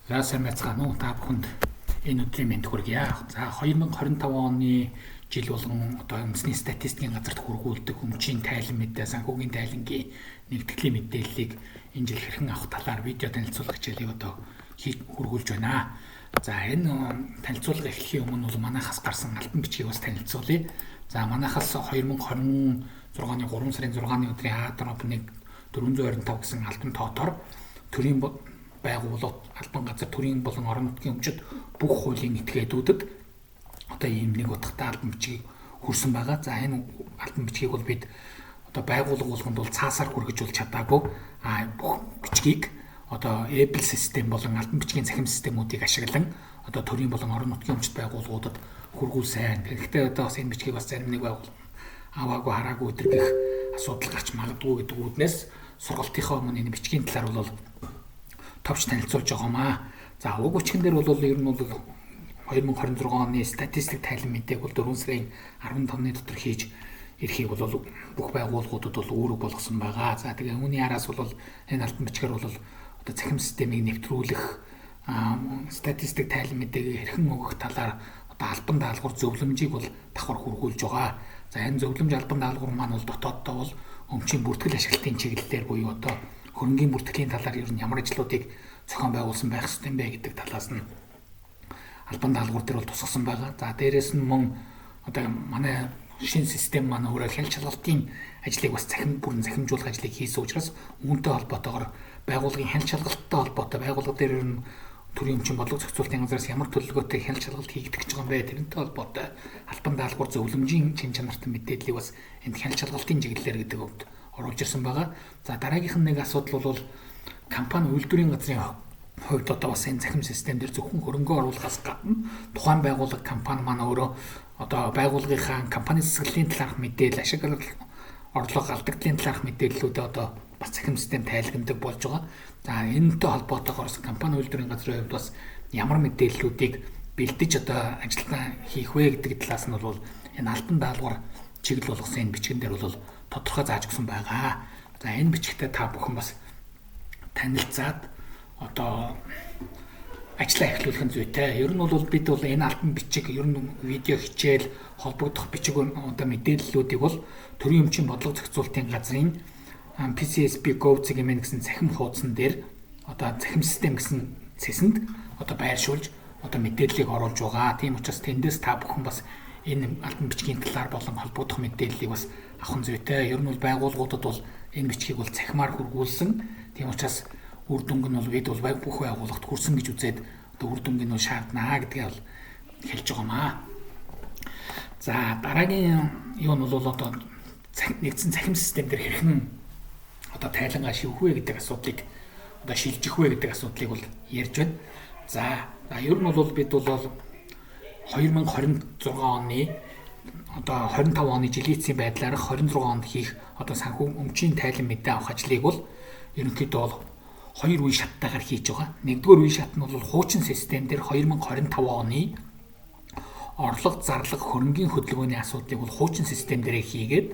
За, сайн байцгаана уу, та бүхэнд энэ өдрийн мэнд хүргье. За, 2025 оны жил болгон одоо үндэсний статистикийн газарт хүргүүлдэг өмчийн тайлан мэдээ, санхүүгийн тайлангийн нэгтгэлийн мэдээллийг энэ жил хэрхэн авах талаар видео танилцуулга хичээлийг одоо хүргүүлж байна. За, энэ танилцуулга эхлэхийн өмнө бол манайхаас гарсан албан бичгийг бас танилцуулъя. За, манайхаас 2026 оны 3 сарын 6-ны өдрийн А-1 425 гэсэн албан тоотоор төрийн байгууллага, албан газар, төрийн болон орон нутгийн өмчид бүх хуулийн этгээдүүдэд одоо ийм нэг утгатай албан бичгийг хүрсэн байгаа. За, энэ албан бичгийг бол бид одоо байгууллага болгонд бол цаасаар хүргэж бол чадаагүй. А бүх бичгийг одоо Apple систем болон албан бичгийн цахим системүүдийг ашиглан одоо төрийн болон орон нутгийн өмчит байгууллагуудад хүргүүлсэн. Тэгэхдээ одоо бас энэ бичгийг бас зарим нэг байгууллага аваагүй, хараагүй өдөргөх асуудал гарч магадгүй гэдэг үүднээс сургалтынхаа өмнө энэ бичгийн талаар бол товч танилцуулж байгаамаа. За, уг бичгэн дээр бол ер нь бол 2026 оны статистик тайлан мэдээг бол 4 сарын 15-ны дотор хийж эрхийг бол бүх байгууллагуудад бол үүрэг болгосон байгаа. За, тэгээ үүний араас бол энэ албан бичгээр бол одоо цахим системийг нэвтрүүлэх, статистик тайлан мэдээг хэрхэн өгөх талаар одоо албан даалгавар зөвлөмжийг бол давхар хүргүүлж байгаа. За, энэ зөвлөмж, албан даалгавар маань бол дотооддоо бол өмчийн бүртгэл ашиглалтын чиглэлээр буюу одоо хөрөнгийн бүртгэлийн талаар ер нь ямар ажлуудыг зохион байгуулсан байх ёстой юм бэ гэдэг талаас нь албан даалгавар дээр бол тусгасан байгаа. За, дээрэс нь мөн одоо манай шинэ систем маань өөрөө хяналт шалгалтын ажлыг бас цахим бүрэн захимжуулах ажлыг хийсэн учраас үүнтэй холбоотойгоор байгууллагын хяналт шалгалттай холбоотой, байгууллага дээр ер нь төрийн өмчийн бодлого зохицуулалтын газраас ямар төлөвлөгөөтэй хяналт шалгалт хийгдэх гэж байгаа юм бэ? Тэрнтэй холбоотой албан даалгавар, зөвлөмжийн чин чанартай мэдээллийг бас энд хяналт шалгалтын чиглэлээр гэдэг өвд оруулж ирсэн байгаа. За, дараагийнх нь нэг асуудал бол компани үйлдвэрийн газрын хувьд одоо бас энэ цахим систем дээр зөвхөн хөрөнгө оруулахаас гадна тухайн байгууллага, компани маань өөрөө одоо байгууллагынхаа компани цэцэглэлийн талаарх мэдээлэл, ашиг орлого, алдагдлын талаарх мэдээллүүдээ одоо бас цахим систем тайлгнадаг болж байгаа. За, энэтэй холбоотойгоор компани үйлдвэрийн газрын хувьд бас ямар мэдээллүүдийг бэлдэж одоо ажилтнаа хийх вэ гэдэг талаас нь бол энэ албан даалгавар чиглэл болгосон энэ бичгэн дээр бол тодорхой зааж өгсөн байгаа. За, энэ бичгтээ та бүхэн бас танилцаад одоо ажлаа эхлүүлэх нь зүйтэй. Ер нь бол бид бол энэ албан бичиг, ер нь видео хичээл, холбогдох бичиг, одоо мэдээллүүдийг бол төрийн өмчийн бодлого зохицуулалтын газрын PCSB gov.mn гэсэн цахим хуудсан дээр одоо цахим систем гэсэн цэсэнд одоо байршуулж одоо мэдээллийг оруулж байгаа. Тийм учраас тэндээс та бүхэн бас энэ албан бичгийн талаар болон холбогдох мэдээллийг бас авах нь зүйтэй. Ер нь бол байгууллагуудад бол энэ бичгийг бол цахимаар хүргүүлсэн. Тийм учраас үр дүнг нь бол бид бол бүх байгууллагт хүрсэн гэж үзээд одоо үр дүнг нь бол шаарднаа гэдгээ бол хэлж байгаамаа. За, дараагийн юу нь бол одоо нэгдсэн цахим систем дээр хэрхэн одоо тайлангаа шивэх вэ гэдэг асуудлыг, одоо шилжих вэ гэдэг асуудлыг бол ярьж байна. За, ер нь бол бид бол 2026 оны одоо 25 оны жилийн эцсийн байдлаар 26 онд хийх одоо санхүү өмчийн тайлан мэдээ авах ажлыг бол ерөнхийдөө бол хоёр үе шаттайгаар хийж байгаа. Нэгдүгээр үе шат нь бол хуучин систем дээр 2025 оны орлого, зарлага, хөрөнгийн хөдөлгөөний асуудлыг бол хуучин систем дээр хийгээд,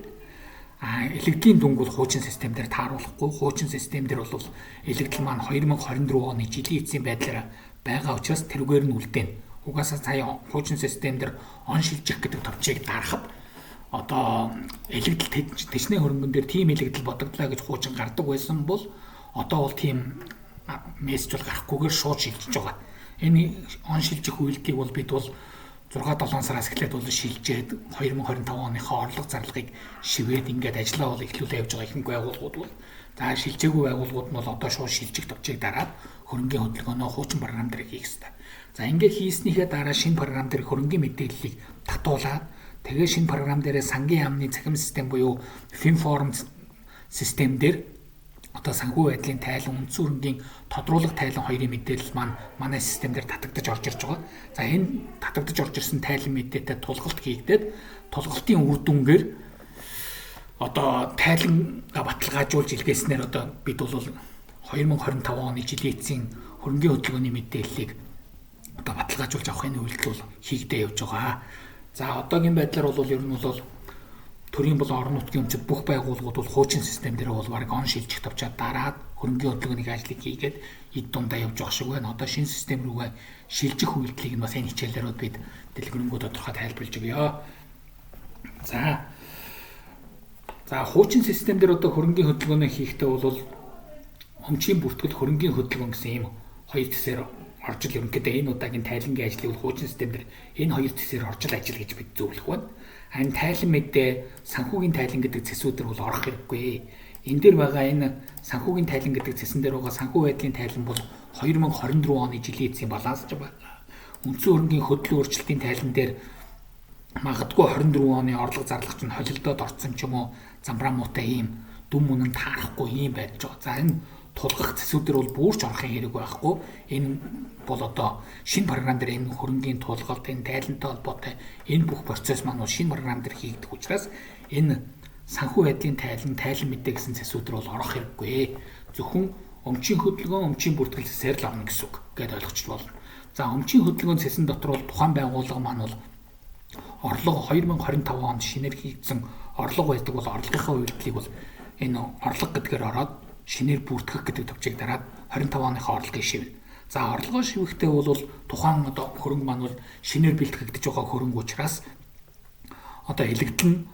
а элэгдлийн дүнг бол хуучин систем дээр тааруулахгүй. Хуучин систем дээр бол элэгдэл маань 2024 оны жилийн эцсийн байдлаар байгаа учраас тэрүүгээр нь үлдээнэ. Угаасаа сая хуучин систем дээр он шилжих гэдэг товчийг дарахад одоо элэгдэл тэжнээ хөрөнгөн дээр тийм элэгдэл бодогдлаа гэж хуучин гардаг байсан бол одоо бол тийм мессеж бол гарахгүйгээр шууд шилжиж байгаа. Энэ он шилжих үйлдэлийг бол бид бол 6 7 сараас эхлээд бол шилжээд 2025 оныхоо орлого зарлагыг шивээд ингээд ажиллаа бол эхлүүлээ явж байгаа ихэнх байгууллагууд бол. За, шилжээгүй байгууллагууд нь бол одоо шууд шилжих товчийг дараад хөрөнгийн хөдөлгөөнөө хуучин програм дээр хийх ёстой. За, ингээд хийснийхээ дараа шинэ програм дээр хөрөнгийн мэдээллийг татуулаад, тэгээ шинэ програм дээрээ сангийн яамны цахим систем буюу FinForm систем дээр одоо санхүү байдлын тайлан, үндсэн хөрөнгийн тодруулах тайлан хоёрын мэдээлэл маань манай систем дээр татагдаж орж ирж байгаа. За, энэ татагдаж орж ирсэн тайлан мэдээтэй тулгалт хийгдээд, тулгалтын үр дүнгээр одоо тайлангаа баталгаажуулж илгээснээр одоо бид бол 2025 оны жилийн эцсийн хөрөнгийн хөдөлгөөний мэдээллийг одоо баталгаажуулж авах энэ үйлдэл бол хийгдээ явж байгаа. За, одоогийн байдлаар бол ер нь бол төрийн болон орон нутгийн өмчид бүх байгууллагууд бол хуучин систем дээр бол бараг он шилжих товчоо дараад хөрөнгийн хөрөнгөний хөдөлгөөний ажлыг хийгээд эд дундаа явж байгаа шиг байна. Одоо шинэ систем рүүгээ шилжих үйлдэлийг нь бас энэ хичээлээр бид дэлгэрэнгүй тодорхой тайлбарлаж өгье. За, хуучин систем дээр одоо хөрөнгөний хөдөлгөөнөө хийхдээ бол өмчийн бүртгэл, хөрөнгөний хөдөлгөөн гэсэн ийм хоёр цэсээр орж л ерөнхийдөө энэ удаагийн тайлангийн ажлыг бол хуучин систем дээр энэ хоёр цэсээр орж л ажил гэж бид зөвлөх байна. Харин тайлан мэдээ, санхүүгийн тайлан гэдэг цэсүүдэр бол орох хэрэггүй. Энэ дээр байгаа энэ санхүүгийн тайлан гэдэг цэсэн дээр байгаа санхүү байдлын тайлан бол 2024 оны жилийн эцсийн баланс ч байна. Үндсэн хөрөнгийн хөдлөн өөрчлөлтийн тайлан дээр магадгүй 24 оны орлого зарлах чинь холилдоод орцсон ч юм уу, замбраа муутай ийм дүн мөнэн таарахгүй ийм байж байгаа. За, энэ тулгах цэсүүдэр бол бүрч орохын хэрэг байхгүй. Энэ бол одоо шинэ програм дээр энэ хөрөнгийн тулгалт, энэ тайлантай холбоотой энэ бүх процесс маань бол шинэ програм дээр хийгдэх учраас энэ санхүү байдлын тайлан, тайлан мэдээ гэсэн цэсүүдэр бол орох хэрэггүй. Зөвхөн өмчийн хөдөлгөөн, өмчийн бүртгэл цэсээр л орно гэсэн үг гэдээ ойлгочих болно. За, өмчийн хөдөлгөөн цэсэн дотор бол тухайн байгууллага маань бол орлого 2025 онд шинээр хийгдсэн орлого байдаг бол орлогынхаа үйлдэлийг бол энэ орлого гэдгээр ороод шинээр бүртгэх гэдэг товчийг дараад 25 оныхоо орлогыг шивнэ. За, орлогоо шивэхдээ бол тухайн одоо хөрөнгө маань бол шинээр бэлтгэгдэж байгаа хөрөнгө учраас одоо илэгдэл нь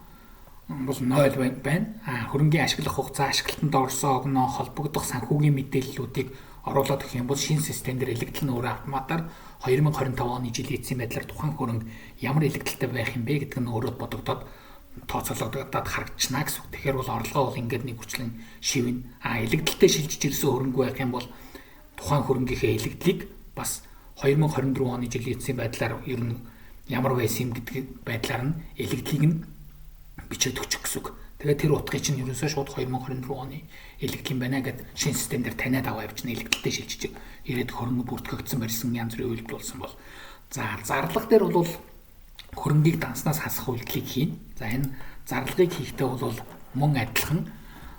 бол 0 байна. А хөрөнгийн ашиглах хугацаа, ашиглалтанд орсон огноо, холбогдох санхүүгийн мэдээллүүдийг оруулаад өгөх юм бол шинэ систем дээр илэгдэл нь өөрөө автоматар 2025 оны жилийн эцсийн байдлаар тухайн хөрөнгө ямар илэгдэлтэй байх юм бэ гэдэг нь өөрөө бодогдоод тооцоологдоод харагдчихна гэсэн үг. Тэгэхээр бол орлогоо бол ингээд нэг хүчлэн шивнэ. А илэгдэлтэй шилжиж ирсэн хөрөнгө байх юм бол тухайн хөрөнгийнхээ илэгдлийг бас 2024 оны жилийн эцсийн байдлаар ер нь ямар байсан юм гэдэг байдлаар нь илэгдлийг нь бичээд өгчих гэсэн үг. Тэгээд тэр утгыг чинь ерөөсөө шууд 2024 оны илэгдэл юм байна гэд шинэ систем дээр таниад аваа явчихна, илэгдэлтэй шилжиж ирээд хөрөнгө бүртгэгдсэн барьсан янз бүрийн үйлдэл болсон бол. За, зарлага дээр бол хөрөнгийг данснаас хасах үйлдэлийг хийнэ. За, энэ зарлагыг хийхдээ бол мөн адилхан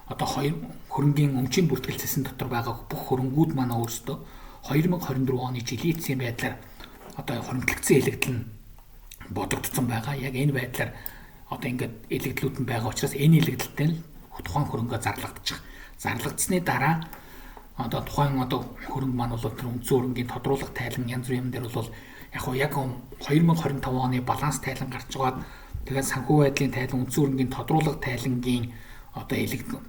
одоо хоёр хөрөнгийн өмчийн бүртгэл цэсэн дотор байгаа бүх хөрөнгүүд манай өөрсдөө 2024 оны жилийн эцсийн байдлаар одоо хуримтлагдсан илэгдэл нь бодогдсон байгаа. Яг энэ байдлаар одоо ингээд илэгдлүүд нь байгаа учраас энэ илэгдэлтэй л тухайн хөрөнгөө зарлагдчих. Зарлагдсны дараа одоо тухайн одоо хөрөнгө маань бол тэр үндсэн хөрөнгийн тодруулах тайлан янз бүрийн юм дээр бол яг хуу яг 2025 оны баланс тайлан гарч байгаад, тэгээд санхүү байдлын тайлан, үндсэн хөрөнгийн тодруулах тайлангийн одоо илэгдэл,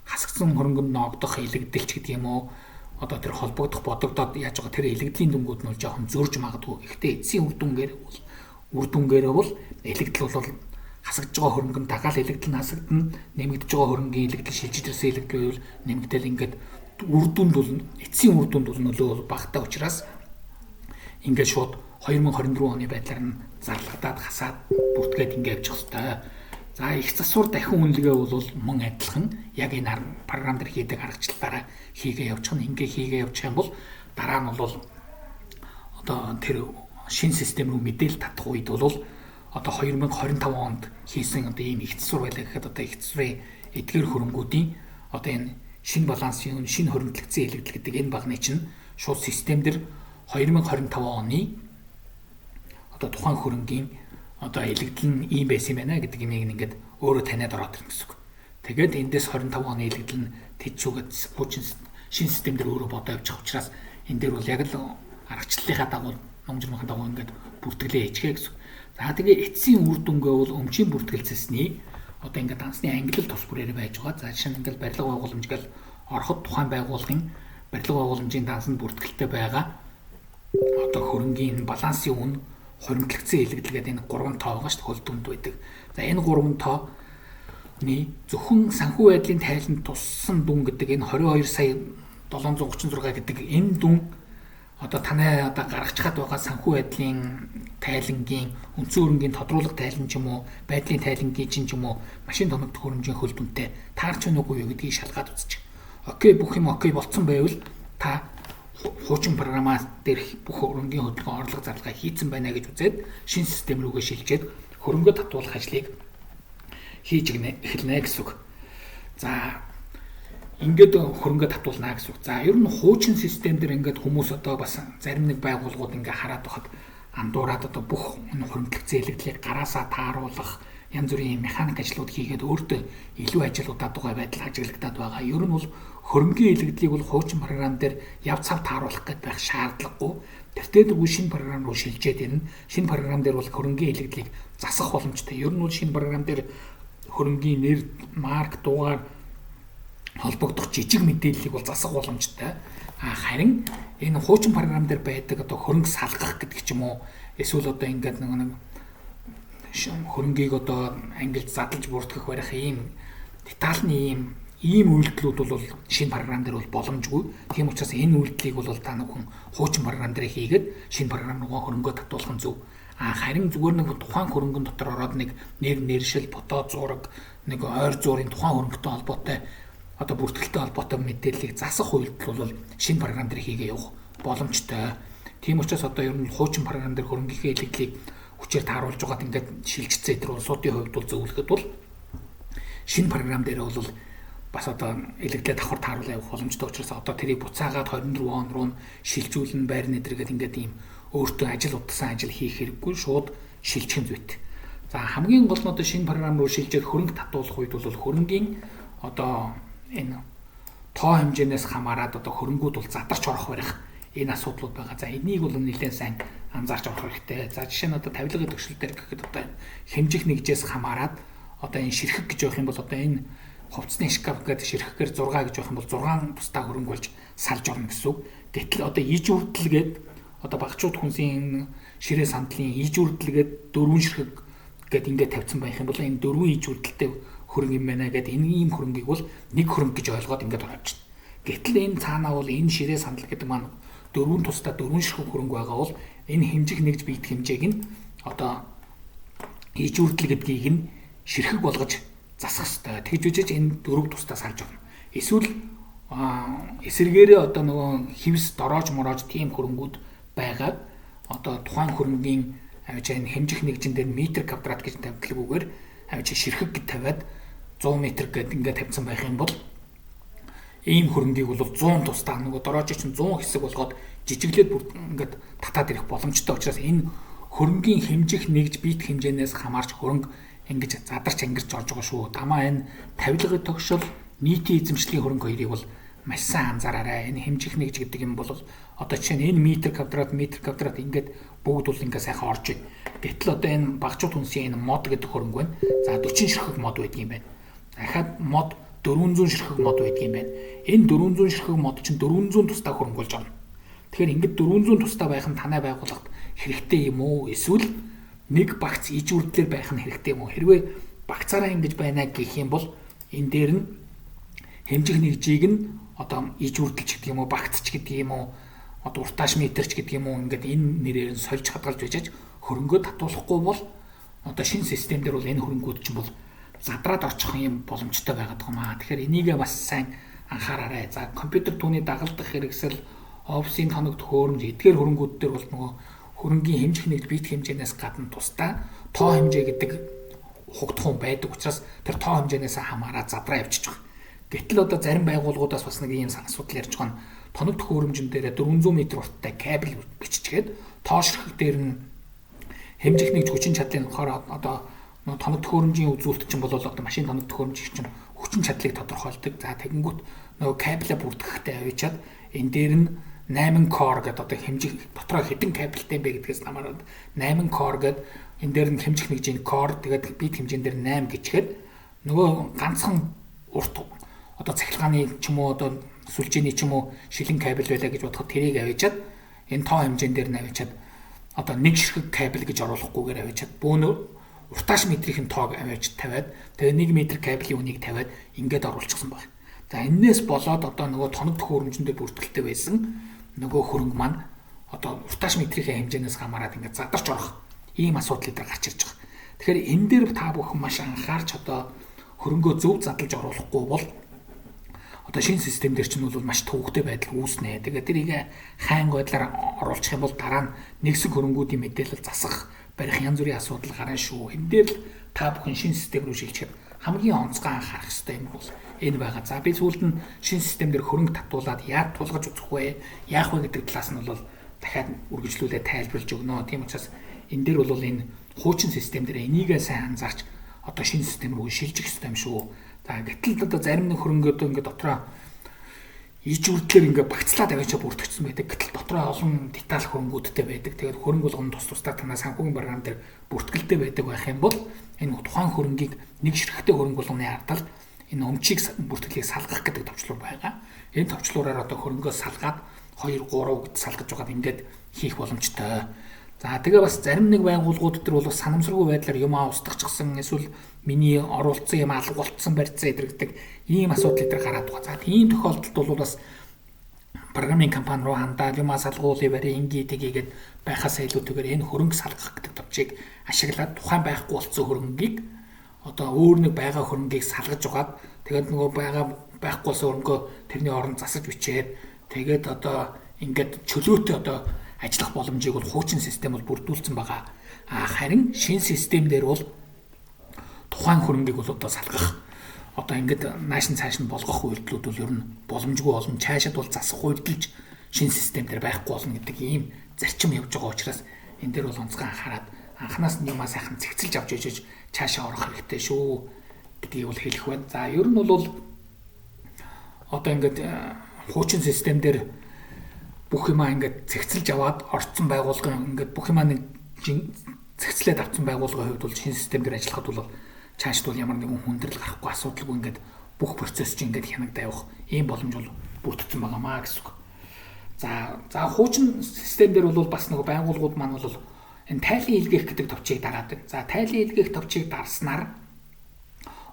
хасагдсан хөрөнгөнд ноогдох илэгдэлч гэдэг юм уу, одоо тэр холбогдох бодогдоод яаж байгаа тэр илэгдлийн дүнгууд нь бол жоохон зөрж магадгүй. Гэхдээ эцсийн үр дүнгээр бол илэгдэл бол хасагдж байгаа хөрөнгө нь дагаал илэгдэл нь хасагдана, нэмэгдэж байгаа хөрөнгийн илэгдэл, шилжиж ирсэн илэгдэл байвал нэмэгдэл, ингээд үр дүнд бол эцсийн үр дүнд бол нөлөө бол багатай учраас ингээд шууд 2024 оны байдлаар нь зарлагдаад хасаад бүртгээд ингээд явчих хэвээр. За, их засвар дахин үнэлгээ бол мөн адилхан яг энэ програм дээр хийдэг аргачлалаараа хийгээ явчих нь, ингээ хийгээ явчих юм бол дараа нь бол одоо тэр шинэ систем рүү мэдээлэл татах үед бол одоо 2025 онд хийсэн одоо ийм их засвар байлаа гэхэд одоо их засварын эдгээр хөрөнгүүдийн одоо энэ шинэ балансын шинэ хуримтлагдсан илэгдэл гэдэг энэ багны чинь шууд систем дээр 2025 оны одоо тухайн хөрөнгийн одоо илэгдэл нь ийм байсан юм байна гэдэг юмыг ингээд өөрөө таниад ороод ирнэ гэсэн үг. Тэгээд эндээс 25 оны илэгдэл нь тэд шүүгээд хуучин шинэ систем дээр өөрөө бодоо явчих учраас энэ дээр бол яг л аргачлалынхаа дагуу, ном журмынхаа дагуу ингээд бүртгэлээ хийчихэ гэсэн. За, тэгээ эцсийн үр дүнгээ бол өмчийн бүртгэл цэсний одоо ингээд дансны ангилал тус бүрээр байж байгаа. За, жишээ нь ингээд барилга байгууламж гэл ороход тухайн байгууллагын барилга байгууламжийн дансанд бүртгэлтэй байгаа одоо хөрөнгийн балансын үн, хуримтлагдсан илэгдэл гэдэг энэ гурван тоо байгаа шүү дээ, хөл дүнд байдаг. За, энэ гурван тооны зөвхөн санхүү байдлын тайланд туссан дүн гэдэг энэ 22 сая 736 гэдэг энэ дүн одоо танай одоо гаргачихад байгаа санхүү байдлын тайлангийн, үндсэн хөрөнгийн тодруулах тайлан ч юм уу, байдлын тайлангийн чинь ч юм уу, машин тоног төхөөрөмжийн хөл дүнтэй таарч байна уугүй юу гэдгийг шалгаад үзчих. Okay, бүх юм okay болцсон байвал та хуучин програмаа дээрх бүх хөрөнгийн хөдөлгөөн, орлого, зарлага хийцэн байна гэж үзээд шинэ систем рүүгээ шилжээд хөрөнгө татуулах ажлыг хийж эхэлнэ гэсэн үг. За, ингээд хөрөнгө татуулна гэсэн үг. За, ер нь хуучин систем дээр ингээд хүмүүс одоо бас зарим нэг байгууллагууд ингээд хараад байхад андуураад одоо бүх хуримтлагдсан илэгдлийг гараасаа тааруулах янз бүрийн механик ажлууд хийгээд өөртөө илүү ажил удаад байгаа байдал ажиглагдаад байгаа. Ер нь бол хөрөнгийн илэгдлийг бол хуучин програм дээр яв цав тааруулах гээд байх шаардлагагүй. Тэртээ дөрвөн шинэ програм руу шилжээд ирнэ. Шинэ програм дээр бол хөрөнгийн илэгдлийг засах боломжтой. Ер нь бол шинэ програм дээр хөрөнгийн нэр, марк, дугаар холбогдох жижиг мэдээллийг бол засах боломжтой. Харин энэ хуучин програм дээр байдаг одоо хөрөнгө салгах гэдэг ч юм уу, эсвэл одоо ингээд нэг хөрөнгийг одоо ангилж задлж бүртгэх барих ийм детальны ийм үйлдэлүүд бол шинэ програм дээр бол боломжгүй. Тийм учраас энэ үйлдэлийг бол та бүхэн хуучин програм дээр хийгээд шинэ програм руугаа хөрөнгөө татуулах нь зөв. Харин зүгээр нэг тухайн хөрөнгөн дотор ороод нэг нэр, нэршил, фото, зураг, нэг ойр зуурын тухайн хөрөнгөтэй холбоотой одоо бүртгэлтэй холбоотой мэдээллийг засах үйлдэл бол шинэ програм дээр хийгээ явах боломжтой. Тийм учраас одоо ер нь хуучин програм дээр хөрөнгийнхээ илэгдлийг хүчээр тааруулж байгаад ингээд шилжчихсэн тэр улсуудын хувьд бол зөвлөхөд бол шинэ програм дээр бол бас одоо илэгдлээ давхар тааруулаа явах боломжтой учраас одоо тэрийг буцаагаад 24 он руу шилжүүлэн байрны дэргээд ингээд ийм өөртөө ажил удсан ажил хийх хэрэггүй, шууд шилжих нь зүйт. За, хамгийн гол нь одоо шинэ програм руу шилжээд хөрөнгө татуулах үед бол хөрөнгийн одоо энэ тоо хэмжээнээс хамаарат одоо хөрөнгүүд бол задарч орох барих энэ асуудлууд байгаа. За, энийг бол нэлээд сайн анзаарч авах хэрэгтэй. За, жишээ нь одоо тавилгын төгсөл дээр гэхэд одоо хэмжих нэгжээс хамаарат одоо энэ ширхэг гэж явах юм бол одоо энэ хувцсны шкаф гэдэг ширхэгээр 6 гэж явах юм бол 6 тусдаа хөрөнгө болж салж орно гэсэн үг. Гэтэл одоо иж үрдэлгээд одоо багчууд хүнсийн ширээ сандлын иж үрдэлгээд 4 ширхэг гэд ингээд тавьсан байх юм бол энэ 4 иж үрдэлтэй хөрөнгө юм байна гэд энэ ийм хөрөнгийг бол нэг хөрөнгө гэж ойлгоод ингээд оруулчихна. Гэтэл энэ цаанаа бол энэ ширээ сандал гэдэг маань 4 тусдаа 4 ширхэг хөрөнгө байгаа бол энэ хэмжих нэгж биет хэмжээг нь одоо иж үрдэл гэдгийг нь ширхэг болгож засах хэрэгтэй. Тэгж үжиж энэ 4 тусдаа салж орно. Эсвэл эсэргээрээ одоо нөгөө хевс дороож мороож тийм хөрөнгүүд байгаад одоо тухайн хөрөнгийн авч энэ хэмжих нэгжин дээр метр квадрат гэж тавьдлаггүйгээр авч ширхэг гэж тавиад 100 м гэд ингээд тавьсан байх юм бол ийм хөрөнгийг бол 100 тусдаа нөгөө дороож чинь 100 хэсэг болгоод жижиглээд бүр ингээд татаад ирэх боломжтой учраас энэ хөрөнгийн хэмжих нэгж биет хэмжээнээс хамаарч хөрөнгө ингэж задарч ангирч орж байгаа шүү. Тамаа энэ тавилгын тогшил, нийтийн эзэмшлийн хөрөнгө хоёрыг бол маш сайн анзаараарай. Энэ хэмжих нэгж гэдэг юм бол одоо жишээ нь энэ метр квадрат ингээд бүгд бол ингээд сайхан орж байна. Гэтэл одоо энэ багчууд хүнсийн энэ мод гэдэг хөрөнгө байна. За, 40 ширхэг мод байдаг юм байна. Дахиад мод 400 ширхэг мод байдаг юм байна. Энэ 400 ширхэг мод чинь 400 тусдаа хөрөнгө болж орно. Тэгэхээр ингээд 400 тусдаа байх нь танай байгууллагт хэрэгтэй юм уу? Эсвэл нэг багц иж үрдлэр байх нь хэрэгтэй юм уу? Хэрвээ багцаараа ингэж байна гэх юм бол энэ дээр нь хэмжих нэгжийг нь одоо иж үрдэлч гэдэг юм уу, багцч гэдэг юм уу, одоо уртааш метрч гэдэг юм уу, ингээд энэ нэрээр нь сольж хадгалж байжаж хөрөнгөө татуулахгүй бол одоо шинэ систем дээр бол энэ хөрөнгүүд чинь бол задраад очих юм боломжтой байгаад байгаа юм аа. Тэгэхээр энийгээ бас сайн анхаараарай. За, компьютер түүний дагалдах хэрэгсэл, офисын тоног төхөөрөмж эдгээр хөрөнгүүд дээр бол нөгөө хөрөнгийн хэмжих нэгж биет хэмжээнээс гадна тусдаа тоо хэмжээ гэдэг хугдахуун байдаг учраас тэр тоо хэмжээнээс хамаарат задраа явчихж байгаа. Гэтэл одоо зарим байгууллагуудаас бас нэг ийм асуудал ярьж байгаа нь тоног төхөөрөмжөн дээр 400 м урттай кабель биччихээд тоо ширхэг дээр нь хэмжих нэгж хүчин чадлын болохоор одоо тоног төхөөрөмжийн үзүүлэлт чинь бол одоо машин тоног төхөөрөмж чинь хүчин чадлыг тодорхойлдог. За, тэгэнгүүт нөгөө кабелаа бүртгэхдээ авчиад энэ дээр нь 8 core гэдэг одоо хэмжих дотроо хэдэн кабелтэй юм бэ гэдгээс хамаарат 8 core гэдэг энэ дээр нь хэмжих нэгжийн core, тэгээд бит хэмжээн дээр 8 гэчихэд нөгөө ганцхан урт одоо цахилгааны ч юм уу одоо сүлжээний ч юм уу шилэн кабель байлаа гэж бодоход тэрийг авчиад энэ тоо хэмжээн дээр нь авчиад одоо нэг ширхэг кабель гэж оруулахгүйгээр авчиад бөөнө уртааш метрийн тоог авчиж тавиад тэгээ 1 м кабелийн үнийг тавиад ингээд оруулчихсан байна. За, энээс болоод одоо нөгөө тоног төхөөрөмжөн дээр бүртгэлтэй байсан нөгөө хөрөнгө маань одоо уртааш метрийн хэмжээнээс хамаарат ингээд задарч орох ийм асуудал дээр гарч ирж байгаа. Тэгэхээр энэ дээр та бүхэн маш анхаарч одоо хөрөнгөө зөв задлаж оруулахгүй бол одоо шинэ систем дээр чинь бол маш төвөгтэй байдал үүснэ. Тэгээд тэрийг сайн байдлаар оруулчих юм бол дараа нь нэгсэг хөрөнгүүдийн мэдээлэл засах, барих янз бүрийн асуудал гарна шүү. Энэ дээр л та бүхэн шинэ систем рүү шилжихэд хамгийн онцгой анхаарах ёстой юм бол энэ байгаа. За, би сүүлд нь шинэ систем дээр хөрөнгө татуулаад яаж тулгаж үзэх вэ? Яах вэ гэдэг талаас нь бол дахиад үргэлжлүүлээ тайлбарлаж өгнө. Тийм учраас энэ дээр бол энэ хуучин систем дээр энийгээ сайн анзаарч одоо шинэ систем рүү шилжих ёстой юм шүү. За, гэтэл одоо зарим нэг хөрөнгөд ингээд дотроо иж үрдлэр ингээ багцлаад аваачаа бүртгэгдсэн байдаг. Гэтэл дотроо олон деталь хөрөнгүүдтэй байдаг. Тэгээд хөрөнгө болгоно тус тусдаа танаа санхүүгийн програм дээр бүртгэлтэй байдаг байх юм бол энэ тухайн хөрөнгийг нэг ширхэгтэй хөрөнгө болгоны ардал энэ өмчийг бүртгэлийг салгах гэдэг товчлуур байгаа. Энэ товчлуураар одоо хөрөнгөө салгаад 2 3 гэд салгаж байгаад ингээд хийх боломжтой. За тэгээ бас зарим нэг байгууллагууд дээр бол санамсаргүй байдлаар юм устгахчихсан эсвэл миний оруулсан юм алга болцсон барьцсан эдэр гэдэг ийм асуудал эдэр гараад байгаа. За тийм тохиолдолд бол бас програмын компани руу хандаад юмаа салгуулъя барь ингээ тгийгээд байхаас илүүтэйгээр энэ хөрөнгө салгах гэдэг товчийг ашиглаад тухайн байхгүй болсон хөрөнгийг одоо өөр нэг байгаа хөрөнгийг салгаж угаад тэгээд нөгөө байгаа байхгүй болсон хөрөнгөө тэрний оронд засаж бичээд тэгээд одоо ингээд чөлөөтэй одоо ажиллах боломжийг бол хуучин систем бол бүрдүүлсэн байгаа. А харин шинэ систем дээр бол тухайн хөрөнгийг бол одоо салгах одоо ингээд нааш нь цааш нь болгох үйлдэлүүд бол ер нь боломжгүй болно. Цаашид бол засах үйлдэлж шинэ систем дээр байхгүй болно гэдэг ийм зарчим явж байгаа учраас энэ дээр бол онцгой анхаарад анханаас нь юмаа сайхан цэгцэлж авч ижиж цаашаа орох хэрэгтэй шүү гэдгийг бол хэлэх байна. За ер нь бол одоо ингээд хуучин систем дээр бүх юмаа ингээд цэгцэлж аваад орцсон байгууллагын ингээд бүх юмаа нэг цэгцлээд авсан байгууллагын хувьд бол шинэ систем дээр ажиллахад бол цаашд бол ямар нэгэн хүндрэл гарахгүй асуудалгүй ингээд бүх процесс чинь ингээд хянагдаа явах ийм боломж бол бүрдсэн байгаамаа гэсэн үг. За хуучин систем дээр бол бас нөгөө байгууллагууд маань бол энэ тайлан илгээх гэдэг товчийг дараад байна. За тайлан илгээх товчийг дарснаар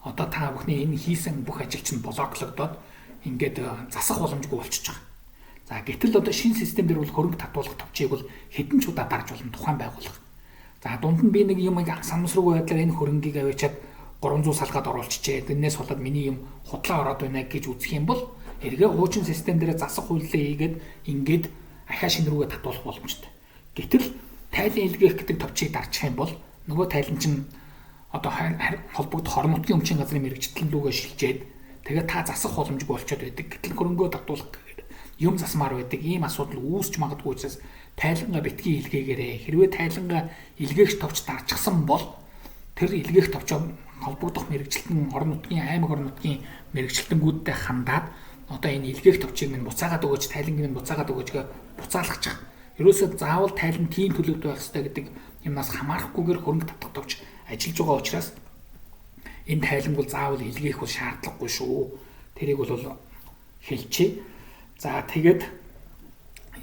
одоо та бүхний энэ хийсэн бүх ажил чинь блоклогдоод ингээд засах боломжгүй болчихж байгаа. За гэтэл одоо шинэ систем дээр бол хөрөнгө татуулах товчийг бол хэдэн ч удаа дарж болно тухайн байгууллага. За дунд нь би нэг юм санамсаргүй байдлаар энэ хөрөнгийг аваачаад 300 салгаад оруулчихжээ. Тэрнээс болоод миний юм худлаа ороод байна гэж үзэх юм бол эргээ хуучин систем дээр засах үйлдэлээ хийгээд ингээд ахиа шинэ рүүгээ татуулах боломжтой. Гэтэл тайлан илгээх гэдэг товчийг дарчих юм бол нөгөө тайлан чинь одоо холбогдох орон нутгийн өмчийн газрын мэргэжлэн лүүгээ шилжээд тэгээ та засах боломжгүй болчиход байдаг. Гэтэл хөрөнгөө татуулах гэхээр юм засмаар байдаг. Ийм асуудал үүсч магадгүй учраас тайлангаа битгий илгээгээрэй. Хэрвээ тайлангаа илгээх товч дарчихсан бол тэр илгээх товчоо холбогдох мэргэжилтэн орон нутгийн аймаг орон нутгийн мэргэжилтэнгүүдтэй хандаад одоо энэ илгээх товчийг минь буцаагаад өгөөч, тайлангийг минь буцаагаад өгөөч гэж буцаалгачих. Ерөөсөө заавал тайлан тийм төлөвтэй байх ёстой гэдэг юмнаас хамаарахгүйгээр хөрөнгө татах товч ажиллаж байгаа учраас энэ тайланг бол заавал илгээх бол шаардлагагүй шүү. Тэрийг бол хэлчихье. За тэгээд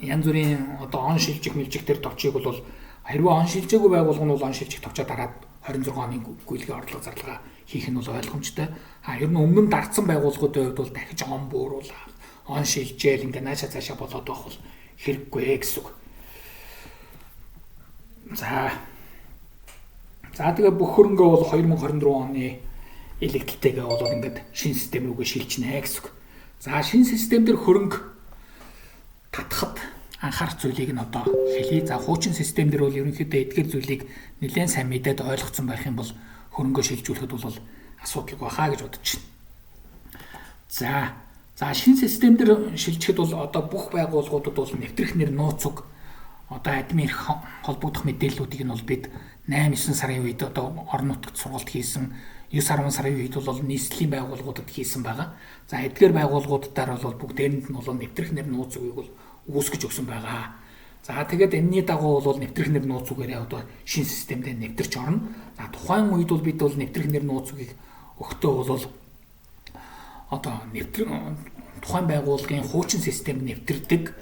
янз бүрийн одоо он шилжих мэлжих тэр товчийг бол хэрвээ он шилжээгүй байгууллага нь бол он шилжих товчоо дараад 26 оны гүйлгээ орлого зарлага хийх нь бол ойлгомжтой. А ер нь өмнө нь дарцсан байгууллагуудын хувьд бол дахиж он бууруулах, он шилжээл ингээ наашаа цаашаа болоод байх бол хэрэггүй гэсэн үг. За тэгээ бүх хөрөнгөө бол 2024 оны илэгдэлтэйгээ бол ингээд шинэ систем рүүгээ шилжинэ гэсэн үг. За шинэ систем дээр хөрөнгө татхад анхаарах зүйлийг нь одоо хэлье. За хуучин систем дээр бол ерөнхийдөө эдгээр зүйлийг нэлээд сайн мэдээд ойлгоцсон байх юм бол хөрөнгөө шилжүүлэхэд бол асуудалгүй байхаа гэж бодож байна. За шинэ систем дээр шилжихэд бол одоо бүх байгууллагуудад бол нэвтрэх нэр нууц үг одоо админ эрх холбогдох мэдээллүүдийг нь бол бид 8 9 сарын үед одоо орон нутгад сургалт хийсэн, 9 10 сарын үед бол нийслэлийн байгууллагуудад хийсэн байгаа. За эдгээр байгууллагуудаар бол бүгдээрэнд нь бол нэвтрэх нэр нууц үгийг бол үүсгэж өгсөн байгаа. За тэгээд энэний дагуу бол нэвтрэх нэр нууц үгээрээ одоо шинэ системдээ нэвтэрч орно. За тухайн үед бол бид бол нэвтрэх нэр нууц үгийг өгтөө бол одоо тухайн байгууллагын хуучин системд нэвтэрдэг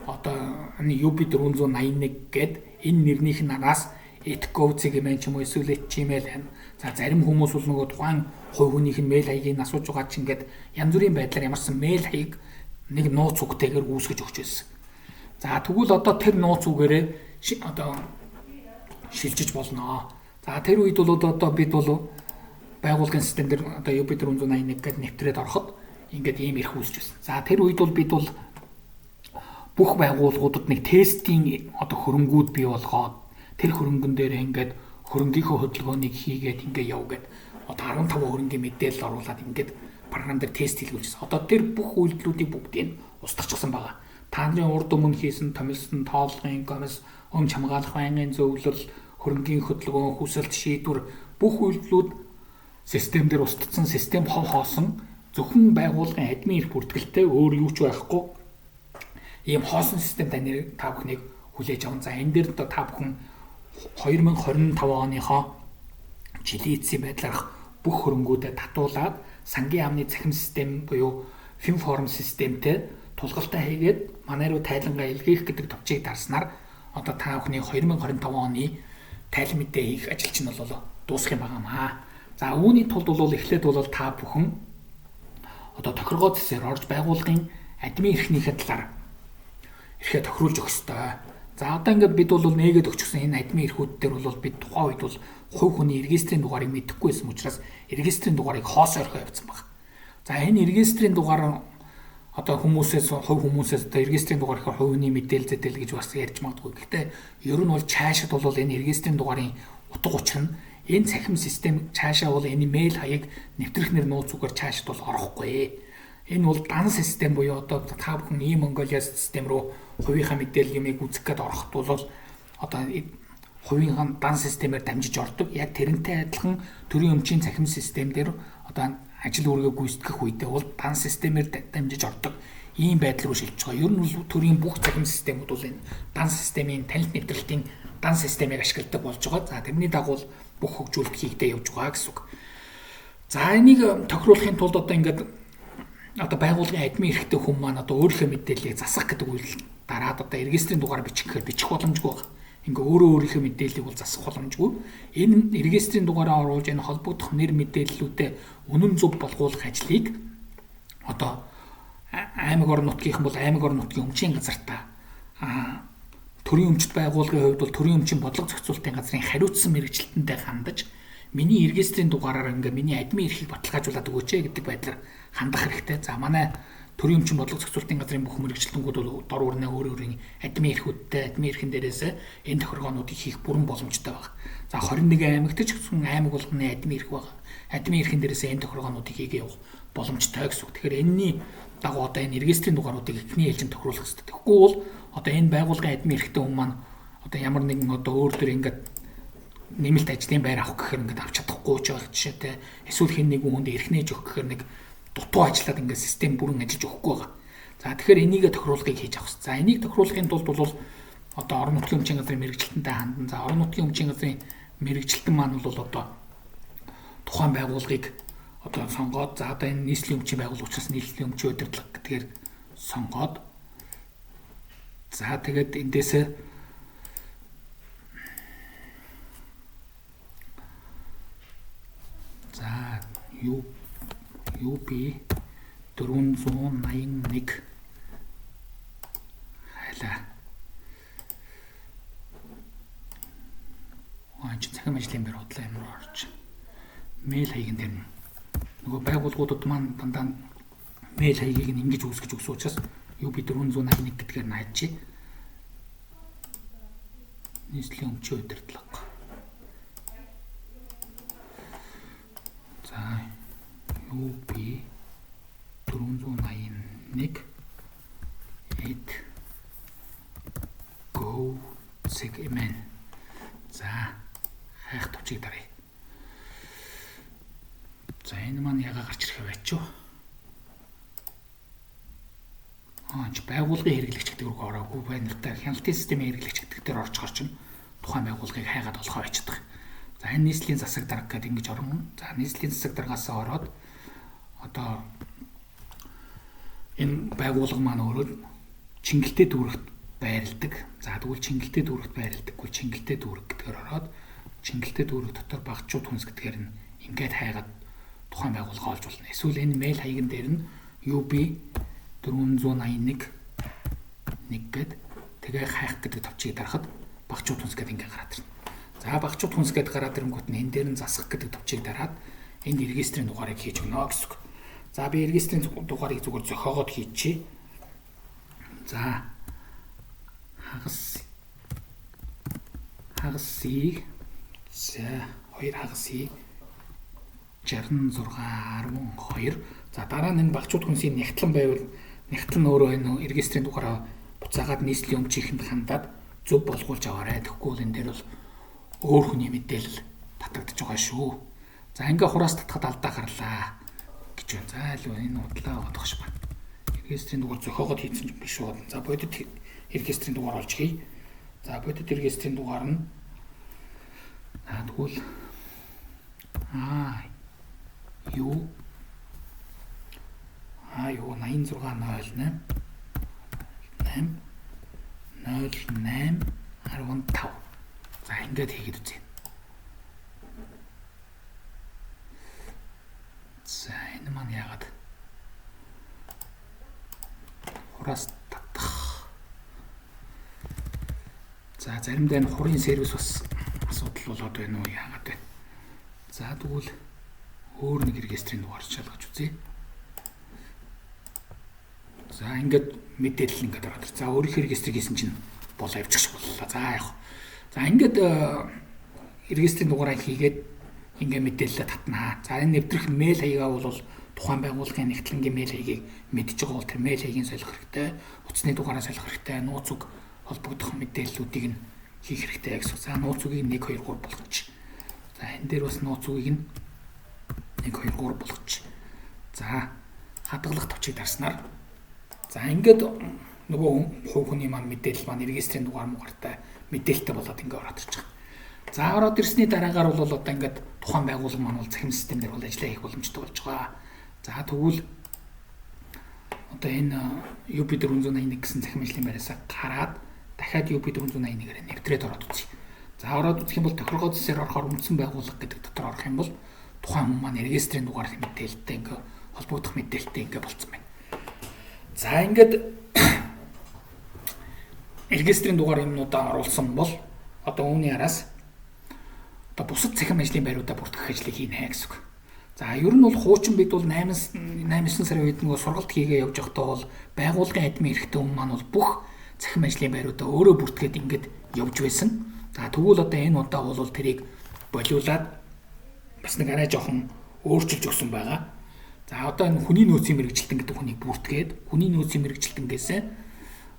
одоо UB481 гээд энэ нэрнийх нь араас etgov.cg ч юм уу эсвэл gmail. За зарим хүмүүс бол нөгөө тухайн хувь хүнийх нь мэйл хаягийг асууж байгаа чинь ингээд янз бүрийн байдлаар ямарсан мэйл хаяг нэг нууц үгтэйгээр үүсгэж өгч байсан. За тэгвэл одоо тэр нууц үгээрээ одоо шилжиж болно. За тэр үед бол одоо бид бол байгууллагын систем дээр одоо UB481 гээд нэвтрээд ороход ингээд ийм эрх үүсэж байсан. За тэр үед бол бид бол бүх байгууллагуудад нэг тестийн одоо хөрөнгүүд бий болгоод тэр хөрөнгөн дээр ингээд хөрөнгийнхөө хөдөлгөөнийг хийгээд ингээд яв гэд одоо 15 хөрөнгийн мэдээлэл оруулаад ингээд програм дээр тест хийлгүүлсэн. Одоо тэр бүх үйлдэлүүдийг бүгдийг устгачихсан байгаа. Та нарын урд өмнө хийсэн томилсон тоологын комисс, өмч хамгаалах байнгын зөвлөл, хөрөнгийн хөдөлгөөн, хүсэлт, шийдвэр бүх үйлдэлүүд систем дээр устгацсан, систем хов хоосон. Зөвхөн байгууллагын админ эрх бүртгэлтэй, өөр юу ч байхгүй. Ийм хоосон систем таны та бүхнийг хүлээж аван. За, энэ дээр одоо та бүхэн 2025 оныхоо жилийн эцсийн байдлаарх бүх хөрөнгүүдээ татуулаад сангийн яамны цахим систем буюу Финформ системтэй тулгалтай хийгээд манай руу тайлангаа илгээх гэдэг товчийг дарснаар одоо та бүхний 2025 оны тайлан мэдээ хийх ажил чинь бол дуусах юм байгаамаа. За, үүний тулд бол эхлээд бол та бүхэн одоо тохиргоо зэсээр орж байгууллагын админ эрхнийхээ талаар эрхээ тохируулж өгөх ёстой. За, одоо ингээд бид бол нээгээд өгчихсөн энэ админ эрхүүд дээр бол бид тухайн үед бол хувь хүний регистрийн дугаарыг мэдэхгүй байсан учраас регистрийн дугаарыг хоосоо орхио явуулсан баг. За, энэ регистрийн дугаар одоо хүмүүсээс, хувь хүмүүсээс одоо регистрийн дугаар гэхээр хувь хүний мэдээлэл зэтэл гэж бас ярьж магадгүй. Гэхдээ ер нь бол цаашид бол энэ регистрийн дугаарын утга учир нь энэ цахим систем цаашаа бол энэ мэйл хаяг, нэвтрэх нэр, нууц үгээр цаашид бол орохгүй. Энэ бол дан систем буюу одоо та бүхэн E-Mongolia систем рүү хувийнхаа мэдээлэл юмыг үзэх гээд ороход бол одоо хувийнхаа дан системээр дамжиж ордог. Яг тэрнтэй адилхан төрийн өмчийн цахим систем дээр одоо ажил үүргээ гүйцэтгэх үедээ бол дан системээр дамжиж ордог ийм байдал руу шилжиж байгаа. Ер нь бол төрийн бүх цахим системүүд бол энэ дан системийн, танилт нэвтрэлтийн дан системийг ашигладаг болж байгаа. За, тэрний дагуу бүх хөгжүүлэлт хийгдээ явж байгаа гэсэн үг. За, энийг тохируулахын тулд одоо ингээд одоо байгууллагын админ эрхтэй хүн маань одоо өөрийнхөө мэдээллийг засах гэдэг үйлдэл дараад одоо регистрийн дугаар бичих гэхээр бичих боломжгүй байна. Ингээ өөрөө өөрийнхөө мэдээллийг бол засах боломжгүй. Энэ регистрийн дугаараа оруулж энэ холбогдох нэр мэдээллүүдээ үнэн зөв болгуулах ажлыг одоо аймаг орон нутгийнхан бол аймаг орон нутгийн өмчийн газартаа, төрийн өмчт байгууллагын хувьд бол төрийн өмчийн бодлого зохицуулалтын газрын хариуцсан мэргэжилтэнтэй хандаж, миний регистрийн дугаараар ингээ миний админ эрхийг баталгаажуулаад өгөөч гэдэг байдлаар хандах хэрэгтэй. За, манай төрийн өмчийн бодлого зохицуулалтын газрын бүх мэргэжилтэнгүүд бол дор бүрнээ өөр өөрийн админ эрхүүдтэй, админ эрхэн дээрээс энэ тохиргоонуудыг хийх бүрэн боломжтой байна. За, 21 аймагт ч гэсэн аймаг болгоны админ эрх байна. Админ эрхэн дээрээс энэ тохиргоонуудыг хийгээ явах боломжтой гэсэн үг. Тэгэхээр энэний дагуу одоо энэ регистрийн дугааруудыг эхний ээлжинд тохируулах хэрэгтэй. Тэгэхгүй бол одоо энэ байгууллагын админ эрхтэй хүн маань одоо ямар нэгэн одоо өөр төр ингээд нэмэлт ажлын байр авах гэхээр ингээд авч чадахгүй ч байх жишээтэй. Эсвэл хэн нэгэн хүнд эрх нээж өгөх гэхээр нэг дутуу ажиллаад ингээд систем бүрэн ажиллаж өгөхгүй байгаа. За, тэгэхээр энийгээ тохируулгыг хийж авах. За, энийг тохируулахын тулд бол одоо орон нутгийн өмчийн газрын мэргэжилтэнтэй хандан. За, орон нутгийн өмчийн газрын мэргэжилтэн маань бол одоо тухайн байгууллагыг одоо сонгоод, за, одоо энэ нийслэлийн өмчийн байгууллага учраас нийслэлийн өмчийн удирдлага гэдгээр сонгоод, за, тэгээд эндээсээ за UB 481 хайлаа. Аа, чи цахим ажлын байр худлаа юм руу орж. Мэйл хаяган дээр нь нөгөө байгууллагуудад маань дандаа мэйл хаягийг нь ингэж үүсгэж өгсөн учраас UB 481 гэдгээр нь хайчи. Нийслэлийн өмчийн удирдлага. За, UB 481 8 go segment. За, хайх товчийг даръя. За, энэ маань ягаа гарч ирэх вэ ч юу? Аа, чи байгууллагын хэрэглэгч гэдэг рүү ороогүй байна л та. Хяналтын системийн хэрэглэгч гэдэг дээр орчихор чинь тухайн байгууллагыг хайгаад олохоо байчихдаг. За, энэ нийслэлийн засаг дарга гэдэг ингэж орно. За, нийслэлийн засаг даргаас ороод одоо энэ байгууллага маань өөрөө Чингэлтэй дүүрэгт байрладаг. За, тэгвэл Чингэлтэй дүүрэгт байрладаггүй, Чингэлтэй дүүрэг гэдгээр ороод Чингэлтэй дүүрэг дотор багчууд хүнс гэдгээр нь ингээд хайгаад тухайн байгууллага олж болно. Эсвэл энэ мэйл хаяган дээр нь UB 481 1 гээд тэгээ хайх гэдэг товчийг дарахад багчууд хүнс гэдэг ингээд гараад ирнэ. За, багчууд хүнс гэдээ гараад ирэнгүүт нь энэ дээр нь засах гэдэг товчийг дараад энд регистрийн дугаарыг хийж өгнө гэсэн үг. За, би регистрийн дугаарыг зүгээр зохиогоод хийчихье. За, хагас хагас C, за, 2 хагас C 66 12. За, дараа нь энэ багчууд хүнсийн нягтлан байвал нягтлан өөрөө энэ регистрийн дугаараа буцаагаад нийслэлийн өмчийнхэнд хандаад зөв болгуулж аваарай. Тэгэхгүй бол энэ дээр бол өөр хүний мэдээлэл татагдаж байгаа шүү. За, ингээ хураас татхад алдаа гарлаа. гэж байна. За илүү энэ удлаа байгаа тохш байна. Регистрийн дугаар зохиогоод хийсэн юм биш үү? За бодит регистрийн дугаар олж хий. За бодит регистрийн дугаар нь тэгвэл А юу А юу 86 08 8 08 15. За ингээд хийгээд үзье. За энэ маань яагаад хураас татах. За заримдаа энэ хурын сервис бас асуудал болоод байна уу, яагаад вэ? За тэгвэл өөр нэг регистрийн дугаар шалгаж үзье. За ингээд мэдээлэл ингээд ороод. За өөрийнхөө регистрийг хийсэн чинь болоо явчих шиг боллоо. За яг. За ингээд регистрийн дугаараа хийгээд ингээ мэдээлэлээ татнаа. За энэ нэвтрэх мэйл хаягаа бол тухайн байгууллагын нэгтлэнгийн мэйл хаягийг мэдж байгаа бол тэр мэйл хаягийг солих хэрэгтэй. Утасны дугаараа солих хэрэгтэй. Нууц үг холбогдох мэдээллүүдийг нь хийх хэрэгтэй гэсэн. За нууц үгийг 1 2 3 болгоч. За энэ дээр бас нууц үгийг нь 1 2 3 болгоч. За хадгалах товчийг дарснаар за ингээд нөгөө хувь хүний маань мэдээлэл маань регистрийн дугаар мугартай мэдээлэлтэй болоод ингээ ороод ирж байгаа. За ороод ирсний дараагаар бол одоо ингээд тухайн байгууллага маань бол цахим систем дээр бол ажиллаа хийх боломжтой болж байгаа. За тэгвэл одоо энэ UB 481 гэсэн цахим ажлын байраасаа гараад дахиад UB 481-ээр нэвтрээд ороод үзье. За ороод үзэх юм бол тохиргоо зэсээр орохоор үндсэн байгууллага гэдэг дотор орох юм бол тухайн хүн маань регистрийн дугаар мэдээлэлтэй ингээ холбогдох мэдээлэлтэй ингээ болцсон байна. За ингээд регистрийн дугаар юмнуудаа оруулсан бол одоо үүний араас одоо бусад цахим ажлын байруудаа бүртгэх ажлыг хийнэ гэсэн үг. За ер нь бол хуучин бид бол 8 9 сарын үед нөгөө сургалт хийгээ явж байхдаа бол байгууллагын админ эрхтэн хүн маань бол бүх цахим ажлын байруудаа өөрөө бүртгээд ингээд явж байсан. За тэгвэл одоо энэ удаа бол тэрийг болиулаад бас нэг арай жоохон өөрчилж өгсөн байгаа. За одоо энэ хүний нөөцийн мэргэжилтэн гэдэг хүнийг бүртгээд хүний нөөцийн мэргэжилтэнгээс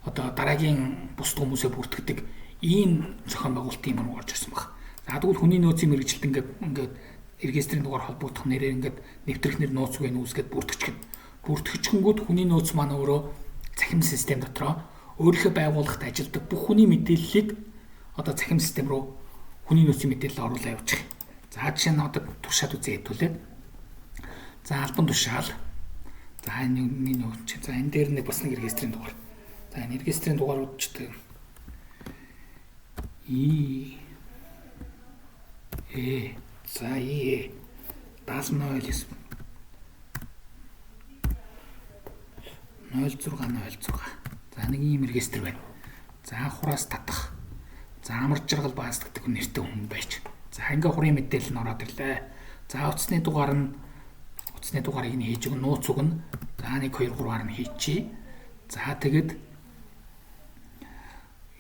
одоо дараагийн бусд хүмүүсээ бүртгэдэг ийм зохион байгуулалтын юм орж ирсэн баг. За тэгвэл хүний нөөцийн мэргэжилтэн ингээд регистрийн дугаар холбогдох нэрээр ингээд нэвтрэх нэр нууц үгийг үүсгээд бүртгэжхэнгүүд хүний нөөц маань өөрөө цахим систем дотроо өөрийнхөө байгууллагт ажилладаг бүх хүний мэдээллийг одоо цахим систем рүү хүний нөөцийн мэдээлэл оруулаа явуучих. За жишээ нь одоо туршаад үзье хэдүүлээ. За албан тушаал. За энэ нөө чи. За энэ дээр нэг бас нэг регистрийн дугаар. За энэ регистрийн дугаарууд ч гэдэг И Э за И 70 09 06 06. За нэг ийм регистр байна. За хураас татах. За амар жаргал баас гэдэг нэртэй хүн байж. За ингээ хурын мэдээлэл нь ороод ирлээ. За утасны дугаар нь утасны дугаарыг нь хийж өгнө, нууц үг нь. За 1 2 3-аар нь хийчихье. За тэгэд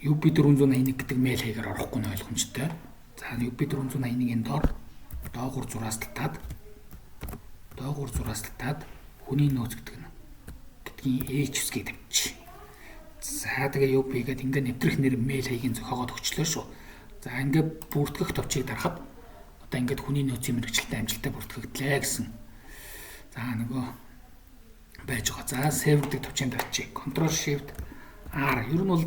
UB 481 гэдэг мэйл хаягаар орохгүй нь ойлгомжтой. За UB 481-ийн дор доогуур зураас татаад хүний нөөц гэдэг нь гэдгийн H үсгийг тавьчих. За тэгээ UB гэдэг ингээ нэвтрэх нэр мэйл хаягийн зохиогоод өгчлөө шүү. За ингээ бүртгэх товчийг дарахад одоо ингээд хүний нөөцийн мэргэжилтэн амжилттай бүртгэгдлээ гэсэн. За нөгөө байж байгаа. За save гэдэг товчийг дарчих. Ctrl Shift R. Ер нь бол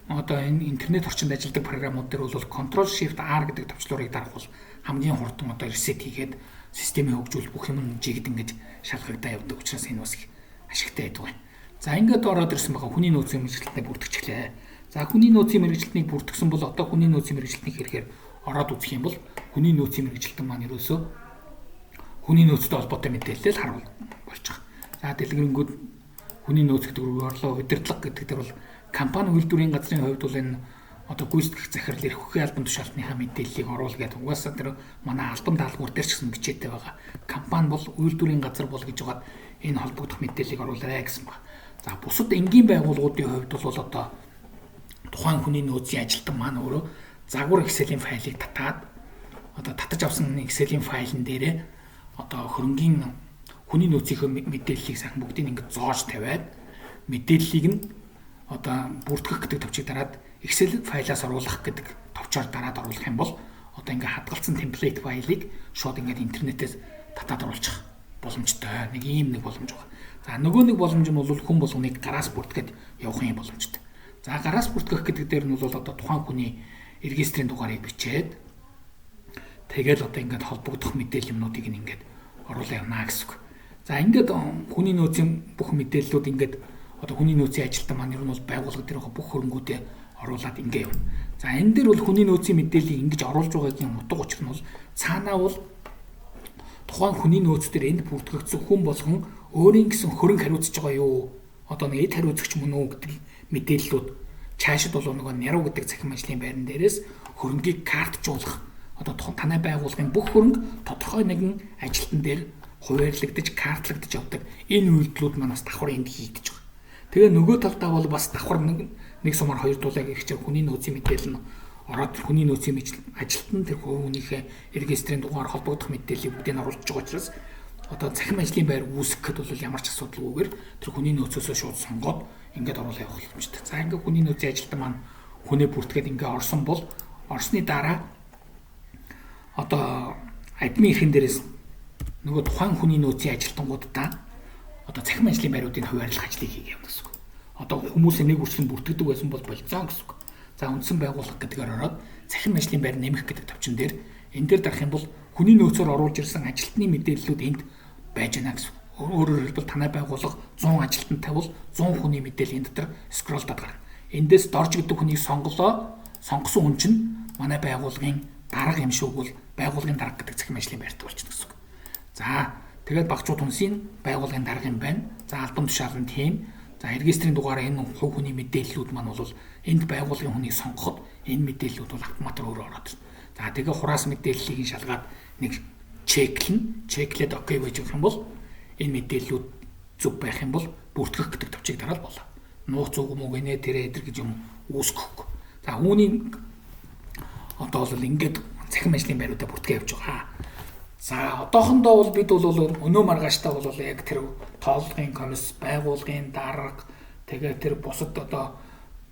одоо энэ интернет орчинд ажилладаг програмууд дээр бол Ctrl Shift R гэдэг товчлуурыг дарах бол хамгийн хурдан одоо reset хийгээд системийн хөгжүүлэлт бүх юм жигд ингэж шалгагдаа явдаг учраас энэ бас их ашигтай байдаг байна. За ингээд ороод ирсэн байгаа хүний нөөцийн мэргэжилтнээ бүртгэжлээ. За хүний нөөцийн мэргэжилтнийг бүртгэсэн бол одоо хүний нөөцийн мэргэжилтний хэрэгээр ороод үзэх юм бол хүний нөөцийн мэргэжилтэн маань ерөөсөө хүний нөөцтэй холбоотой мэдээлэл харуул болж байгаа. За дэлгэрэнгүүд хүний нөөц гэдэг рүү орлоо, удирдлага гэдэг дээр бол компани үйлдвэрийн газрын хувьд бол энэ одоо гүйцэтгэх захирал эрх хүчний албан тушаалтныхаа мэдээллийг оруул гэдэг. Угаасаа тэр манай албан даалгавар дээр ч гэсэн бичээтэй байгаа. Компани бол үйлдвэрийн газар бол гэж байгаад энэ холбогдох мэдээллийг оруулаарай гэсэн баг. За бусад энгийн байгууллагуудын хувьд бол одоо тухайн хүний нөөцийн ажилтан маань өөрөө загвар Excel-ийн файлыг татаад одоо татаж авсан Excel-ийн файлн дээрээ одоо хөрөнгийн хүний нөөцийнхөө мэдээллийг сайхан бүгдийг ингэж зоож тавиад мэдээллийг нь одоо бүртгэх гэдэг товчийг дараад Excel файлаас оруулах гэдэг товчоор дараад оруулах юм бол одоо ингээ хадгалсан template файлыг шууд ингээд интернетээс татаад оруулчих боломжтой. Нэг ийм нэг боломж байна. За нөгөө нэг боломж нь бол хүн болгоныг гараас бүртгээд явах юм боломжтой. За гараас бүртгэх гэдэг дээр нь бол одоо тухайн хүний регистрийн дугаарыг бичээд тэгэл одоо ингээд холбогдох мэдээлэл юмнуудыг ингээд оруулаа явна гэсэн үг. За ингээд хүний нөөцийн бүх мэдээллүүд ингээд одоо хүний нөөцийн ажилтан маань ер нь бол байгууллага дээр байгаа бүх хөрөнгүүдээ оруулаад ингээ явна. За энэ дээр бол хүний нөөцийн мэдээллийг ингэж оруулж байгаагийн утга учир нь бол цаанаа бол тухайн хүний нөөц дээр энд бүртгэгдсэн хүн болгон өөрийн гэсэн хөрөнгө хариуцж байгаа юу? Одоо нэг эд хариуцагч мөн үү гэдэг мэдээллүүд чаашид бол нөгөө няруу гэдэг цахим ажлын байран дээрээс хөрөнгийг картжуулах одоо танай байгууллагын бүх хөрөнгө тодорхой нэгэн ажилтан дээр хуваарлагдаж картлагдаж явдаг энэ үйлдэлүүд маань бас давхар энд хийгдэж байгаа. Тэгээ нөгөө талдаа бол бас давхар нэг сумаар хоёр дулааг ихчээр хүний нөөцийн мэдээлэл нь ороод хүний нөөцийн ажилтан тэр хүнийхээ регистрийн дугаар холбогдох мэдээллийг бүгдийг нь оруулж байгаа учраас одоо цахим ажлын байр үүсгэхэд бол ямар ч асуудалгүйгээр тэр хүний нөөцөөсөө шууд сонгоод ингээд оруулах явах боломжтой. За ингээд хүний нөөцийн ажилтан маань хүнээ бүртгээд ингээд орсон бол орсны дараа одоо админ эрхэн дээрээс нөгөө тухайн хүний нөөцийн ажилтнуудаа одоо цахим ажлын байруудыг хуваарлах ажлыг хийх явна гэсэн үг. Одоо хүмүүсээ нэг үрчлэн бүртгэдэг байсан бол болцсон гэсэн үг. За үндсэн байгууллага гэдгээр ороод цахим ажлын байр нэмэх гэдэг товчон дээр энэ дээр дарах юм бол хүний нөөцөөр оруулж ирсэн ажилтны мэдээллүүд энд байж байна гэсэн. Өөрөөр хэлбэл танай байгууллага 100 ажилтнтай бол 100 хүний мэдээлэл энэ дотор скроллдод гарна. Эндээс дорж гэдэг хүнийг сонголоо. Сонгосон хүн чинь манай байгууллагын дарга юм шиг бол байгууллагын дарга гэдэг цахим ажлын байртай болчихно гэсэн үг. За тэгээд багчууд хүнсийн байгууллагын дарга юм байна. За албан тушаал нь тийм. За регистрийн дугаараа энэ хувь хүний мэдээллүүд маань бол энд байгууллагын хүнийг сонгоход энэ мэдээллүүд бол автоматар өөрөө ороод ирнэ. За тэгээ хураас мэдээллийг нь шалгаад нэг чеклэн, чеклээд окей гэж өгөх юм бол энэ мэдээллүүд зөв байх юм бол бүртгэх гэдэг товчийг дараал болоо. Нууц үг мөг нэ тэрэ эдэр гэж юм үүсгэхгүй. За үүний одоо бол ингээд цахим ажлын байруудаа бүртгэе явж байгаа. За одоохондоо бол бид бол өнөө маргааштай бол яг тэр тоологын комисс, байгуулгын дарга тэгээ тэр бусад одоо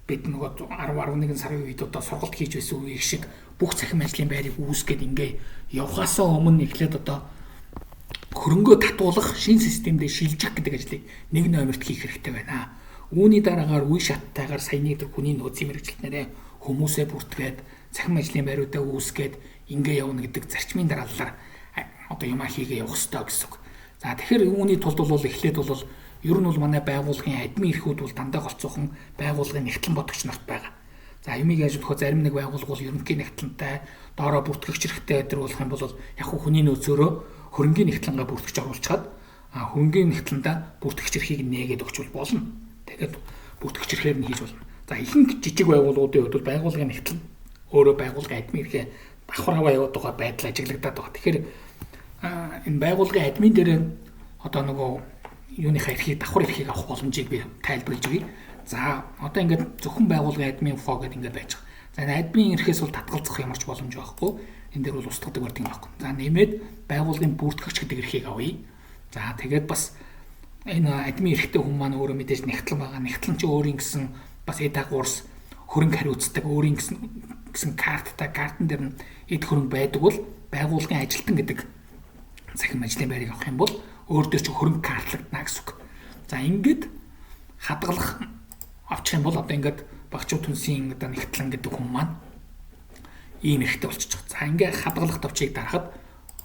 бид нөгөө 10 11 сарын үед одоо сургалт хийж байсан үеийг шиг бүх цахим ажлын байрыг үүсгээд ингээ явхаасаа өмнө эхлээд одоо хөрөнгөө татуулах шин системдээ шилжих гэдэг ажлыг нэг номерт хийх хэрэгтэй байна. Үүний дараагаар үе шаттайгаар саяны тэр хүний нөөцийн мэргэжилтнэрээ хүмүүсээ бүртгээд цахим ажлын байруудаа үүсгээд ингээ явна гэдэг зарчмын дараалалаар одоо юмаа хийгээ явах ёстой гэсэн үг. За тэгэхээр үүний тулд бол эхлээд бол ер нь бол манай байгууллагын админ эрхүүд бол дандаа голцоохон байгууллагын нэгтлэн бодогч нарт байгаа. За юмыг яаж өгөх зарим нэг байгууллага бол ерөнхий нэгтлэнтэй доороо бүртгэгч хэрэгтэй өдр болох юм бол яг хүний нөөцөөрөө хөрөнгийн нэгтлэнгээ бүртгэж оруулчихад хөрөнгийн нэгтлэндээ бүртгэгч эрхийг нээгээд өгчвөл болно. Тэгээд бүртгэгч эрхээр нь хийж болно. За ихэнх жижиг байгууллагуудын хувьд бол байгууллагын нэгтлэн өөрөө байгууллагын админ эрхээ давхар аваа яваад байгаа байдал ажиглагдаад байгаа. Тэгэхээр энэ байгууллагын админ дээр одоо нөгөө юуныхаа эрхийг давхар эрхийг авах боломжийг би тайлбарлаж өгье. За одоо ингээд зөвхөн байгууллагын админ инфо гэдэг ингээд байж байгаа. За энэ админ эрхээс бол татгалзах ямар ч боломж байхгүй. Энэ дээр бол устгадаг барьдаг юм байхгүй. За нэмээд байгууллагын бүртгэгч гэдэг эрхийг авъя. За тэгээд бас энэ админ эрхтэй хүн маань өөрөө мэдээж нэгтлэн байгаа. Нэгтлэн чи өөрийн гэсэн бас эд дагуурс хөрөнгө хариуцдаг, өөрийн гэсэн карттай, картан дээр нь эд хөрөнгө байдаг бол байгууллагын ажилтан гэдэг цахим ажлын байрыг авах юм бол өөр дээр чи хөрөнгө картлагдана гэсэн үг. За ингээд хадгалах авчих юм бол одоо ингээд багчууд хүнсийн одоо нэгтлэн гэдэг хүн маань ийм эрхтэй болчихж байгаа. За ингээд хадгалах товчийг дарахад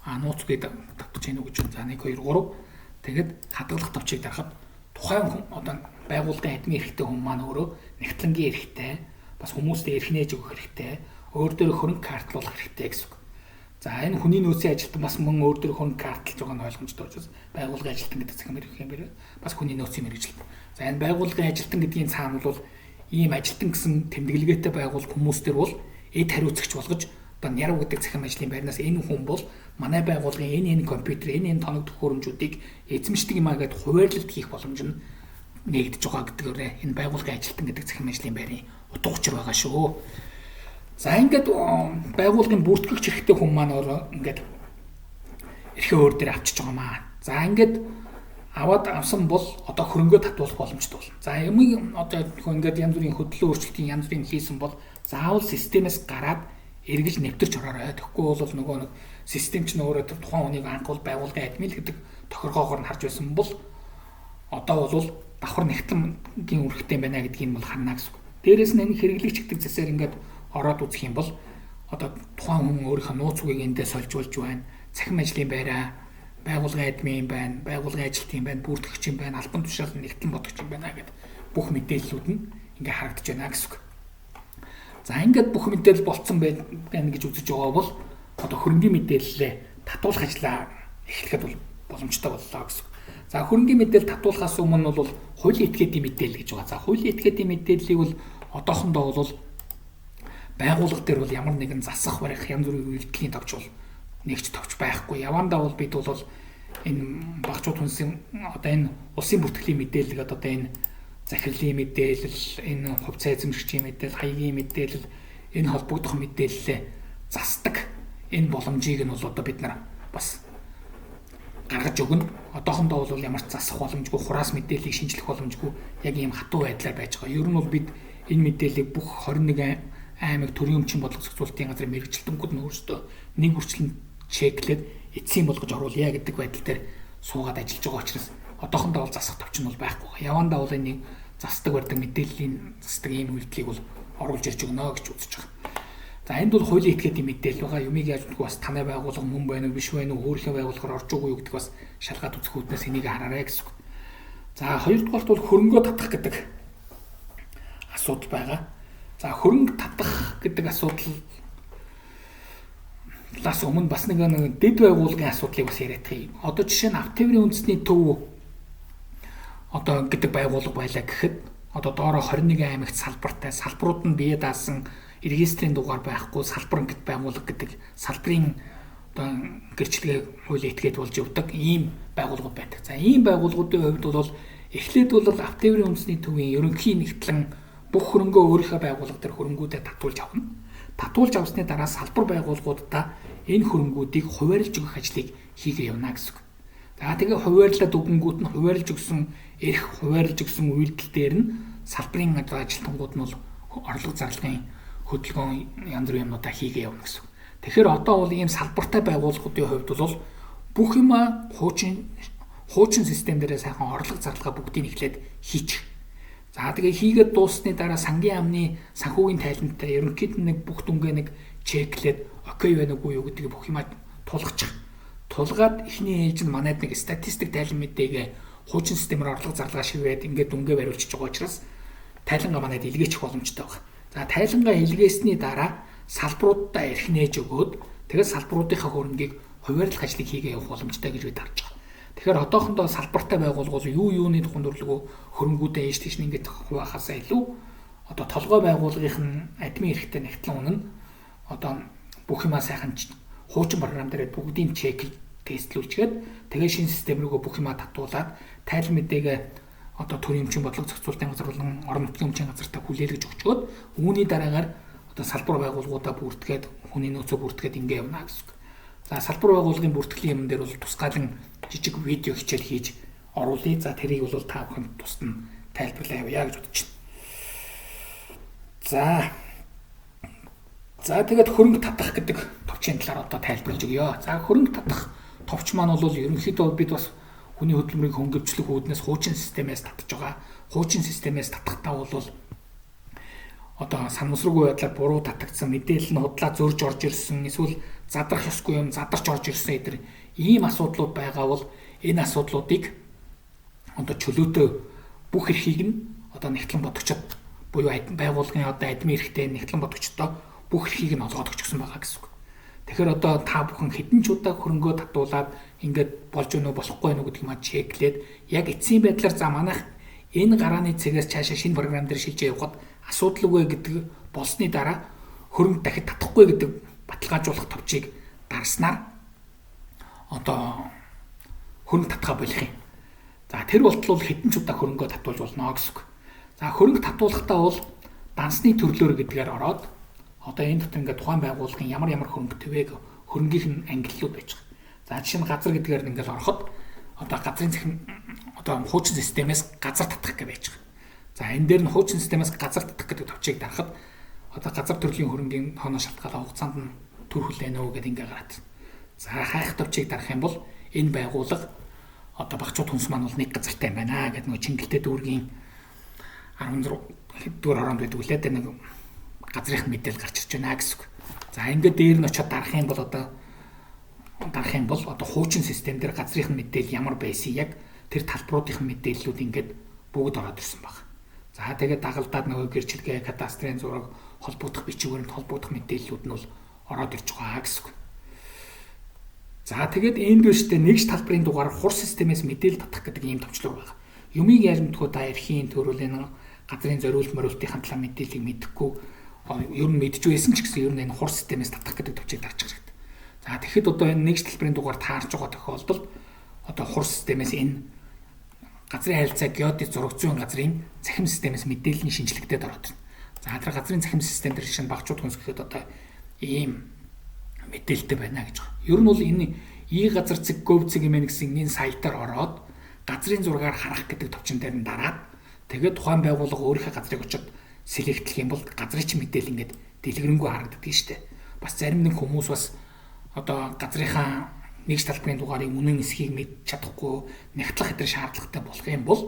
нууц гээд татж гэнэ үү гэж. За 1 2 3 тэгээд хадгалах товчийг дарахад тухайн хүн одоо байгууллагын админ эрхтэй хүн маань өөрөө нэгтлэнгийн эрхтэй, бас хүмүүстэй эрх нээж өгөх хэрэгтэй, өөр дээр хөрөнгө картлуулах хэрэгтэй гэсэн үг. За энэ хүний нөөцийн ажилтан бас мөн өөр дээр хөрөнгө картлж байгаа нь ойлгомжтой учраас байгууллагын ажилтан гэдэг цахим эрх юм байна. Бас хүний нөөцийн мэргэжилт. За энэ байгууллагын ажилтан гэдгийн цаана бол ийм ажилтан гэсэн тэмдэглэгээтэй байгууллага хүмүүс төр бол эд хариуцагч болгож одоо нярав гэдэг цахим ажлын байрнаас энэ хүн бол манай байгууллагын энэ компьютер, энэ тоног төхөөрөмжүүдийг эзэмшдэг юм а гэд хуваарлалт хийх боломж нь нэгдэж байгаа гэдгээр энэ байгууллагын ажилтан гэдэг цахим ажлын байрын утга учир байгаа шүү. За ингээд байгууллагын бүртгэгч хэрэгтэй хүн маань өөрөө ингээд эрхээ өөр дээр авчиж байгаа маа. За ингээд аваад авсан бол одоо хөрөнгөө татуулах боломжтой болно. За юмыг одоо ингээд янз бүрийн хөдлөө өөрчлөлтийн янз бүрийн хийсэн бол заавал системээс гараад Эргэж нэвтэрч ороорой. Тэгэхгүй бол нөгөө нэг систем чинь өөрөө тэр тухайн хүнийг анх бол байгууллагын админ гэдэг тохиргоогоор нь харж байсан бол одоо бол давхар нэгтлэнгийн үүрэгтэй байна гэдгийг бол харна гэсэн үг. Дээрээс нь энэ хэрэглэгч гэдэг зэсээр ингээд ороод үзэх юм бол одоо тухайн хүн өөрийнхөө нууц үгийг эндээ сольж болж байна. Цахим ажлын байраа, байгууллагын админ байна, байгууллагын ажилтан байна, бүртгэгч юм байна, албан тушаал нэгтлэн бодогч юм байна гэд бүх мэдээллүүд нь ингээ харагдаж байна гэсэн үг. За ингээд бүх мэдээлэл болцсон байна гэж үзэж байгаа бол одоо хөрөнгийн мэдээллээ татуулах ажлаа эхлэхэд бол боломжтой боллоо гэсэн. За хөрөнгийн мэдээлэл татуулахаас өмнө бол хуулийн этгээдийн мэдээлэл гэж байгаа. За хуулийн этгээдийн мэдээллийг бол одоохондоо бол байгууллага дээр бол ямар нэгэн засах барих янз бүрийн үйлдэлийн товч бол нэгч товч байхгүй. Явандаа бол бид бол энэ багчууд хүнсийн одоо энэ улсын бүртгэлийн мэдээлэл гэдэг одоо энэ захирлын мэдээлэл, энэ хувьцаа эзэмшигчийн мэдээлэл, хаягийн мэдээлэл, энэ холбогдох мэдээллээ засдаг энэ боломжийг нь бол одоо бид нар бас гаргаж өгнө. Одоохондоо бол ямар ч засах боломжгүй, хураас мэдээллийг шинжлэх боломжгүй яг ийм хатуу байдлаар байж байгаа. Ер нь бол бид энэ мэдээллийг бүх 21 аймаг төрийн өмчийн бодлого зохицуулалтын газрын мэргэжилтэнгүүд нь өөрсдөө нэг үрчлэн чеклээд эцсийн болгож оруулъя гэдэг байдал дээр суугаад ажиллаж байгаа учраас одоохондоо бол засах товч нь бол байхгүй. Явандаа бол энэ засдаг барьдаг мэдээллийн засдаг ийм үйлдэлийг бол оруулж ирж өгнө гэж үзэж байгаа. За энд бол хуулийн этгээдийн мэдээлэл байгаа. Юмыг яаж мэдэх бас танай байгууллага мөн байна уу, биш байна уу, өөрийнхөө байгууллагаар орж уугүй юу гэдэг бас шалгаад үзэх үүднээс энийг хараарай гэсэн үг. За хоёрдугаарт бол хөрөнгөө татах гэдэг асуудал байгаа. За хөрөнгө татах гэдэг асуудал лас өмнө бас нэг дэд байгууллагын асуудлыг бас яриад юм. Одоо жишээ нь Автиврын үндэсний төв одоо гэдэг байгууллага байлаа гэхэд одоо доороо 21 аймагт салбартай, салбарууд нь бие даасан регистрийн дугаар байхгүй, салбар гэд байгууллага гэдэг салбарын одоо гэрчлэгээ хуулийн этгээд болж явдаг ийм байгууллагууд байдаг. За ийм байгууллагуудын хувьд бол эхлээд бол Автиврын үндэсний төвийн ерөнхий нэгтлэн бүх хөрөнгөө өөрийнхөө байгууллага дээр хөрөнгүүдээ татуулж авна. Татуулж авсны дараа салбар байгууллагуудаа энэ хөрөнгүүдийг хуваарлж өгөх ажлыг хийгээ явна гэсэн үг. За тэгээ хуваарлаад өгөнгүүт нь хуваарлж өгсөн эрх, хуваарлж өгсөн үйлдэл дээр нь салбарын ажилтнууд нь бол орлого зарлагын хөдөлгөөн янз бүрийн юмнуудаа хийгээ явна гэсэн үг. Тэгэхээр одоо бол ийм салбартай байгууллагуудын хувьд бол бүх юма хуучин систем дээрээ сайхан орлого зарлага бүгдийг эхлээд хийчих. За тэгээ хийгээд дууссаны дараа сангийн амны санхүүгийн тайлантай ерөнхийд нь нэг бүх дүнгээ нэг чеклээд окей байна уугүй юу гэдгийг бүх юма тулгачих. Тулгаад эхний ээлж нь манайд нэг статистик тайлан мэдээгээ хуучин системээр орлого зарлага шивээд ингээд дүнгээ бариулчихж байгаа учраас тайлангаа манайд илгээчих боломжтой байна. За тайлангаа илгээсний дараа салбаруудаа эрх нээж өгөөд тэгээд салбаруудынхаа хөрөнгийг хуваарлах ажлыг хийгээ явах боломжтой гэж бид харж байгаа. Тэгэхээр одоохондоо салбартай байгуулгал юуны тухайн төрлөгөө хөрөнгүүдээ ээж тийш нь ингээд хуваахаасаа илүү одоо толгой байгууллагын нь админ эрхтэй нэгтлэн үнэн одоо бүх юмаа сайхан хуучин програм дээр бүгдийг чек тестлүүлчихэд тэгээ шинэ систем рүүгээ бүх юмаа татуулаад тайлан мэдээгээ одоо төрийн өмчийн бодлого зохицуулалтын газар болон орон нутгийн өмчийн газартаа хүлээлгэж өгчөөд үүний дараагаар одоо салбар байгууллагуудаа бүртгээд хүний нөөцөө бүртгээд ингэ явна гэсэн үг. За салбар байгууллагын бүртгэлийн юм дээр бол тусгаалan жижиг видео хичээл хийж оруулъя. За тэрийг бол та бүхэнд тусад нь тайлбарлаа явъя гэж бодож байна. За тэгээд хөрөнгө татах гэдэг товчийн талаар одоо тайлбарлаж өгье. За хөрөнгө татах товч маань бол ерөнхийдөө бид бас хүний хөдөлмөрийг хөнгөвчлөх үүднээс хуучин системээс татж байгаа. Хуучин системээс татахдаа бол одоо санамсаргүй байдлаар буруу татагдсан мэдээлэл нь худлаа зөрж орж ирсэн, эсвэл задрах ёсгүй юм задарч орж ирсэн эдэр ийм асуудлууд байгаа бол энэ асуудлуудыг одоо чөлөөтэй бүх эрхийг нь одоо нэгтлэн бодогчид буюу байгууллагын одоо админ эрхтэй нэгтлэн бодогчдоо бүх эрхийг нь олгоод өгчихсөн байгаа гэсэн үг. Тэгэхээр одоо та бүхэн хэдэн ч удаа хөрөнгөө татуулаад ингээд болж өгнө болохгүй нү гэдэг юм а чеклээд яг эцсийн байдлаар за манайх энэ гарааны цэгээс цаашаа шинэ програм дээр шилжээ явахад асуудалгүй гэдэг болсны дараа хөрөнгө дахид татахгүй гэдэг баталгаажуулах товчийг дарснаар одоо хөрөнгө татгаа болох юм. За тэр болтол бол хэдэн ч удаа хөрөнгөө татуулж болно гэсэн үг. За хөрөнгө татуулахдаа бол дансны төрлөөр гэдгээр ороод одоо энэ дотор ингээд тухайн байгууллагын ямар ямар хөрөнгөтэй вэ хөрөнгийнх нь ангиллууд байж байгаа. За жишээ нь газар гэдгээр ингээд ороход одоо газрын цахим одоо хуучин системээс газар татах гэж байж байгаа. За энэ дээр нь хуучин системээс газар татах гэдэг товчийг дарахад Одоо газар төрлийн хөрөнгийн тооноо шалтгаалаад хугацаанд нь төр хүлээнэ үү гэдэг ингээ гараад. За, хайх товчийг дарах юм бол энэ байгууллага одоо багчууд хүнс маань бол нэг газартай юм байна гэдэг нөгөө Чингэлтэй дүүргийн 16 дугаар хороонд байдаг үлээ, тэр нэг газрын мэдээлэл гарч ирж байна гэсэн үг. За, ингээд дээр нь очиод дарах юм бол одоо хуучин систем дээр газрын мэдээлэл ямар байсан, яг тэр талбаруудын мэдээллүүд ингээд бүгд ороод ирсэн баг. За, тэгээд дагалдаад нөгөө гэрчилгээ, кадастрын зураг, холбогдох бичвэрэнд холбогдох мэдээллүүд нь бол ороод ирж байгаа гэсэн үг. За, тэгээд энд биш дээ, нэгж талбарын дугаар хур системээс мэдээлэл татах гэдэг ийм товчлуур байна. Юмыг яаж мэдэх вэ? Та эрхийн төрөл, энэ газрын зориулт мориултын талаар мэдээллийг мэдэхгүй, ер нь мэдж байсан ч гэсэн ер нь энэ хур системээс татах гэдэг товчийг дарчих хэрэгтэй. За, тэгэхэд одоо энэ нэгж талбарын дугаар таарч байгаа тохиолдолд одоо хур системээс энэ газрын харилцаа, геодез, зураг зүйн газрын цахим системээс мэдээллийн шинжлэгдээд ороод ирнэ. За, тэр газрын цахим систем дээр шинэ багчууд хүнс гэхэд одоо ийм мэдээлэлтэй байна гэж байна. Ер нь бол энэ e-газар цэг gov цэг mn гэсэн энэ сайтаар ороод газрын зургаар харах гэдэг товчон дээр нь дараад, тэгээд тухайн байгууллага өөрийнхөө газрыг очиод select лэх юм бол газрын чинь мэдээлэл ингээд дэлгэрэнгүй харагддаг шүү дээ. Бас зарим нэг хүмүүс бас одоо газрынхаа нэгж талбарын дугаарыг үнэн эсхийг мэдж чадахгүй, нягтлах гэтэр шаардлагатай болох юм бол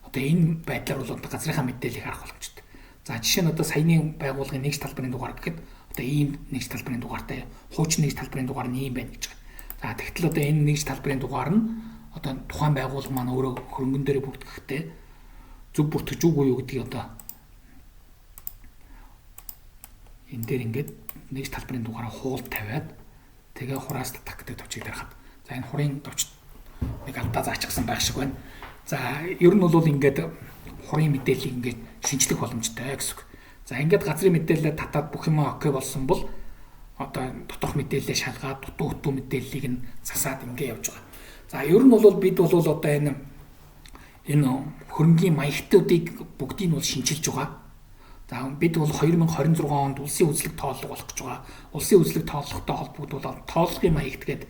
одоо энэ байдлаар бол одоо газрынхаа мэдээллийг харах боломжтой. За, жишээ нь одоо саяны байгууллагын нэгж талбарын дугаар гэхэд одоо ийм нэгж талбарын дугаартай, хуучин нэгж талбарын дугаар нь ийм байна гэж байгаа. За, тэгтэл одоо энэ нэгж талбарын дугаар нь одоо тухайн байгууллага маань өөрөө хөрөнгөн дээр бүртгэхдээ зөв бүртгэж үгүй юу гэдгийг одоо энэ дээр ингээд нэгж талбарын дугаараа хуул тавиад, тэгээ хураас татах гэдэг товчийг дарахад, за, энэ хурын товч нэг алдаа заачихсан байх шиг байна. За, ер нь бол ингээд хурын мэдээллийг ингээд шинжлэх боломжтой гэсэн үг. За, ингээд газрын мэдээлэлээ татаад бүх юм okay болсон бол одоо доторх мэдээлэлээ шалгаад, дутуу өтүү мэдээллийг нь засаад ингээ явж байгаа. За, ер нь бол бид бол одоо энэ хөрөнгийн маягтуудыг бүгдийг нь бол шинчилж байгаа. За, бид бол 2026 онд улсын үзлэг тооллого болох гэж байгаа. Улсын үзлэг тооллоготой холбогдуулаад тооллогын маягт гээд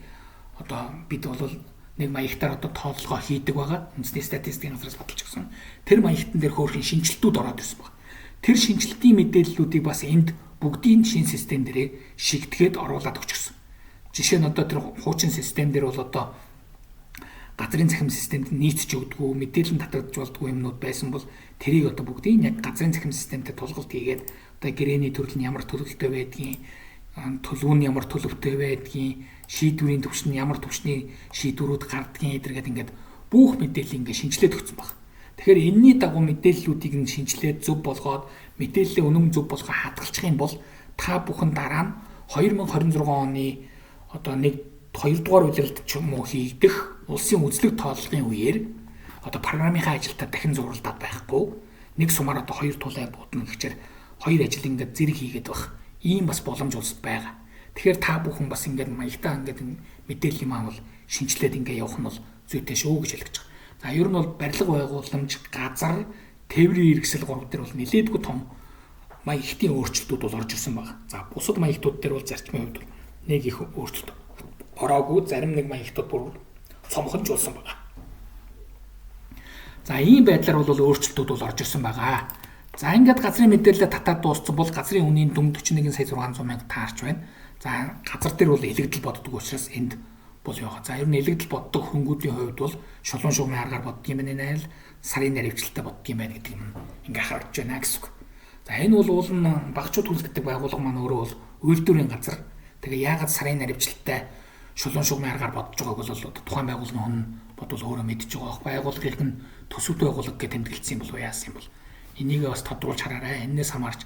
одоо бид бол нэг маягтаар одоо тооллогоо хийдэг байгаа. Үндэсний статистикийн газраас баталж өгсөн. Тэр маягтан дээр хөөрхөн шинжилтүүд ороод ирсэн байна. Тэр шинжилтийн мэдээллүүдийг бас энд бүгдийн шин систем дээрээ шигтгээд оруулаад өгчихсөн. Жишээ нь одоо тэр хуучин систем дээр бол одоо газрын цахим системд нийцж өгдөггүй, мэдээлэл татагдж болдгоо юмнууд байсан бол тэрийг одоо бүгдийг яг газрын цахим системтэй тулгалт хийгээд, одоо гэрээний төрөл нь ямар төлөвлөлтөй байдгийг, төлөв нь ямар төлөвтэй байдгийг, шийдвэрийн түвшин нь ямар түвшний шийдвэрүүд гардгийг эдэргээд ингээд бүх мэдээллийг ингээд шинжилээд өгсөн баг. Тэгэхээр энэний дагуу мэдээллүүдийг нь шинжилээд, зөв болгоод, мэдээллийн үнэн зөв болгоо хадгалчих юм бол та бүхэн дараа нь 2026 оны одоо нэг 2 дугаар улиралд ч юм уу хийгдэх улсын үзлэг тооллогын үеэр одоо програмынхаа ажилдаа дахин зуралдаад байхгүй, нэг сумаар одоо хоёр тулай буудна гэхчээр хоёр ажил ингээд зэрэг хийгээд байх ийм бас боломж улсад байгаа. Тэгэхээр та бүхэн бас ингээд маягтаа ингээд мэдээлэл юм аа бол шинжилээд ингээд явах нь бол зүйтэй шүү гэж хэлэх гэж байгаа. За, ер нь бол барилга, байгууламж, газар, тээврийн хэрэгсэл гурав дээр бол нэлээдгүй том маягтын өөрчлөлтүүд бол орж ирсэн байна. За, бусад маягтууд дээр бол зарчмын хувьд нэг их өөрчлөлт ороогүй, зарим нэг маягтууд бүр цомхонж болсон байна. За, ийм байдлаар бол өөрчлөлтүүд бол орж ирсэн байгаа. За, ингээд газрын мэдээлэлээ татаад дууссан бол газрын үнийн дүн 41 сая 600 мянга таарч байна. За, газар дээр бол илэгдэл боддог учраас энд бол яваа. За, ер нь илэгдэл боддог хөнгүүдийн хувьд бол шулуун шугамын аргаар боддог юм байна, айл сарын наривчлалтай боддог юм байна гэдэг юм ингээ харагдаж байна гэсэн үг. За, энэ бол уул нь багчууд хүнс гэдэг байгууллага маань өөрөө бол үйлдвэрийн газар. Тэгээ яагаад сарын наривчлалтай, шулуун шугамын аргаар бодож байгааг бол тухайн байгууллагын хүн бодвол өөрөө мэдж байгаа бох. Байгууллагыг нь төсөвт байгууллага гэж тэмдэглэсэн юм болов уу, яасан юм бол энийг бас тодруулж хараарай. Энээс хамаарч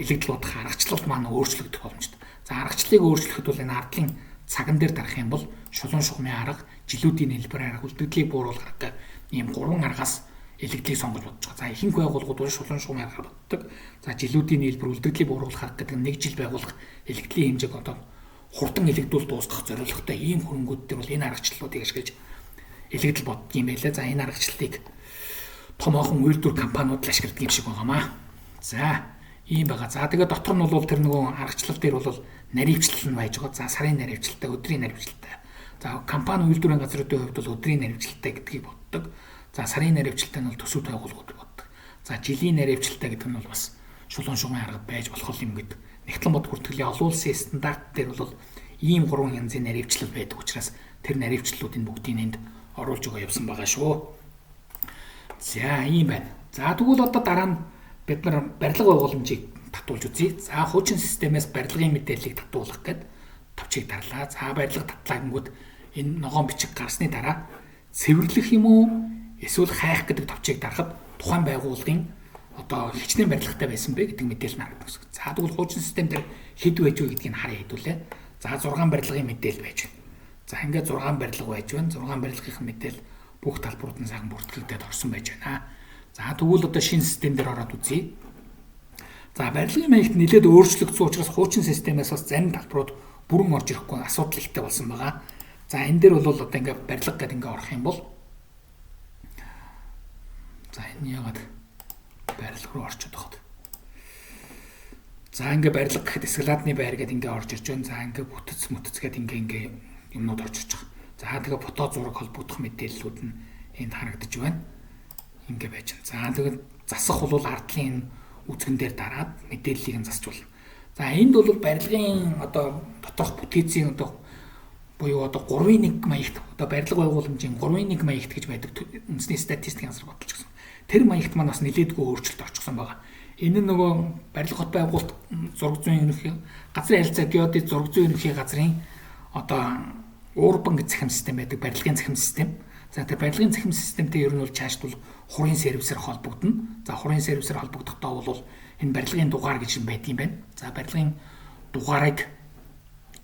илэгдэл бодох аргачлал маань өөрчлөгдөх боломжтой. За, аргачлалыг өөрчлөхөд бол энэ ардлын цаган дээр дарах юм бол шулуун шугамын арга, жилүүдийн хэлбэр арга, үлдэгдлийг бууруулах арга гэх ийм гурван аргаас илэгдлийг сонгож бодож байгаа. За, ихэнх байгууллагууд бол шулуун шугамын аргаар боддог. За, жилүүдийн нийлбэр, үлдэгдлийг бууруулах арга гэдэг нь нэг жил байгуулах илэгдлийн хэмжээг одоо хурдан илэгдүүл дуусгах зорилготой ийм хөрөнгүүд дээр бол энэ аргачлалуудыг ашиглаж илэгдэл боддог юм байлаа. За, энэ аргачлалыг томоохон үйлдвэр компаниуд л ашигладаг юм шиг байгаамаа. За, ийм байгаа. За, тэгээд дотор нь бол тэр нөгөө аргачлал дээр бол наривчлал нь байж байгаа. За, сарын наривчлалтай, өдрийн наривчлалтай. За, компани үйлдвэрийн газруудын хувьд бол өдрийн наривчлалтай гэдгийг боддог. За, сарын наривчлалтай нь бол төсөв байгууллагууд боддог. За, жилийн наривчлалтай гэдэг нь бол бас шулуун шугамын аргад байж болох юм гэдэг. Нягтлан бод бүртгэлийн олон улсын стандарт дээр бол ийм гурван янзын наривчлал байдаг учраас тэр наривчлалуудын бүгдийг энд оруулж өгөө явсан байгаа шүү. За ийм байна. За тэгвэл одоо дараа нь бид нар барилга байгууламжийг татуулж үзье. За хуучин системээс барилгын мэдээллийг татуулах гээд товчийг дарлаа. За барилга татлаа гэнгүүт энэ ногоон бичиг гарсны дараа цэвэрлэх юм уу эсвэл хайх гэдэг товчийг дарахад тухайн байгууллагын одоо хичнээн барилгатай байсан бэ гэдэг мэдээлэл нь харагдана гэсэн. За тэгвэл хуучин систем дээр хэд байж вэ гэдгийг харъя хэдүүлээ. За 6 барилгын мэдээлэл байж байна. За ингээд 6 барилга байж байна. 6 барилгын мэдээлэл бүх талбарууд нь сайхан бүртгэгдээд орсон байж байна. За тэгвэл одоо шинэ систем дээр ороод үзье. За барилгын маягт нэлээд өөрчлөгдсөн учраас хуучин системээс бас зарим талбарууд бүрэн орж ирэхгүй асуудал ихтэй болсон байгаа. За энэ дээр бол одоо ингээд барилга гэдэг ингээд орох юм бол за энэ яагаад барилга руу орчод байхад. За ингээ барилга гэхэд эсгэлаадны байр гэдэг ингээ орж ирж байна. За ингээ бүтэц мүтэц гэдэг ингээ юмнууд орж ирж байгаа. За тэгээ фото зураг холбогдох мэдээллүүд нь энд харагдаж байна. Ингээ байж байна. За тэгээд засах бол ардлын үзгэн дээр дараад мэдээллийг нь засч болно. За энд бол барилгын одоо доторх бүтээцийн одоо буюу одоо 3-1 маягт одоо барилга байгууламжийн 3-1 маягт гэж байдаг үндэсний статистикийн газар баталж гисэн. Тэр маягт маань бас нэлээдгүй өөрчлөлт орчихсон байгаа. Энэ нь нөгөө барилга хот байгуулалт зураг зүйн ерөнхий газрын харилцаа геодез зураг зүйн ерөнхий газрын одоо урбан гэж цахим систем байдаг, барилгын цахим систем. За тэр барилгын цахим системтэй ер нь бол чаашд бол хурын сервисээр холбогдно. За хурын сервисээр холбогдохдоо бол энэ барилгын дугаар гэж юм байдаг юм байна. За барилгын дугаарыг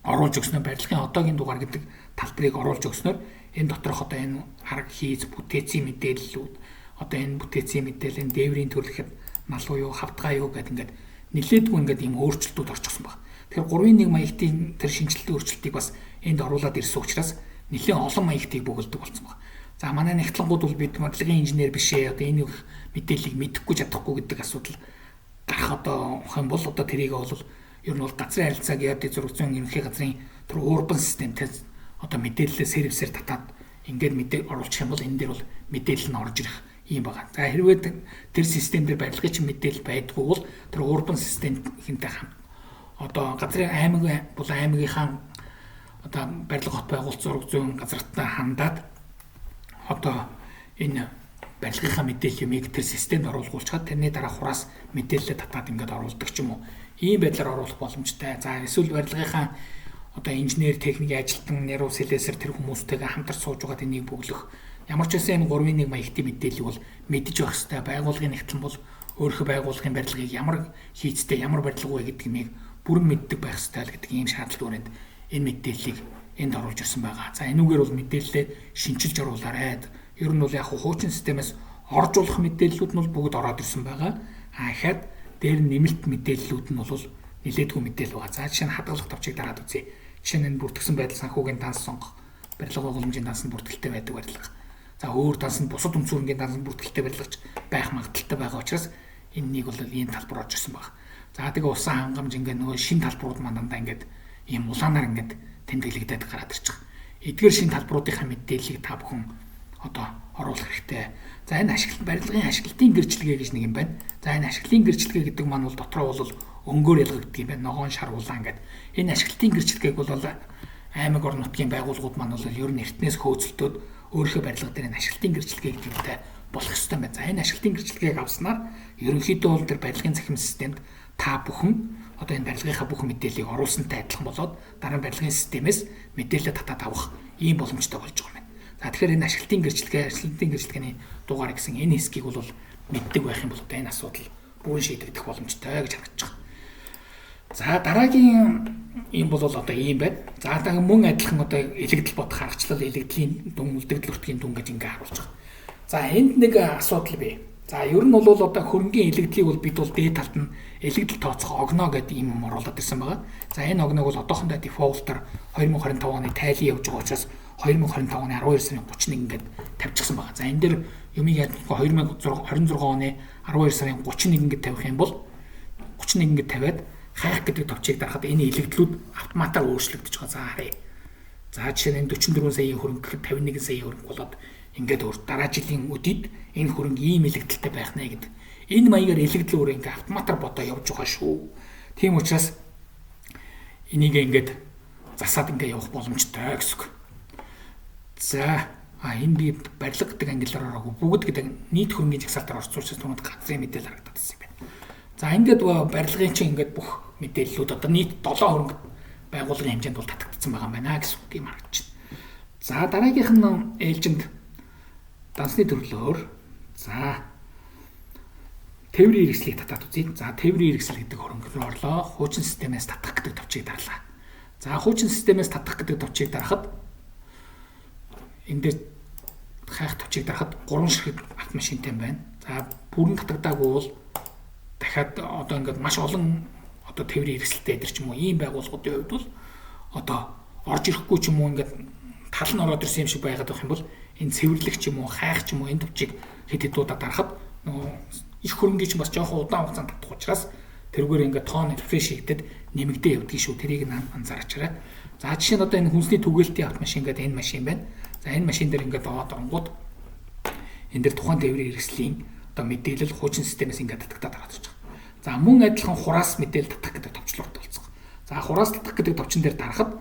оруулж өгснөөр барилгын одоогийн дугаар гэдэг талбарыг оруулж өгснөөр энэ доторх одоо энэ арга хийц бүтээцийн мэдээллүүд одоо энэ бүтээцийн мэдээлэл энэ дээврийн төрлөхэд налуу юу хавтгай юу гэдэг ингээд нэлээдгүй ингээд ийм өөрчлөлтүүд орчихсон баг. Тэгэхээр 3-1 маягтын тэр шинжилэлтийн өөрчлөлтийг бас энд оруулаад ирсэн учраас нэлээд олон маягтыг бөглөдөг болсон баг. За манай нэгтлангууд бол бид бодлогын инженер биш ээ. Одоо энэ мэдээллийг мэдэхгүй чадахгүй гэдэг асуудал гарах одоо юм бол одоо тэрийг бол ер нь бол газрын харилцаа геодез зураг зүйн ерөнхий газрын тэр урбан системтэй одоо мэдээлэлээ сервисээр татаад ингээд мэдээ оруулчих юм бол энэ дээр бол мэдээлэл нь орж ирэх юм байгаа. За хэрвээ тэр систем дээр барилгын чинь мэдээлэл байдгүй бол тэр урбан систем хинтэй хамт одоо газрын аймаг бол аймагийнхаа одоо барилга хот байгуулалт зураг зүйн газартаа хандаад одоо энэ барилгынхаа мэдээлэл юмыг тэр системд оруулгуулчихад тэрний дараа хураас мэдээлэлээ татаад ингээд оруулдаг ч юм уу. Ийм байдлаар оруулах боломжтой. За эсвэл барилгынхаа одоо инженер, техникийн ажилтан, нэрв сэлээсэр тэр хүмүүстэйгээ хамтарч сууж байгаад энийг бөглөх. Ямар ч байсан энэ 3-1 маягтын мэдээллийг бол мэдэж байх хэрэгтэй. Байгууллагын нэгтлэн бол өөрийнхөө байгууллагын барилгыг ямар хийцтэй, ямар барилга вэ гэдэг юмыг бүрэн мэддэг байх хэрэгтэй л гэдэг ийм шаардлага өрөөнд энэ мэдээллийг энд оруулж ирсэн байгаа. За энүүгээр бол мэдээлэлээ шинчилж оруулаарай. Ер нь бол яг хуучин системээс орж болох мэдээллүүд нь бол бүгд ороод ирсэн байгаа. Ахаад дээр нэмэлт мэдээллүүд нь бол нэлээдгүй мэдээлэл байгаа. За жишээ нь хадгалах товчийг дараад үзье. Жишээ нь энэ бүртгэсэн байдал санхүүгийн данс сонгох, барилга байгууламжийн данс нь бүртгэлтэй байдаг барилга. За өөр данс нь бусад өнцгөрөнгийн данс нь бүртгэлтэй барилгач байх магадлалтай байгаа учраас энэнийг бол ийм талбар орж ирсэн байна. За тэгээ усан хангамж ингээд нөгөө шин талбарууд маань дандаа ингээд ийм улаанаар ингээд тэмдэглэгдээд гараад ирчих. Эдгээр шин талбаруудынхаа мэдээллийг та бүхэн одоо оруулах хэрэгтэй. За энэ ашиглалт барилгын ашиглалтын гэрчлэгээ гэж нэг юм байна. За энэ ашиглалтын гэрчлэгээ гэдэг маань бол дотроо бол өнгөөр ялгагддаг юм байна. Ногоон шар улаан гэдэг. Энэ ашиглалтын гэрчлэгээг бол аймаг орон нутгийн байгууллагууд маань бол ер нь эртнээс хөөцөлтөөд өөрийнхөө барилга дээр энэ ашиглалтын гэрчлэгээ гэдэг юмтай болох ёстой юм байна. За энэ ашиглалтын гэрчлэгээг авснаар ерөнхийдөө бол тэр барилгын цахим системд та бүхэн одоо энэ барилгынхаа бүх мэдээллийг оруулсантай адилхан болоод дараа нь барилгын системээс мэдээлэлээ татаад авах ийм боломжтой болж байгаа юм байна. За тэгэхээр энэ ашиглалтын гэрчлэгээ, ашиглалтын гэрчлэгээний дугаар гэсэн энэ хэсгийг бол мэддэг байх юм бол одоо энэ асуудал бүрэн шийдэгдэх боломжтой гэж харагдаж байгаа. За дараагийн юм бол одоо ийм байна. За мөн адилхан одоо илэгдэл бодох аргачлал, илэгдлийн дүн, үлдэгдэл өртгийн дүн гэж ингээ харуулж байгаа. За энд нэг асуудал бий. За ер нь бол одоо хөрөнгийн илэгдлийг бол бид бол дээд талд нь илэгдэл тооцох огно гэдэг ийм юм оруулаад ирсэн байгаа. За энэ огног бол одоохондоо дефолтоор 2025 оны тайлан явж байгаа учраас 2025 оны 12 сарын 31 ингээд тавьчихсан байгаа. За энэ дээр юмыг 2026 оны 12 сарын 31 ингээд тавих юм бол 31 ингээд тавиад хайх гэдэг товчийг дарахад энэ илэгдлүүд автоматар өөрчлөгдөж байгаа. За харъя. За жишээ нь 44 саяын хөрөнгө гэхэд 51 саяын хөрөнгө болоод ингээд өөр дараа жилийн өдөрт энэ хөрөнгө ийм илэгдэлтэй байх нэ гэдэг. Энэ маягаар илэгдэл өөр ингээ автоматар бодоо явж байгаа шүү. Тийм учраас энийг ингээд засаад ингээ явах боломжтой гэсэн үг. За, энэ би барилга гэдэг ангиллаар ороогүй, бүгд гэдэг нийт хөрөнгийн жагсаалтаар орсон учраас түүнд газрын мэдээлэл харагдаад байсан юм байна. За, ингээд барилгын чинь ингээд бүх мэдээллүүд одоо нийт 7 хөрөнгө байгууллагын хэмжээнд бол татагдсан байгаа юм байна гэсэн үг юм харагдаж байна. За, дараагийнх нь ээлжинд дансны төрлөөр за тээврийн хэрэгслийг татаад үзье. За, тээврийн хэрэгсэл гэдэг хөрөнгө рүү орлоо. Хуучин системээс татах гэдэг товчийг дарлаа. За, хуучин системээс татах гэдэг товчийг дарахад энэ дээр хайх товчийг дарахад 3 ширхэг автомашинтай байна. За, бүрэн татагдаагүй бол дахиад одоо ингээд маш олон одоо тээврийн хэрэгсэлтэй эдэр ч юм уу ийм байгууллагуудын хувьд бол одоо орж ирэхгүй ч юм уу, ингээд тал нь ороод ирсэн юм шиг байгаад байх юм бол энэ цэвэрлэх ч юм уу, хайх ч юм уу энэ товчийг хэд хэд удаа дарахад нөгөө их хөрөнгийн чинь бас жоохон удаан хугацаанд татах учраас тэрүүгээр ингээд тоон refresh хийгдэд нэмэгдээ явдгийг шүү. Тэрийг нь анзаарчаарай. За, жишээ нь одоо энэ хүнсний түгээлтийн автомашин гэдэг энэ машин байна. За, энэ машин дээр ингээд аваад оронгууд энэ дээр тухайн тээврийн хэрэгслийн одоо мэдээлэл хуучин системээс ингээд татагтаад ороод ирж байгаа. За, мөн адилхан хураас мэдээлэл татах гэдэг товчлуурт болцсон. За, хураас татах гэдэг товчон дээр дарахад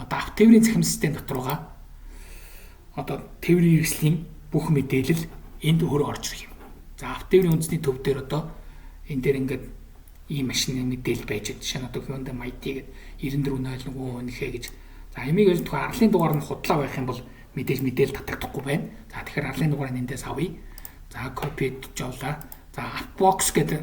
одоо авто тээврийн цахим систем дотор байгаа одоо тээврийн хэрэгслийн бүх мэдээлэл энд өөрөө орж ирэх юм. За, авто тээврийн үндэсний төв дээр одоо энэ дээр ингээд ийм машины мэдээлэл байж, жишээ нь одоо Hyundai Mighty гэдэг 9401 үнэхэ гэж. За, эмийг зөвхөн арлын дугаар нь худлаа байх юм бол мэдээж мэдээлэл татагдахгүй байна. За, тэгэхээр арлын дугаарыг эндээс авъя. За, copy жовлаа. За, Appbox гэдэг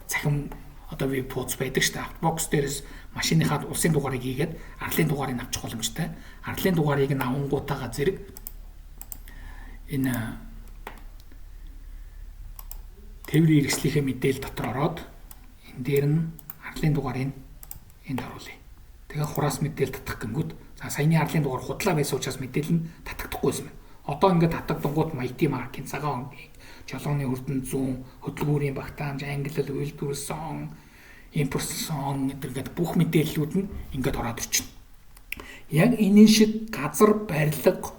цахим одоо веб хуудас байдаг шүү дээ. Appbox дээрээс машиныхаа улсын дугаарыг хийгээд арлын дугаарыг авчих боломжтой. Арлын дугаарыг нь авангуутаага зэрэг энэ тээврийн хэрэгслийнхээ мэдээлэл дотор ороод энэ дээр нь арлын дугаарыг энд оруулъя. Тэгээ хураас мэдээлэл татах гингүүд, за, саяны арлын дугаар худлаа байсан учраас мэдээлэл нь татагдахгүй байсан байна. Одоо ингээд татагдангууд Mighty маркийн, цагаан өнгийн, чолооны хүрдэн зүүн, хөдөлгүүрийн багтаамж, ангилал, үйлдвэрлэсэн, импортлсон гэдэг ингээд бүх мэдээллүүд нь ингээд ороод ирчихнэ. Яг энэ шиг газар, барилга,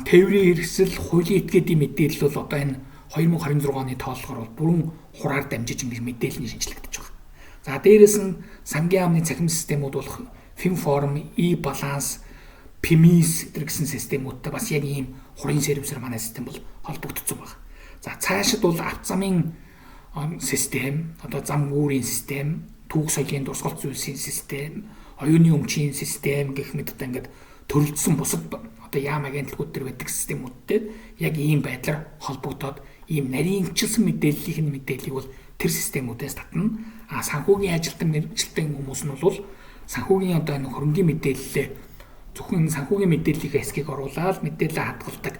тээврийн хэрэгсэл, хуулийн этгээдийн мэдээлэл бол одоо энэ 2026 оны тооллогоор бол бүрэн хураар дамжиж ингэж мэдээлэл нь шинжлэгдэж байгаа. За, дээрэс нь сангийн яамны цахим системүүд болох Finform, e-balance, PMIS гэсэн системүүдтэй бас яг ийм хурын сервисээр манай систем бол холбогдсон байна. За, цаашид бол авто замын систем, одоо зам гүүрийн систем, түүх соёлын дурсгалт зүйлсийн систем, оюуны өмчийн систем гэх мэт одоо ингээд төрөлдсөн бусад одоо яам агентлагууд төр байдаг системүүдтэй яг ийм байдлаар холбогдоод ийм нарийнчилсан мэдээллийнх нь мэдээллийг бол тэр системүүдээс татна. А санхүүгийн ажилтан, мэргэжилтэн хүмүүс нь бол санхүүгийн одоо энэ хөрөнгийн мэдээллээ, зөвхөн санхүүгийн мэдээллийнхээ хэсгийг оруулаад мэдээлэл хадгалдаг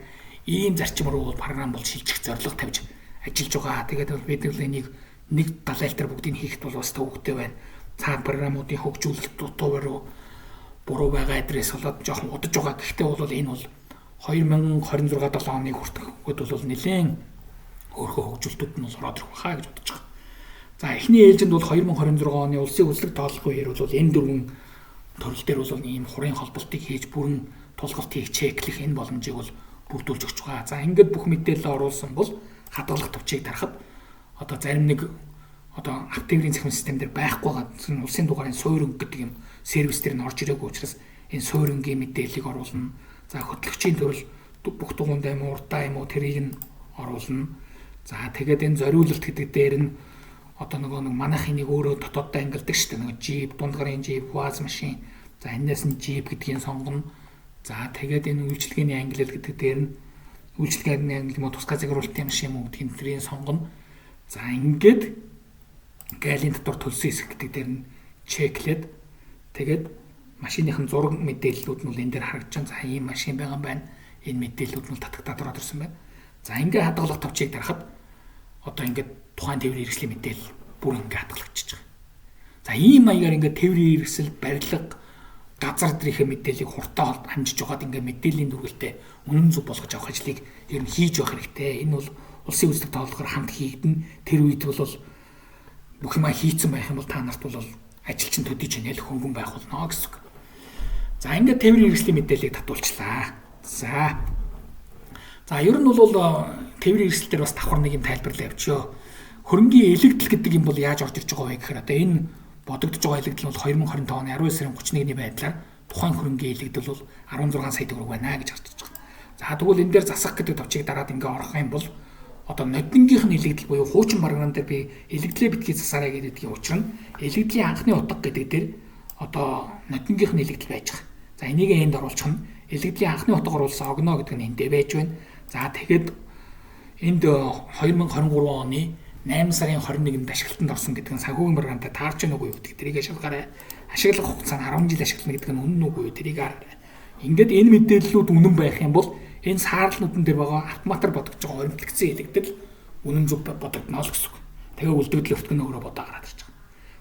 ийм зарчим руу програм бол шилжих зорилго тавьж ажиллаж байгаа. Тэгээд бол бид нар энийг нэг далайлтар бүгдийг хийхэд бол бас төвөгтэй байна. Цаад програмуудын хөгжүүлэлт дутуу руу буруу байгаа адрес болоод жоохон удаж байгаа. Гэхдээ бол энэ бол 2026 7 оны хүртэхэд бол нэлээд өөрхөн хөгжүүлэлтүүд нь бол ороод ирэх байхаа гэж бодож байгаа. За, эхний ээлжинд бол 2026 оны улсын хөзлөг тоологын үеэр бол энэ дөрвөн төрөл дээр бол ийм хурын холболтыг хийж, бүрэн тулгалтыг check лэх энэ боломжийг бол бүрдүүлж өгч байгаа. За, ингээд бүх мэдээлэл оруулсан бол хадгалах товчийг дарахад одоо зарим нэг одоо авто тээврийн цахим систем дээр байхгүй байгаа улсын дугаарын суур өнгө гэдэг юм сервис дээр нь орж ирээгүй учраас энэ суур өнгийн мэдээллийг оруулна. За, хөтлөгчийн төрөл бүх дугуйндаа юм уу, урдаа юм уу, тэрийг нь оруулна. За, тэгээд энэ зориулалт гэдэг дээр нь одоо нөгөө нэг манайх энийг өөрөө дотооддоо ангилдаг шүү дээ. Нөгөө джип, дунд гарын джип, ВАЗ машин. За, энэс нь джип гэдгийг сонгоно. За, тэгээд энэ үйлчилгээний ангилал гэдэг дээр нь үйлчилгээний ангилал юм уу, тусгай захируулалтын машин юм уу гэдгийг тэрийг сонгоно. За, ингээд галийн дотор төлсөн хэсэг гэдэг дээр нь check лээд, тэгээд машиныхын зураг мэдээллүүд нь бол энэ дээр харагдаж байна. За, ийм машин байгаа юм байна. Энэ мэдээллүүд нь татагтаад ороод ирсэн байна. За, ингээд хадгалах товчийг дарахад одоо ингээд тухайн тээврийн хэрэгслийн мэдээлэл бүр ингээд хадгалагдчихж байгаа. За, ийм маягаар ингээд тээврийн хэрэгсэл, барилга, газар дээрхээ мэдээллийг хурдтай хамжиж байгаад ингээд мэдээллийн дүргэлтээ үнэн зөв болгож авах ажлыг ер нь хийж явах хэрэгтэй. Энэ бол улсын үзлэг тоологоор хамт хийгдэн. Тэр үед бол бүх юмаа хийцэн байх юм бол та нарт бол ажил чинь төдий ч нэл хөнгөн байх болно гэсэн үг. За, ингээд тээврийн хэрэгслийн мэдээллийг татуулчлаа. За. За ер нь бол тээврийн эрсдэл дээр бас давхар нэг юм тайлбарлаа явчихё. Хөрөнгийн элэгдэл гэдэг юм бол яаж орж ирж байгаа вэ гэхээр одоо энэ бодогдож байгаа элэгдэл бол 2025 оны 12 сарын 31-ний байдлаар тухайн хөрөнгийн элэгдэл бол 16 сая төгрөг байна гэж гарч ирж байгаа. За тэгвэл энэ дээр засах гэдэг товчийг дараад ингээ орох юм бол одоо ноднингийнх нь элэгдэл буюу хуучин програм дээр би элэгдлээ битгий засаарай гэдгийн учир нь элэгдлийн анхны утга гэдэг дээр одоо ноднингийнх нь элэгдэл байж байгаа. За энийг энд оруулчих нь элэгдлийн анхны утга оруулсан огно гэдэг нь эндээ байж байна. За тэгэхэд энд 2023 оны 8 сарын 21-нд ашиглалтанд орсон гэдэг нь санхүүгийн програмтай таарч байна үгүй юу гэдэг тэрийг ашиглахаарай. Ашиглах хугацаа нь 10 жил ашиглана гэдэг нь үнэн үгүй юу тэрийг хараарай. Ингээд энэ мэдээллүүд үнэн байх юм бол энэ саарлнуудын дээр байгаа автоматар бодогдож байгаа хоримтлагдсан элэгдэл үнэн зөв бодогдоно л гэсэн үг. Тэгээ үлдэгдэл өртгөн нь өөрөө бодоо гараад ирж байгаа.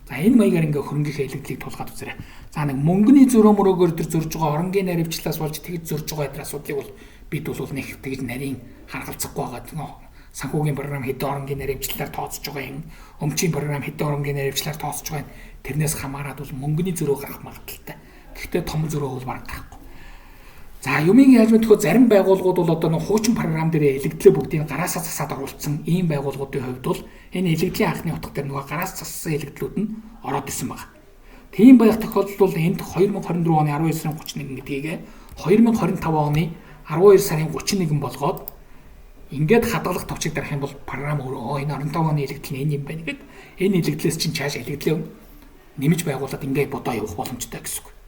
За энэ маягаар ингээ хөрөнгийнхээ элэгдлийг тулгаад үзээрэй. За нэг мөнгөний зөрөө мөрөөгөр төр зөрж байгаа оронгийн наривчлаас болж тэгж зөрж байгаа энэ асуудлыг бол бид бол нэг тэгж нарийн харгалзахгүй байгаа. Санхүүгийн програм хэдэн оронгийн наривчлалаар тооцож байгаа юм, өмчийн програм хэдэн оронгийн наривчлалаар тооцож байгаа юм. Тэрнээс хамаарат бол мөнгөний зөрөө гарах магадлалтай. Гэхдээ том зөрөө бол бараг гарахгүй. За юмыг яаж мэдэх вэ? Зарим байгууллагууд бол одоо нэг хуучин програм дээр элэгдлээ бүгдийг гараасаа засаад оруулсан ийм байгууллагуудын хувьд бол энэ элэгдлийн анхны утга дээр нөгөө гараас зассан элэгдлүүд нь ороод исэн байна. Тийм байх тохиолдолд бол энд 2024 оны 12 сарын 31 гэдгийг 2025 оны 12 сарын 31 болгоод ингээд хадгалах товчийг дарах юм бол програм өөрөө энэ 25 оны элэгдэл нь энэ юм байна гэд энэ элэгдлээс чинь цааш элэгдлээ нэмж байгуулад ингээд бодоо явах боломжтой гэсэн үг.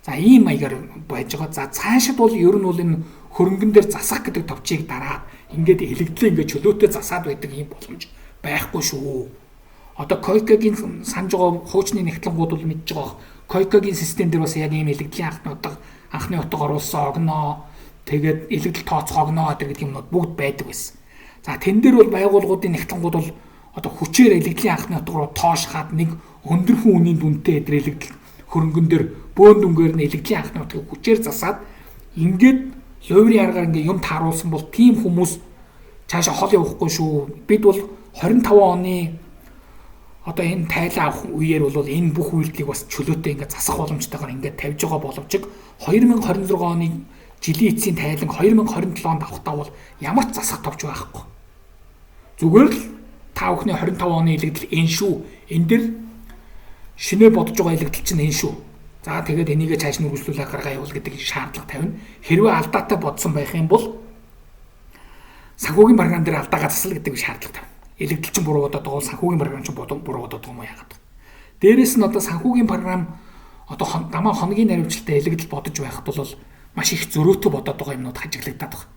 За ийм маягаар байж байгаа. За цаашид бол ер нь бол энэ хөрөнгөн дээр засах гэдэг товчийг дараад ингээд элэгдлээ ингээд чөлөөтэй засаад байдаг ийм боломж байхгүй шүү. Одоо Койкогийн санаж байгаа хуучны нэгтлэнгууд бол мэдж байгаа. Койкогийн систем дээр бас яг ийм элэгдлийн анхны утга оруулсан огноо тэгээд элэгдэл тооцох огноо гэдэг юмнууд бүгд байдаг байсан. За тэн дээр бол байгууллагуудын нэгтлэнгууд бол одоо хүчээр элэгдлийн анхны утга руу тоошхаад нэг өндөрхөн үнийн дүнтэй эдэр элэгдэл хөрөнгөн дээр бөөн дүнгээр нь элэгдлийн анхны утгыг хүчээр засаад ингээд луйврын аргаар ингээд юм тааруулсан бол тийм хүмүүс цаашаа хол явахгүй шүү. Бид бол 25 оны одоо энэ тайлан авах үеэр бол энэ бүх үйлдэлийг бас чөлөөтэй ингээд засах боломжтойгоор ингээд тавьж байгаа боловч 2026 оны жилийн эцсийн тайлан 2027 онд авахдаа бол ямар ч засах товч байхгүй. Зүгээр л та бүхний 25 оны элэгдэл энэ шүү. Энэ дэр шинээр бодож байгаа элэгдэл чинь энэ шүү. За тэгээд энийгээ цааш нь үргэлжлүүлээ гаргаа явуул гэдэг шаардлага тавина. Хэрвээ алдаатай бодсон байх юм бол санхүүгийн програм дээр алдаагаа засал гэдэг шаардлага тавина. Элэгдэл чинь буруу бодоод байгаа бол санхүүгийн програм чинь буруу бодоод байгаа юм уу яагаад вэ? Дээрээс нь одоо санхүүгийн програм одоо дамаа хоногийн наривчлалтай элэгдэл бодож байхад бол маш их зөрөөтэй бодоод байгаа юмнууд хажиглагдаад байгаа.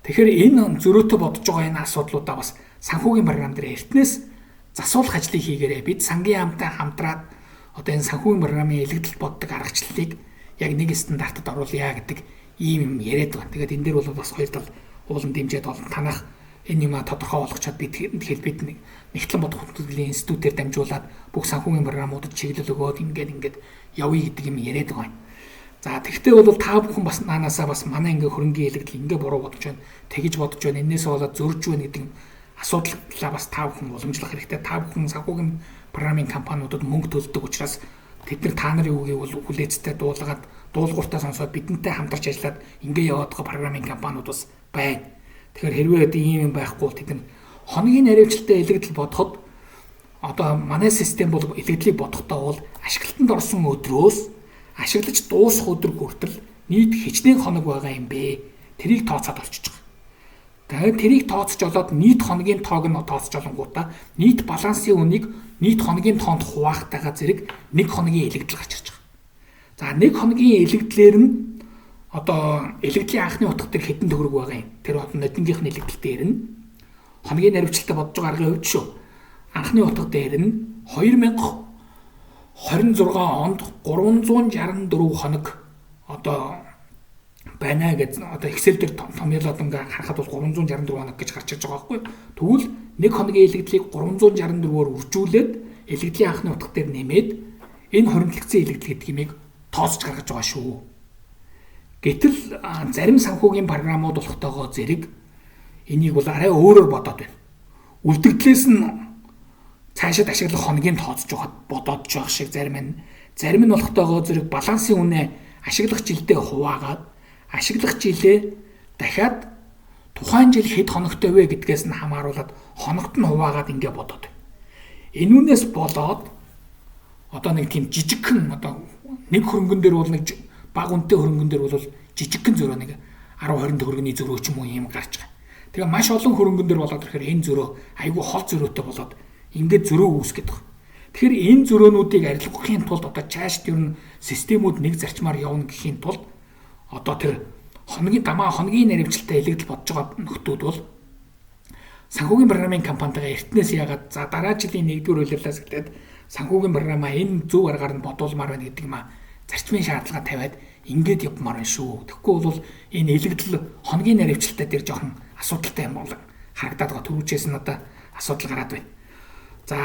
Тэгэхээр энэ зөрөөтэй бодож байгаа энэ асуудлуудаа бас санхүүгийн програм дээр эртнээс засуулах ажлыг хийгээрэй. Бид сангийн яамтай хамтраад одоо энэ санхүүгийн програмын элэгдэл боддог аргачлалыг яг нэг стандартад оруулъя гэдэг ийм юм яриад байгаа. Тэгээд энэ дээр бол бас хоёр тал уулан дэмжиэд олон танах энэ юма тодорхой болгочоод бид тэгэхээр бид нэгтлэн бодох хөтөлбөрийн институтээр дамжуулаад бүх санхүүгийн програмуудад чиглэл өгөөд ингээд явъя гэдэг юм яриад байгаа юм. За тэгвэл бол та бүхэн бас наанасаа бас манай ингээ хөрөнгийн элэгдэл ингээ буруу бодож байна. Тэгэж бодож байна. Энээс болоод зөрж байна гэдэг асуудлаа бас та бүхэн уламжлах хэрэгтэй. Та бүхэн санхүүгийн програмын компаниудад мөнгө төлдөг учраас тэд нар та нарын үгийг бол хүлээцтэй дуулгаад дуулууртаа сонсоод бидэнтэй хамтарч ажиллаад ингээ яваад байгаа програмын компаниуд бас байна. Тэгэхээр хэрвээ ийм юм байхгүй бол тэд нар хоногийн наривчлалтай элэгдэл бодоход одоо манай систем бол элэгдлийг бодохдоо бол ашиглалтанд орсон өдрөөс ашиглаж дуусах өдөр хүртэл нийт хичнээн хоног байгаа юм бэ? Тэрийг тооцоод олчиж байгаа. Тэгээд тэрийг тооцож олоод нийт хоногийн тоог нь тооцож олонгуудаа нийт балансын үнийг нийт хоногийн тоонд хуваахтайгаа зэрэг нэг хоногийн элэгдэл гарч ирж байгаа. За нэг хоногийн элэгдлэр нь одоо элэгдлийн анхны утга дээр хэдэн төгрөг байгаа юм. Тэр одоо ноднингийнх нь элэгдэл дээр нь хоногийн наривчлалтай бодож байгаа аргын хувьд шүү. Анхны утга дээр нь 2026 онд 364 хоног одоо байна гэж одоо Excel дээр томьёолоод ингээ харахад бол 364 хоног гэж гарч ирж байгаа байхгүй. Тэгвэл нэг хоногийн элэгдлийг 364-оор үржүүлээд элэгдлийн анхны утга дээр нэмээд энэ хоримтлагдсан элэгдэл гэдэг юмыг тооцож гаргаж байгаа шүү. Гэтэл зарим санхүүгийн програмууд болохтойгоо зэрэг энийг бол арай өөрөөр бодоод байна. Үлдэгдлээс нь цаашид ашиглах хоногийн тооцож байхад бодоод байх шиг зарим нь зарим нь болохтойгоо зэрэг балансын үнэ ашиглах жилдээ хуваагаад ашиглах жилээ дахиад Тухайн жил хэд хоногтой вэ гэдгээс нь хамааруулаад хоногт нь хуваагаад ингэ бодоод. Энүүнээс болоод одоо нэг тийм жижигхэн одоо нэг хөрөнгөн дээр бол нэг бага үнэтэй хөрөнгөн дээр бол жижигхэн зөрөө нэг 10 20 төгрөгийн зөрөө ч юм уу ийм гарч байгаа. Тэгээ маш олон хөрөнгөн дээр болоод ирэхээр энэ зөрөө айгүй хол зөрөөтэй болоод ингээд зөрөө үүсгээд байгаа. Тэгэхээр энэ зөрөөнүүдийг арилгахын тулд одоо чаашд ер нь системүүд нэг зарчмаар явна гэхийн тулд одоо тэр хоногийн дамаа хоногийн наривчлалтай илэгдэл бодож байгаа нөхдүүд бол санхүүгийн програмын компанитайгаа эртнээс яагаад за дараа жилийн 1-р улирлаас эхлээд санхүүгийн програмаа энэ зөв аргаар нь бодуулмаар байна гэдэг юм а зарчмын шаардлага тавиад ингээд явмаар байна шүү. Тэгэхгүй бол энэ илэгдэл хоногийн наривчлалтай дээр жоохон асуудалтай юм бол харагдаад байгаа. Түрүүчээс нь одоо асуудал гараад байна. За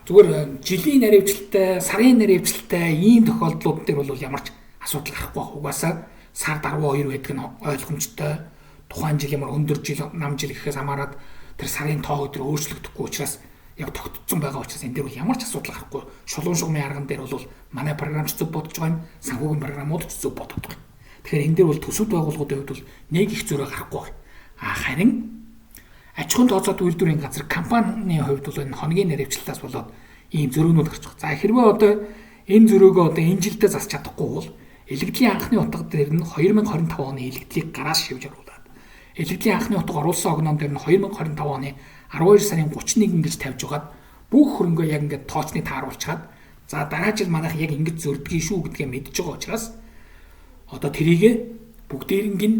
зүгээр жилийн наривчлалтай, сарын наривчлалтай ийм тохиолдлууд дээр бол ямар ч асуудал гарахгүй байх. Угаасаа сар 12 байдаг нь ойлгомжтой. Тухайн жил ямар өндөр жил, нам жил гэхээс хамаарат тэр сарын тоо өдр өөрчлөгдөхгүй учраас яг тогтцсон байгаа учраас энэ дээр бол ямар ч асуудал гарахгүй. Шулуун шугамын арган дээр бол манай програмч зөв бодож байгаа юм, санхүүгийн програмууд ч зөв бодоод байгаа. Тэгэхээр энэ дээр бол төсөв байгууллагуудын хувьд бол нэг их зөрөө гарахгүй байна. А харин аж ахуйн тооцоот үйлдвэрийн газар компанийн хувьд бол энэ хоногийн наривчлалаас болоод ийм зөрөөнүүд гарч байгаа. За хэрвээ одоо энэ зөрөөгөө одоо энэ жилдээ засч чадахгүй бол илэгдлийн анхны утга дээр нь 2025 оны илэгдлийг гараас шивж оруулаад илэгдлийн анхны утга оруулсан огноон дээр нь 2025 оны 12 сарын 31 гэж тавьж байгаад бүх хөрөнгөө яг ингээд тооцны тааруулчаад за дараа жил манайх яг ингэж зөрдгийг шүү гэдгээ мэдж байгаа учраас одоо тэрийг бүгдээринг нь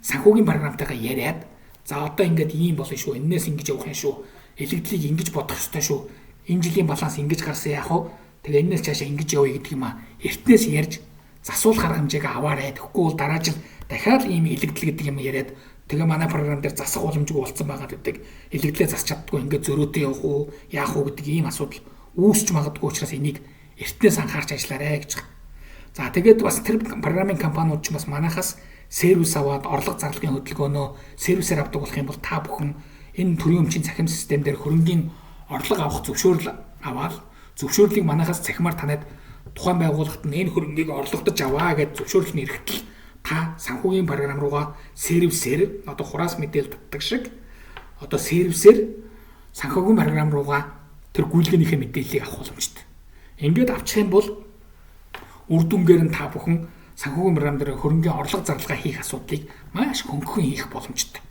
санхүүгийн програмтайгаа яриад за одоо ингээд ийм болно шүү, энээс ингэж явах юм шүү, илэгдлийг ингэж бодох ёстой шүү, энэ жилийн баланс ингэж гарсан яах вэ, тэгээ энээс цаашаа ингэж явъя гэдэг юм а эртнээс ярьж засуулах арга хэмжээг аваарай. Тэгэхгүй бол дараа жил дахиад ийм илэгдэл гэдэг юм яриад тэгээ манай програм дээр засах боломжгүй болцсон байгаа гэдэг илэгдлээ засч чаддгүй ингээд зөрөөтэй явах уу яах уу гэдэг ийм асуудал үүсч магадгүй учраас энийг эртнээс анхаарч ажиллаарай гэж. За тэгээд бас тэр програмын компаниуд ч бас манайхаас сервис аваад орлого зарлагын хөдөлгөөнөө сервисээр авдаг болох юм бол та бүхэн энэ төрийн өмчийн цахим систем дээр хөрөнгийн орлого авах зөвшөөрөл аваад зөвшөөрлийг манайхаас цахимаар танад тухайн байгууллагт нь энэ хөрөнгийг орлогодож аваа гэж зөвшөөрөл нь ирэхдээ та санхүүгийн програм руугаа сервисээр одоо хураас мэдээлэл татдаг шиг одоо сервисээр санхүүгийн програм руугаа тэр гүйлгээнийхээ мэдээллийг авах боломжтой. Ингээд авчих юм бол үр дүнгээр нь та бүхэн санхүүгийн програм дээр хөрөнгийн орлого зарлага хийх асуудлыг маш хөнгөн хийх боломжтой.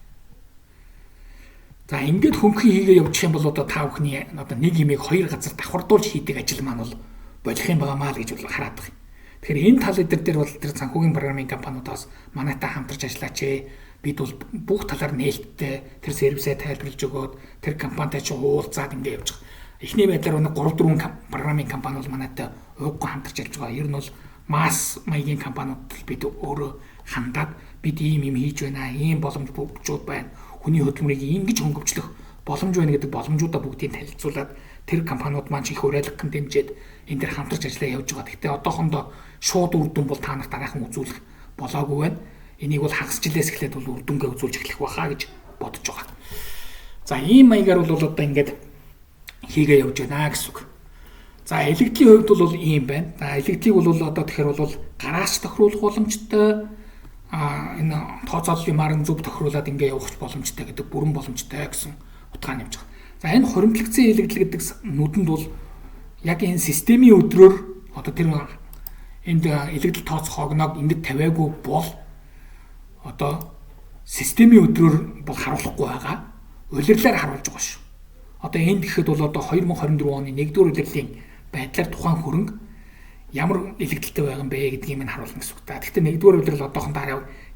За ингээд хөнгөн хийгээ явуучих юм бол одоо та бүхний одоо нэг имийг хоёр газар давхардуулж хийдэг ажил маань бол болох юм байгаамаа л гэж бол хараад байгаа юм. Тэгэхээр энэ тал эдэр дээр бол тэр санхүүгийн програмын компаниудаас манайтай хамтарч ажиллаач ээ. Бид бол бүх талаар нээлттэй тэр сервисээ тайлбарлаж өгөөд тэр компанитай ч уулзаад ингээд явж байгаа. Эхний байдлаар өнө 3 4 програмын компани бол манайтай ууггүй хамтарч ажиллаж байгаа. Ер нь бол масс маягийн компаниуд бид өөрөө хандаад бид ийм юм хийж байна, ийм боломж бүгжүүд байна. Хүний хөдөлмөрийг ингэж хөнгөвчлөх боломж байна гэдэг боломжуудаа бүгдийг танилцуулаад тэр компаниуд маань ч их уриалгахан дэмжиж энэ дэр хамтарч ажиллаа явж байгаа. Гэхдээ одоохондоо шууд үр дүн бол та нарт дараахан үзүүлэх болоогүй байна. Энийг бол хагас жилээс эхлээд бол үр дүнгээ үзүүлж эхлэх байхаа гэж бодож байгаа. За ийм маягаар бол одоо ингээд хийгээ явж байна гэсэн үг. За элэгдлийн хувьд бол ийм байна. За элэгдлийг бол одоо тэгэхээр бол гараас тохируулах боломжтой, энэ тооцооллын марын зөв тохируулаад ингээ явах боломжтой гэдэг бүрэн боломжтой гэсэн утгаа нэмж байгаа. За энэ хуримтлагдсан элэгдэл гэдэг нүдэнд бол яг энэ системийн өдрөөр одоо тэр энд элэгдэл тооцох огноог ингэж тавиагүй бол одоо системийн өдрөөр бол харуулахгүй байгаа. Улирлаар харуулж байгаа шүү. Одоо энд гэхэд бол одоо 2024 оны 1-р улирлын байдлаар тухайн хөрөнгө ямар элэгдэлтэй байгаа юм бэ гэдгийг минь харуулна гэсэн үг. Гэхдээ 1-р улирал одоохондоо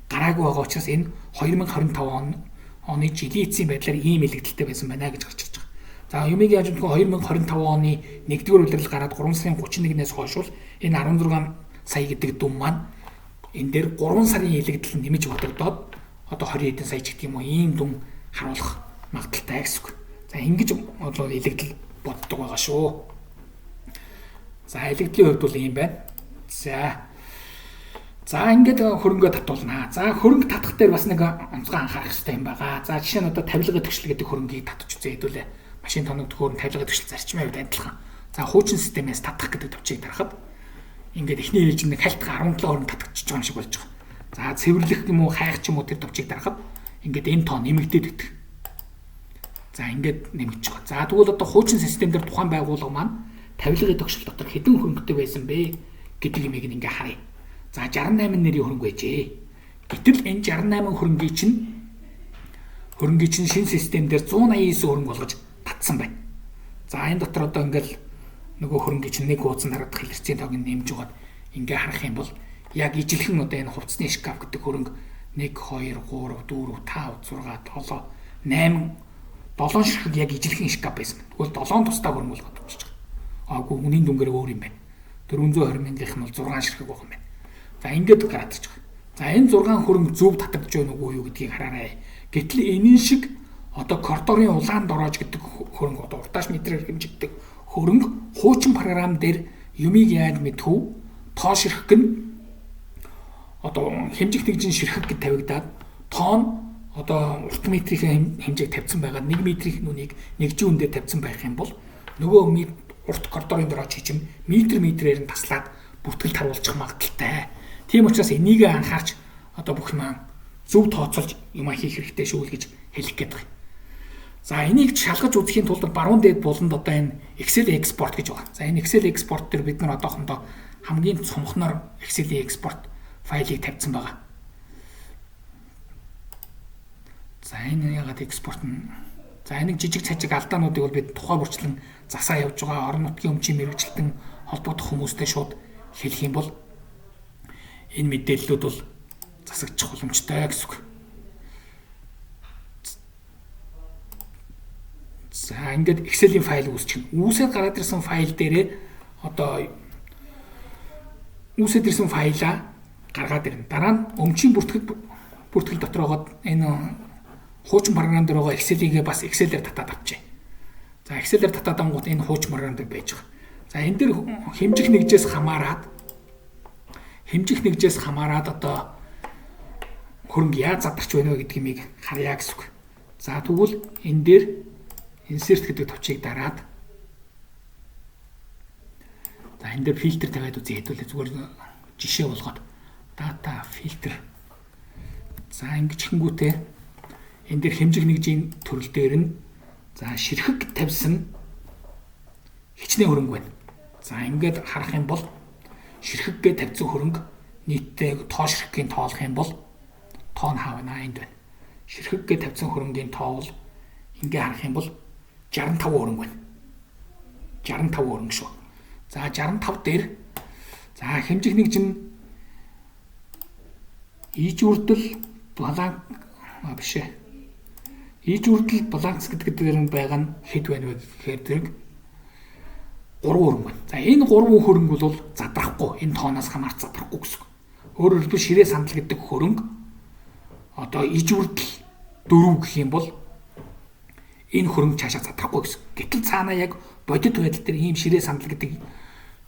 гараагүй байгаа учраас энэ 2025 оны жилийн эцсийн байдлаар ийм элэгдэлтэй байсан байна гэж гарч ирж байгаа. За юмыг яаж мэдэх 2025 оны 1-р улирал гараад 3 сарын 31-ээс хойш бол энэ 16 сая гэдэг дүн маань энэ дээр 3 сарын элэгдэл нэмж бодогдоод одоо 20 хэдэн сая ч гэдэг юм уу ийм дүн харуулах магадaltaй гэсэн үг. За ингэж одоо элэгдэл боддог байгаа шүү. За элэгдлийн хувьд бол ийм байна. За ингээд хөрөнгөө татуулнаа. За хөрөнгө татах дээр бас нэг онцгой анхаарах хэрэгтэй юм байгаа. За жишээ нь одоо тавилгын төгсөл гэдэг хөрөнгийг татаж үзье хэдүүлээ. Машин тоног төхөөрөм тавилгын төгсөл зарчмын хувьд адилхан. За хуучин системээс татах гэдэг төвчийг дарахад ингээд эхний ээлжинд нэг хальт 17 хөрөнгө татчихж байгаа юм шиг болж байгаа. За цэвэрлэх юм уу хайх ч юм уу тэр төвчийг дарахад Ингээд энэ тоо нэмэгдээд идэх. За, ингээд нэмэгдэж байгаа. За, тэгвэл одоо хуучин систем дээр тухайн байгууллага маань тавилгын тогшил дотор хэдэн хөрөнгөтэй байсан бэ гэдэг юмыг ингээ харъя. За, 68 нэрийн хөрөнгө байжээ. Гэтэл энэ 68 хөрөнгийг чинь шинэ систем дээр 189 хөрөнгө болгож татсан байна. За, энэ дотор одоо ингээл нөгөө хөрөнгийг чинь нэг хуудсан дарагдах хэлэрцийн тоог нь нэмж угаад ингээ харах юм бол яг ижилхэн одоо энэ хувцсны шкаф гэдэг хөрөнгө 1 2 3 4 5 6 7 8 7 ширхэг яг ижилхэн шкаф байсан. Тэгвэл 7 тусдаа хөрөнгө болгоод авчиж байгаа. Аагүй, үнийн дүнгээр өөр юм байна. 420 мянгийнх нь бол 6 ширхэг байх юм байна. За, ингээд гараад ирж байгаа. За, энэ 6 хөрөнгө зөв татагдж байна уу юу гэдгийг хараарай. Гэтэл энэн шиг одоо коридорын улаан дороож гэдэг хөрөнгө, одоо уртааш метрээр хэмжигддэг хөрөнгө хуучин програм дээр юмыг яаж мэдэх вэ? Тоо ширхэг нь одоо хэмжих тэгжин ширхэг гэж тавигдаад, тоо нь одоо урт метрийн хэмжээг тавьсан байгаа, 1 метрийн нүнийг нэгжийн үн дээр тавьсан байх юм бол нөгөө урт коридорын дороо чинь метр метрээр нь таслаад бүртгэл таруулчих магадлалтай. Тийм учраас энийг анхаарч одоо бүх юм зөв тооцоолж юм хийх хэрэгтэй шүү л гэж хэлэх гээд байна. За, энийг шалгаж үзэхийн тулд баруун дээд буланд одоо энэ Excel export гэж байна. За, энэ Excel export дээр бид нар одоохондоо хамгийн цомхноор Excel export файлыг тавьсан байгаа. За, энэ ягаад экспорт нь. За, энийг жижиг цажиг алдаануудыг бол бид тухай бүрчлэн засаа явж байгаа, орон нутгийн өмчийн мэргэжилтэн холбогдох хүмүүстэй шууд хэлэх юм бол энэ мэдээллүүд бол засагдчих боломжтой гэсэн үг. За, ингээд Excel-ийн файл үүсчихнэ. Үүсээд гараад ирсэн файл дээрээ одоо үүсээд ирсэн файлаа гаргаад ирнэ. Дараа нь өмчийн бүртгэл дотор байгаа энэ хуучин програм дээр байгаа Excel-ийг бас Excel-ээр татаад авчээ. За, Excel-ээр татаад ангууд энэ хуучин програм дээр байж байгаа. За, энэ дээр хэмжих нэгжээс хамаарат одоо хөрөнгө яаж задарч байна вэ гэдэг юмыг харъя гэсэн үг. За, тэгвэл энэ дээр insert гэдэг товчийг дараад, за, энэ дээр фильтр тавиад үзье, хэдүүлээ зүгээр жишээ болгоод data filter. За, ингэж хэнгүүтээ энэ дээр хэмжих нэгжийн төрөл дээр нь, за, ширхэг тавьсан хичнээн хөрөнгө байна. За, ингээд харах юм бол ширхэггээ тавьсан хөрөнгө нийтдээ тоо ширхгийн тоолох юм бол тоо нь хаана энд байна. Ширхэггээ тавьсан хөрөнгийн тоо бол ингээ харах юм бол 65 хөрөнгө байна. 65 хөрөнгө шүү. За, 65 дээр, за, хэмжих нэгж нь иж үрдэл blank биш ээ. Иж үрдэл баланс гэдэг дээр нь байгаа нь хэд байна вэ гэхээр зэрэг 3 хөрөнгө байна. За, энэ 3 хөрөнгө бол задрахгүй. Энэ тооноос хамаарч задрахгүй гэсэн үг. Өөрөөр хэлбэл ширээ сандал гэдэг хөрөнгө одоо иж үрдэл 4 гэх юм бол энэ хөрөнгө цаашаа задрахгүй гэсэн. Гэтэл цаанаа яг бодит байдал дээр ийм ширээ сандал гэдэг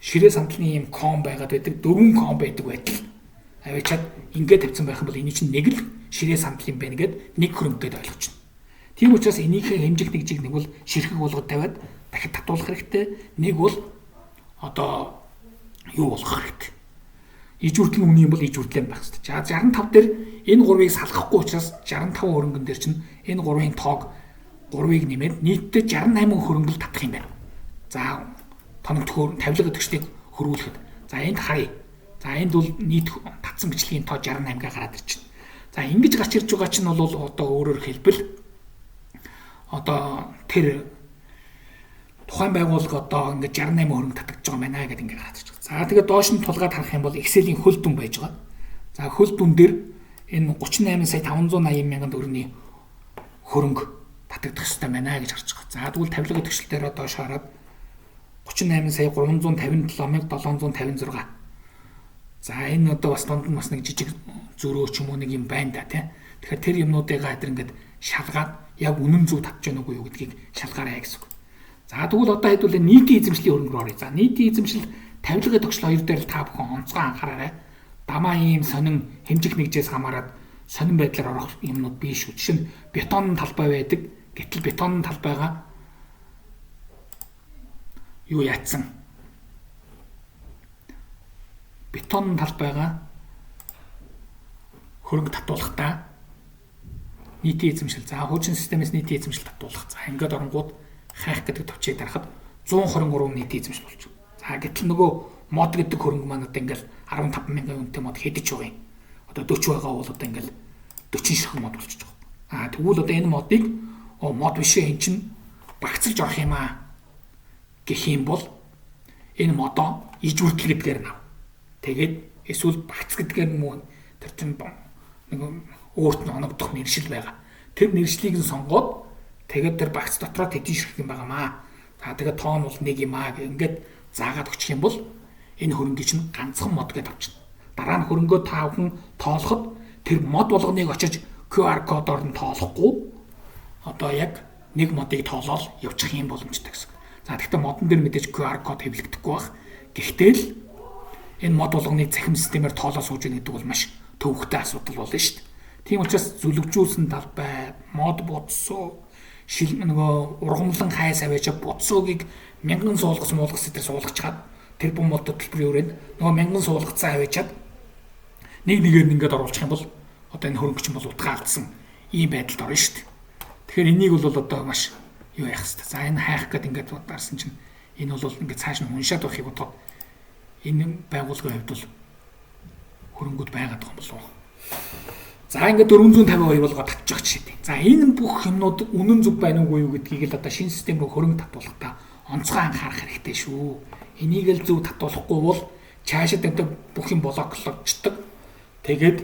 ширээ сандлын ийм ком байгаад байдаг, дөрвөн ком байдаг байтал аваачаад ингээд тавьсан байх юм бол энэ чинь нэг л ширээ сандал юм байна гэд нэг хөрөнгө гэдээ ойлгочихно. Тийм учраас энийхээ хэмжих нэгжийг нэг бол ширхэг болгоод тавиад дахид татуулах хэрэгтэй. Нэг бол одоо юу болгох хэрэгтэй. Иж үрдэл үний юм бол иж үрдлэн байх хэрэгтэй. За, 65 дээр энэ гурвыг салгахгүй учраас 65 хөрөнгөн дээр чинь энэ гурвын тоог 3-ыг нэмээд нийтдээ 68 хөрөнгө л татах юм байна. За, тоног төхөр тавилга төгсдгийг хөрвүүлэхэд. За, энд харъя. За, энд бол нийт татсан бичлэгийн тоо 68 га гараад ирчихнэ. За, ингэж гарч ирж байгаа чинь бол одоо өөрөөр хэлбэл одоо тэр тухайн байгууллага одоо ингээд 68 хөрөнгө татагдж байгаа юм байна гэдэг ингээд гараад ирж байгаа. За, тэгээд доош нь тулгаад харах юм бол Excel-ийн хөл дүн байж байгаа. За, хөл дүн дээр энэ 38 сая 580 мянган төгрөгийн хөрөнгө татагдах хэрэгтэй байна гэж харж байгаа. За, тэгвэл тавилгын төгсөл дээр доош хараад 38 сая 357 756. За, энэ одоо бас дунд нь бас нэг жижиг зөрөө ч юм уу нэг юм байна да, тий. Тэгэхээр тэр юмнуудыгаа тэр ингээд шалгаад яг үнэн зөв татж байна уу юу гэдгийг шалгаарай гэсэн үг. За, тэгвэл одоо хэдүүлээ нийтийн эзэмшлийн хөрөнгө рүү оръё. За, нийтийн эзэмшил тавилгын тогшил хоёр дээр л та бүхэн онцгой анхаараарай. Дамаа ийм сонин хэмжих нэгжээс хамаарат сонин байдлаар орох юмнууд биш шүү. Жишээ нь бетон талбай байдаг. Гэтэл бетон талбайгаа юу яатсан? Бетон талбайгаа хөрөнгө татуулахдаа Нийтийн эзэмшил. За, хуучин системээс нийтийн эзэмшил татуулах. За, ингээд оронгууд хайх гэдэг товчийг дарахад 123 нийтийн эзэмшил болчих. За, гэтэл нөгөө мод гэдэг хөрөнгө маань одоо ингээл 15 мянган үнэтэй мод хэдэж байгаа юм. Одоо 40 байгаа бол одоо ингээл 40 ширхэг мод болчихж байгаа. А тэгвэл одоо энэ модыг мод биш ээ, эн чинь багцлж орох юм аа гэх юм бол энэ модоо иж бүрдэл гэдгээр нь ав. Тэгээд эсвэл багц гэдгээр нь мөн тэр чинь нэг өөрт нь оногдох нэршил байгаа. Тэр нэршлийг нь сонгоод тэгээд тэр багц дотроо тэдэн ширхэг юм байгаамаа. За, тэгээд тоон бол нэг юм аа гэх ингээд заагаад өгчих юм бол энэ хөрөнгө чинь ганцхан мод гэдээ авчна. Дараа нь хөрөнгөө та бүхэн тоолоход тэр мод болгоныг очиж QR кодоор нь тоолохгүй одоо яг нэг модыг тоолоод явчих юм боломжтой гэсэн. За, тэгэхдээ модон дээр мэдээж QR код хэвлэгдэхгүй байх. Гэхдээ л энэ мод болгоныг цахим системээр тоолоо сууж гэнэ гэдэг бол маш төвөгтэй асуудал болно шүү дээ. Тийм учраас зүлэгжүүлсэн талбай, мод будсуу, шил нөгөө ургамлан хайс аваач будсуугийг мянган суулгас муулгас дээр суулгачаад тэр бум мод төлбөрийн өрөөнд нөгөө мянган суулгацсан аваачаад нэг нэгээр нь ингээд оруулах юм бол одоо энэ хөрөнгө чинь бол утгаа алдсан ийм байдалд орно шүү дээ. Тэгэхээр энийг бол одоо маш юу яах хэвээр. За, энэ хайх гээд ингээд дарсан чинь энэ бол ингээд цааш нь уншаад байхыг бодоход энэ байгууллагын хувьд бол хөрөнгөд байгаад байгаа юм болов уу? За, ингээд 452 болгоо татчих жишээ. За, энэ бүх юмнууд үнэн зөв байна уугүй юу гэдгийг л одоо шинэ систем рүү хөрөнгө татуулахдаа онцгой анхаарах хэрэгтэй шүү. Энийг л зөв татуулахгүй бол цаашид энэ бүх юм блоклогддог. Тэгээд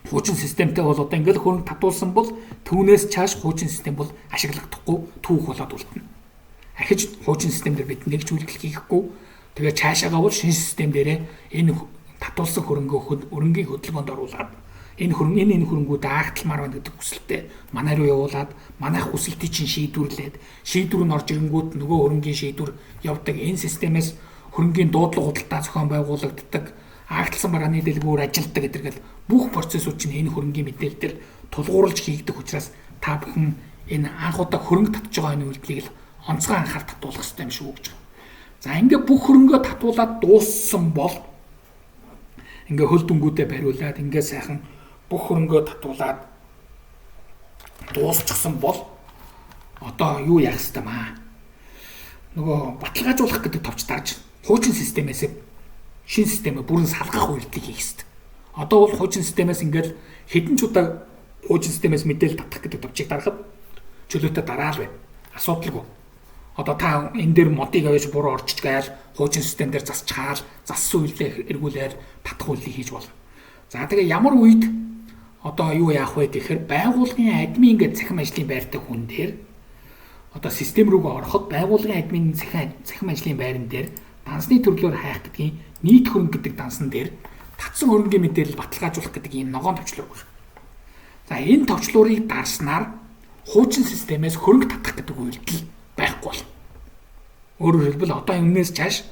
хуучин системтэй бол одоо ингээд хөрөнгө татуулсан бол түүнээс чааш хуучин систем бол ашиглахдахгүй түүх болоод үлдэнэ. Ахиж хуучин систем дээр бид нэг ч үйлдэл хийхгүй. Тэгээд цаашаагаа бол шинэ систем дээрээ энэ татуулсан хөрөнгөө хөрөнгийн хөдөлгөөнд оруулаад энэ хөрөнгө энэ хөрөнгүүд аагталмаар байна гэдэг хүсэлтээ манай руу явуулаад манайх хүсэлтийг чинь шийдвэрлээд шийдвэр нь орж ирэнгүүт нөгөө хөрөнгийн шийдвэр явдаг. Энэ системээс хөрөнгийн дуудлага худалдаа зохион байгуулагддаг, аагтлсан барааны дэлгүүр ажилтдаг гэдэргээл бүх процессууд чинь энэ хөрөнгийн мэдээлэл дээр тулгуурлаж хийгдэх учраас та бүхэн энэ анх удаа хөрөнгө татж байгаа энэ үйлдэлийг л онцгой анхаар татуулах хэрэгтэй юм шүү гэж байна. За, ингээ бүх хөрөнгөө татуулаад дууссан бол ингээ хөл дүнгуудээ бариулаад ингээ сайхан бүх хөрөнгөө татуулаад дуусчихсан бол одоо юу яах хэвтэй маа? Нөгөө баталгаажуулах гэдэг товч дарж хуучин системээс шинэ системээ бүрэн салгах үйлдэлийг хийх хэвтэй. Одоо бол хуучин системээс ингээл хэдэн ч удаа хуучин системээс мэдээлэл татах гэдэг товчийг дарахад чөлөөтэй дараал байна. Асуудалгүй. Одоо та энэ дээр модыг аваач буруу орчиж гайл хуучин систем дээр засчхаал зассан үйлдэлээ эргүүлээл татах үйлдэлийг хийж болно. За, тэгээ ямар үед одоо юу яах вэ гэхээр байгууллагын админ гэдэг цахим ажлын байртай хүн дээр одоо систем рүүгээ ороход байгууллагын админ цахим ажлын байран дээр дансны төрлөөр хайх гэдгийн нийт хөрөнгө гэдэг дансан дээр татсан хөрөнгийн мэдээлэл баталгаажуулах гэдэг ийм ногоон товчлуур байна. За, энэ товчлуурыг дарснаар хуучин системээс хөрөнгө татах гэдэг үйлдэл байхгүй болно. Өөрөөр хэлбэл одоо энэс чааш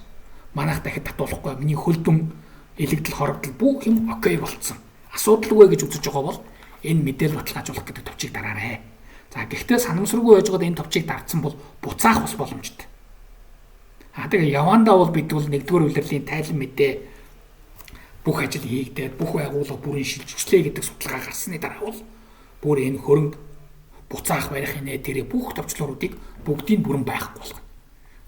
манайх дахид татуулахгүй, миний хөлдөн элэгдэл хорогдол бүх юм окей болцсон. Асуудалгүй гэж үзэж байгаа бол энэ мэдээлэл баталгаажуулах гэдэг товчийг дараарай. За, гэхдээ санамсаргүй байж байгаад энэ товчийг дарцсан бол буцаах бас боломжтой. А тэгээ явандаа бол бид бол нэгдүгээр улирлын тайлан мэдээ бүх ажил хийгдээд бүх байгууллага бүрэн шилжүүлээ гэдэг судалгаа гарсны дараа бол бүр энэ хөрөнгө буцаах барих нэ тэрэ бүх товчлууруудыг бүгдийг бүрэн байхгүй болгоно.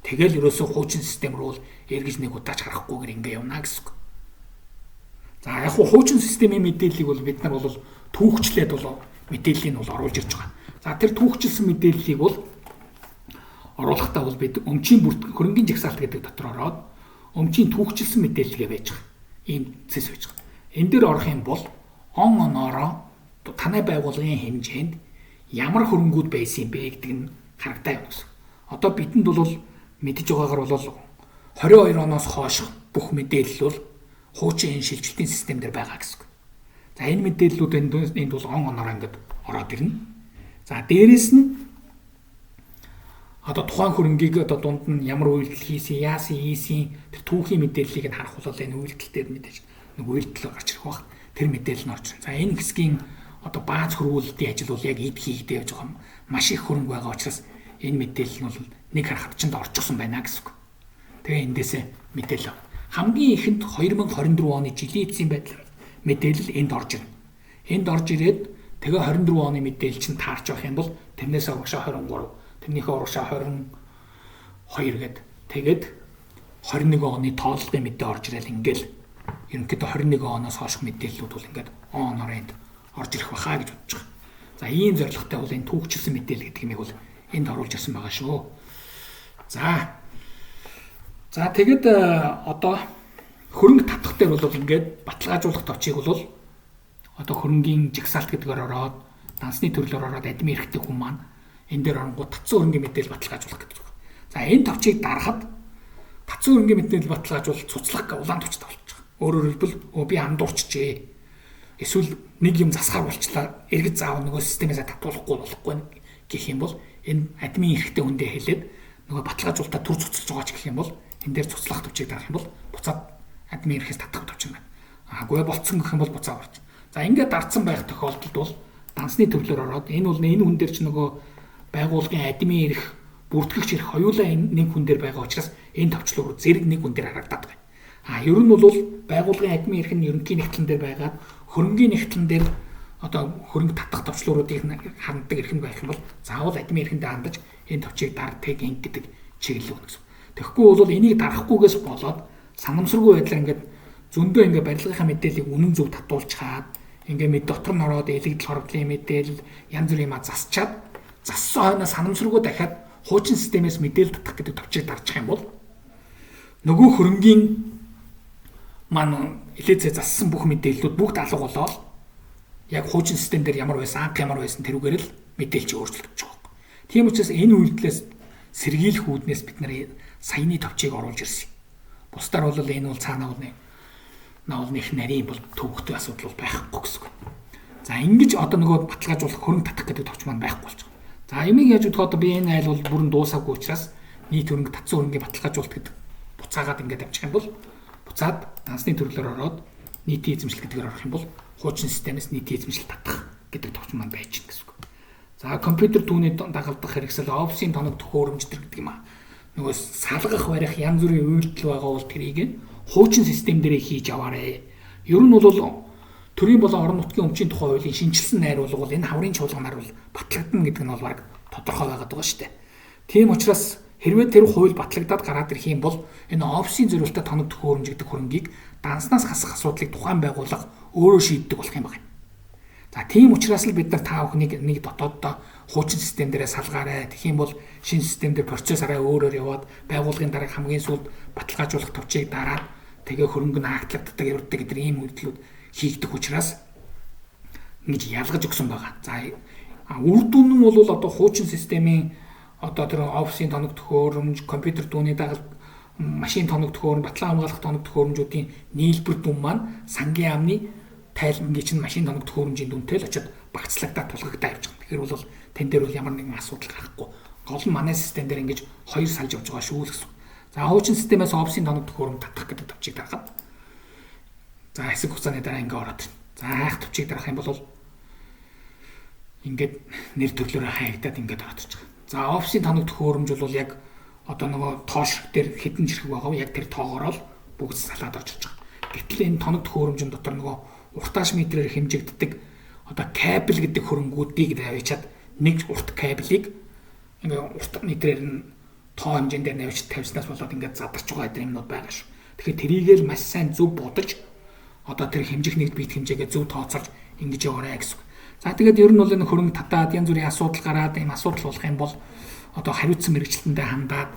Тэгэл ерөөсөө хуучин систем рүү эргэж нэг удаач харахгүйгээр ингэ явна гэсэн үг. За, яг хуучин системийн мэдээллийг бол бид нар бол түүхчлээд бол мэдээллийг бол оруулж ирж байгаа. За, тэр түүхчилсэн мэдээллийг бол оруулахдаа бол бид өмчийн бүрт хөрөнгийн жагсаалт гэдэг дотор ороод өмчийн түүхчилсэн мэдээлэлгээ байж байгаа. Ийм цэс байж байгаа. Энэ дээр орох юм бол он оноороо танай байгууллагын хэмжээнд ямар хөрөнгүүд байсан юм бэ гэдэг нь харагдаа явна гэсэн. Одоо бидэнд бол мэдэж байгаагаар бол 22 оноос хойш бүх мэдээлэл бол хуучин энэ шилжилтийн систем дээр байгаа гэсэн үг. За, энэ мэдээллүүд энд бол он оноороо ингээд ороод ирнэ. За, дээрэс нь одоо тухайн хөрөнгийг одоо дунд нь ямар үйлдэл хийсэн, яасан, хийсэн тэр түүхийн мэдээллийг нь харах бол энэ үйлдэл дээр мэдээж нэг үйлдэл гарч ирэх бах. Тэр мэдээлэл нь орж ирнэ. За, энэ хэсгийн одоо бааз хөрвүүлэлтийн ажил бол яг эд хийгдээ явж байгаа маш их хөрөнгө байгаа учраас энэ мэдээлэл нь бол нэг харахад ч орчихсон байна гэсэн үг. Тэгээ эндээсээ мэдээлэл. Хамгийн ихэнд 2024 оны жилийн эцсийн байдлаар мэдээлэл энд орж ирнэ. Энд орж ирээд Тэгээ 24 оны мэдээлэл чинь таарч байх юм бол тэрнээс урагшаа 23, тэрнийхээ урагшаа 22 гээд тэгээд 21 оны тоологын мэдээ орж ирэл ингээл ерөнхийдөө 21 оноос хойших мэдээллүүд бол ингээд оноор энд орж ирэх байхаа гэж бодож байгаа. За ийм зорилготой бол энэ түүхчилсэн мэдээлэл гэдэг юмыг бол энд оруулж ирсэн байгаа шүү. За. За тэгэд одоо хөрөнгө татах дээр бол ингээд баталгаажуулах товчийг бол одоо хөрөнгийн жагсаалт гэдгээр ороод дансны төрлөөр ороод админ эрхтэй хүн маань энэ дээр оронгууд татсан хөрөнгийн мэдээлэл баталгаажуулах гэдэг. За энэ товчийг дарахад татсан хөрөнгийн мэдээлэл баталгаажуул цуцлах улаан товчтой болчих. Өөрөөр хэлбэл би андуурчжээ. Эсвэл нэг юм засахаар болчлаа. Эргэж заав нөгөө системээс татуулахгүй болохгүй гэх юм бол энэ админ эрхтэй хүндээ хэлээд нөгөө баталгаажуулалтаа төр цуцлж байгаа ч гэх юм бол энэ дээр цуцлах товчийг дарах юм бол буцаад админ эрхээс татах товч юм байна. Аагүй болцсон гэх юм бол буцаа орж. За ингээд дарцсан байх тохиолдолд бол дансны төрлөөр ороод энэ бол энэ хүн дээр ч нөгөө байгууллагын админ эрх, бүртгэгч эрх хоёулаа энэ нэг хүн дээр байгаа учраас энэ товчлуур зэрэг нэг хүн дээр харагдаад байгаа. А ер нь бол байгууллагын админ эрх нь ерөнхий нэгтлэн дээр байгаад хөрөнгийн нэгтлэн дээр одоо хөрөнгө татах товчлууруудыг ханддаг эрх нь байх юм бол заавал админ эрхэндээ хандаж энэ товчийг дар тэг инг гэдэг чиглэл өгнө гэсэн. Тэгэхгүй бол энийг дарахгүйгээс болоод санамсаргүй байдлаар ингээд зөндөө ингээд барилгынхаа мэдээллийг үнэн зөв татуулчихад ингээд мэд дотор нь ороод элэгдэл хорогдлын мэдээлэл янз бүрийн юм засчаад зассан хойноо санамсаргүй дахиад хуучин системээс мэдээлэл татах гэдэг товчийг дарчих юм бол нөгөө хөрөнгийн маань элэцээ зассан бүх мэдээллүүд бүгд алга болоод яг хуучин систем дээр ямар байсан, анх ямар байсан тэрүүгээр л мэдээлэл чи өөрчлөгдөж байгаа. Тийм учраас энэ үйлдэлээс сэргийлэх үүднээс бид нар саяны товчийг оруулж ирсэн. Бусдаар бол энэ бол цаанаа бол наул нэг нарийн бол төвөгтэй асуудал бол байхгүй гэсэн үг. За ингэж одоо нөгөө баталгаажуулах хөрөнгө татах гэдэг товч маань байхгүй болж байгаа. За ямиг яаж удах одоо би энэ айл бол бүрэн дуусаагүй учраас нийт хөрөнгө татсан хөрөнгийн баталгаажуулалт гэдэг буцаагаад ингээд авчих юм бол буцаад дансны төрлөөр ороод нийтийн эзэмшил гэдгээр орох юм бол хуучин системээс нийтийн эзэмшил татах гэдэг товч маань байж гин гэсэн үг. За компьютер түүний дагалдах хэрэгсэл, офисын тоног төхөөрөмж гэдэг юм аа. Нөгөө салгах барих янз бүрийн үйлдэл байгаа бол тэрийг хуучин систем дээрээ хийж аваарэ. Ер нь бол төрийн болон орон нутгийн өмчийн тухай хуулийн шинэчилсэн найруулга бол энэ хаврын чуулганаар бол батлагдана гэдэг нь бол баг тодорхой байгаад байгаа шүү дээ. Тийм учраас хэрвээ тэр хууль батлагдаад гараад ирэх юм бол энэ офисын зориултад тоног төхөөрөмж гэдэг хөрөнгийг данснаас хасах асуудлыг тухайн байгууллага өөрөө шийддэг болох юм байна. За тийм учраас л бид нар та бүхнийг нэг дотооддоо хуучин систем дээрээ салгаарай. Тэгэх юм бол шинэ систем дээр процесс арай өөрөөр яваад байгууллагын дараах хамгийн сүүлд баталгаажуулах товчийг дараад тэгээ хөрөнгө нь актлагддаг, явуулдаг гэдэг ийм үйлдэлүүд хийгдэх учраас ингэж ялгаж өгсөн байгаа. За үр дүн нь бол одоо хуучин системийн одоо тэр офисын тоног төхөөрөмж, компьютер түүний дагалд, машин тоног төхөөрөмж, батлан хамгаалах тоног төхөөрөмжүүдийн нийлбэр дүн маань сангийн амны тайлангийн чинь машин тоног төхөөрөмжийн дүнтэй л очиод багцлагдаад тулгагдаа явж байгаа. Тэгэхээр бол тэн дээр бол ямар нэгэн асуудал гарахгүй. Гол нь манай систем дээр ингэж хоёр салж явж байгаа шүү л гэсэн. За хуучин системээс офисын тоног төхөөрөмж татах гэдэг товчийг дарахад за хэсэг хугацааны дараа ингээ ороод ирнэ. За хайх товчийг дарах юм бол ингээд нэр төрлөөрөө хайгдаад ингээд ороод ирж байгаа. За офисын тоног төхөөрөмж бол яг одоо нөгөө тоош дээр хэдэн жирхэг байгаа вэ? Яг тэр тоогоор л бүгд салаад орж ирж байгаа. Гэтэл энэ тоног төхөөрөмжийн дотор нөгөө уртааш метрээр хэмжигддэг одоо кабель гэдэг хөрөнгүүдийг тавьчаад нэг урт кабелийг ингээ урт метрээр нь тоо хэмжээнд дээр навьж тавьснаас болоод ингээд задарч байгаа гэдэг юмнууд байгаа шүү. Тэгэхээр тэрийг л маш сайн зөв бодож одоо тэр хэмжих нэгд бит хэмжээгээ зөв тооцоолж ингэж яваарай гэсэн. За тэгээд ер нь бол энэ хөрөнгө татаад янз бүрийн асуудал гараад ийм асуудал болох юм бол одоо хариуцсан мэргэжилтэндээ хандаад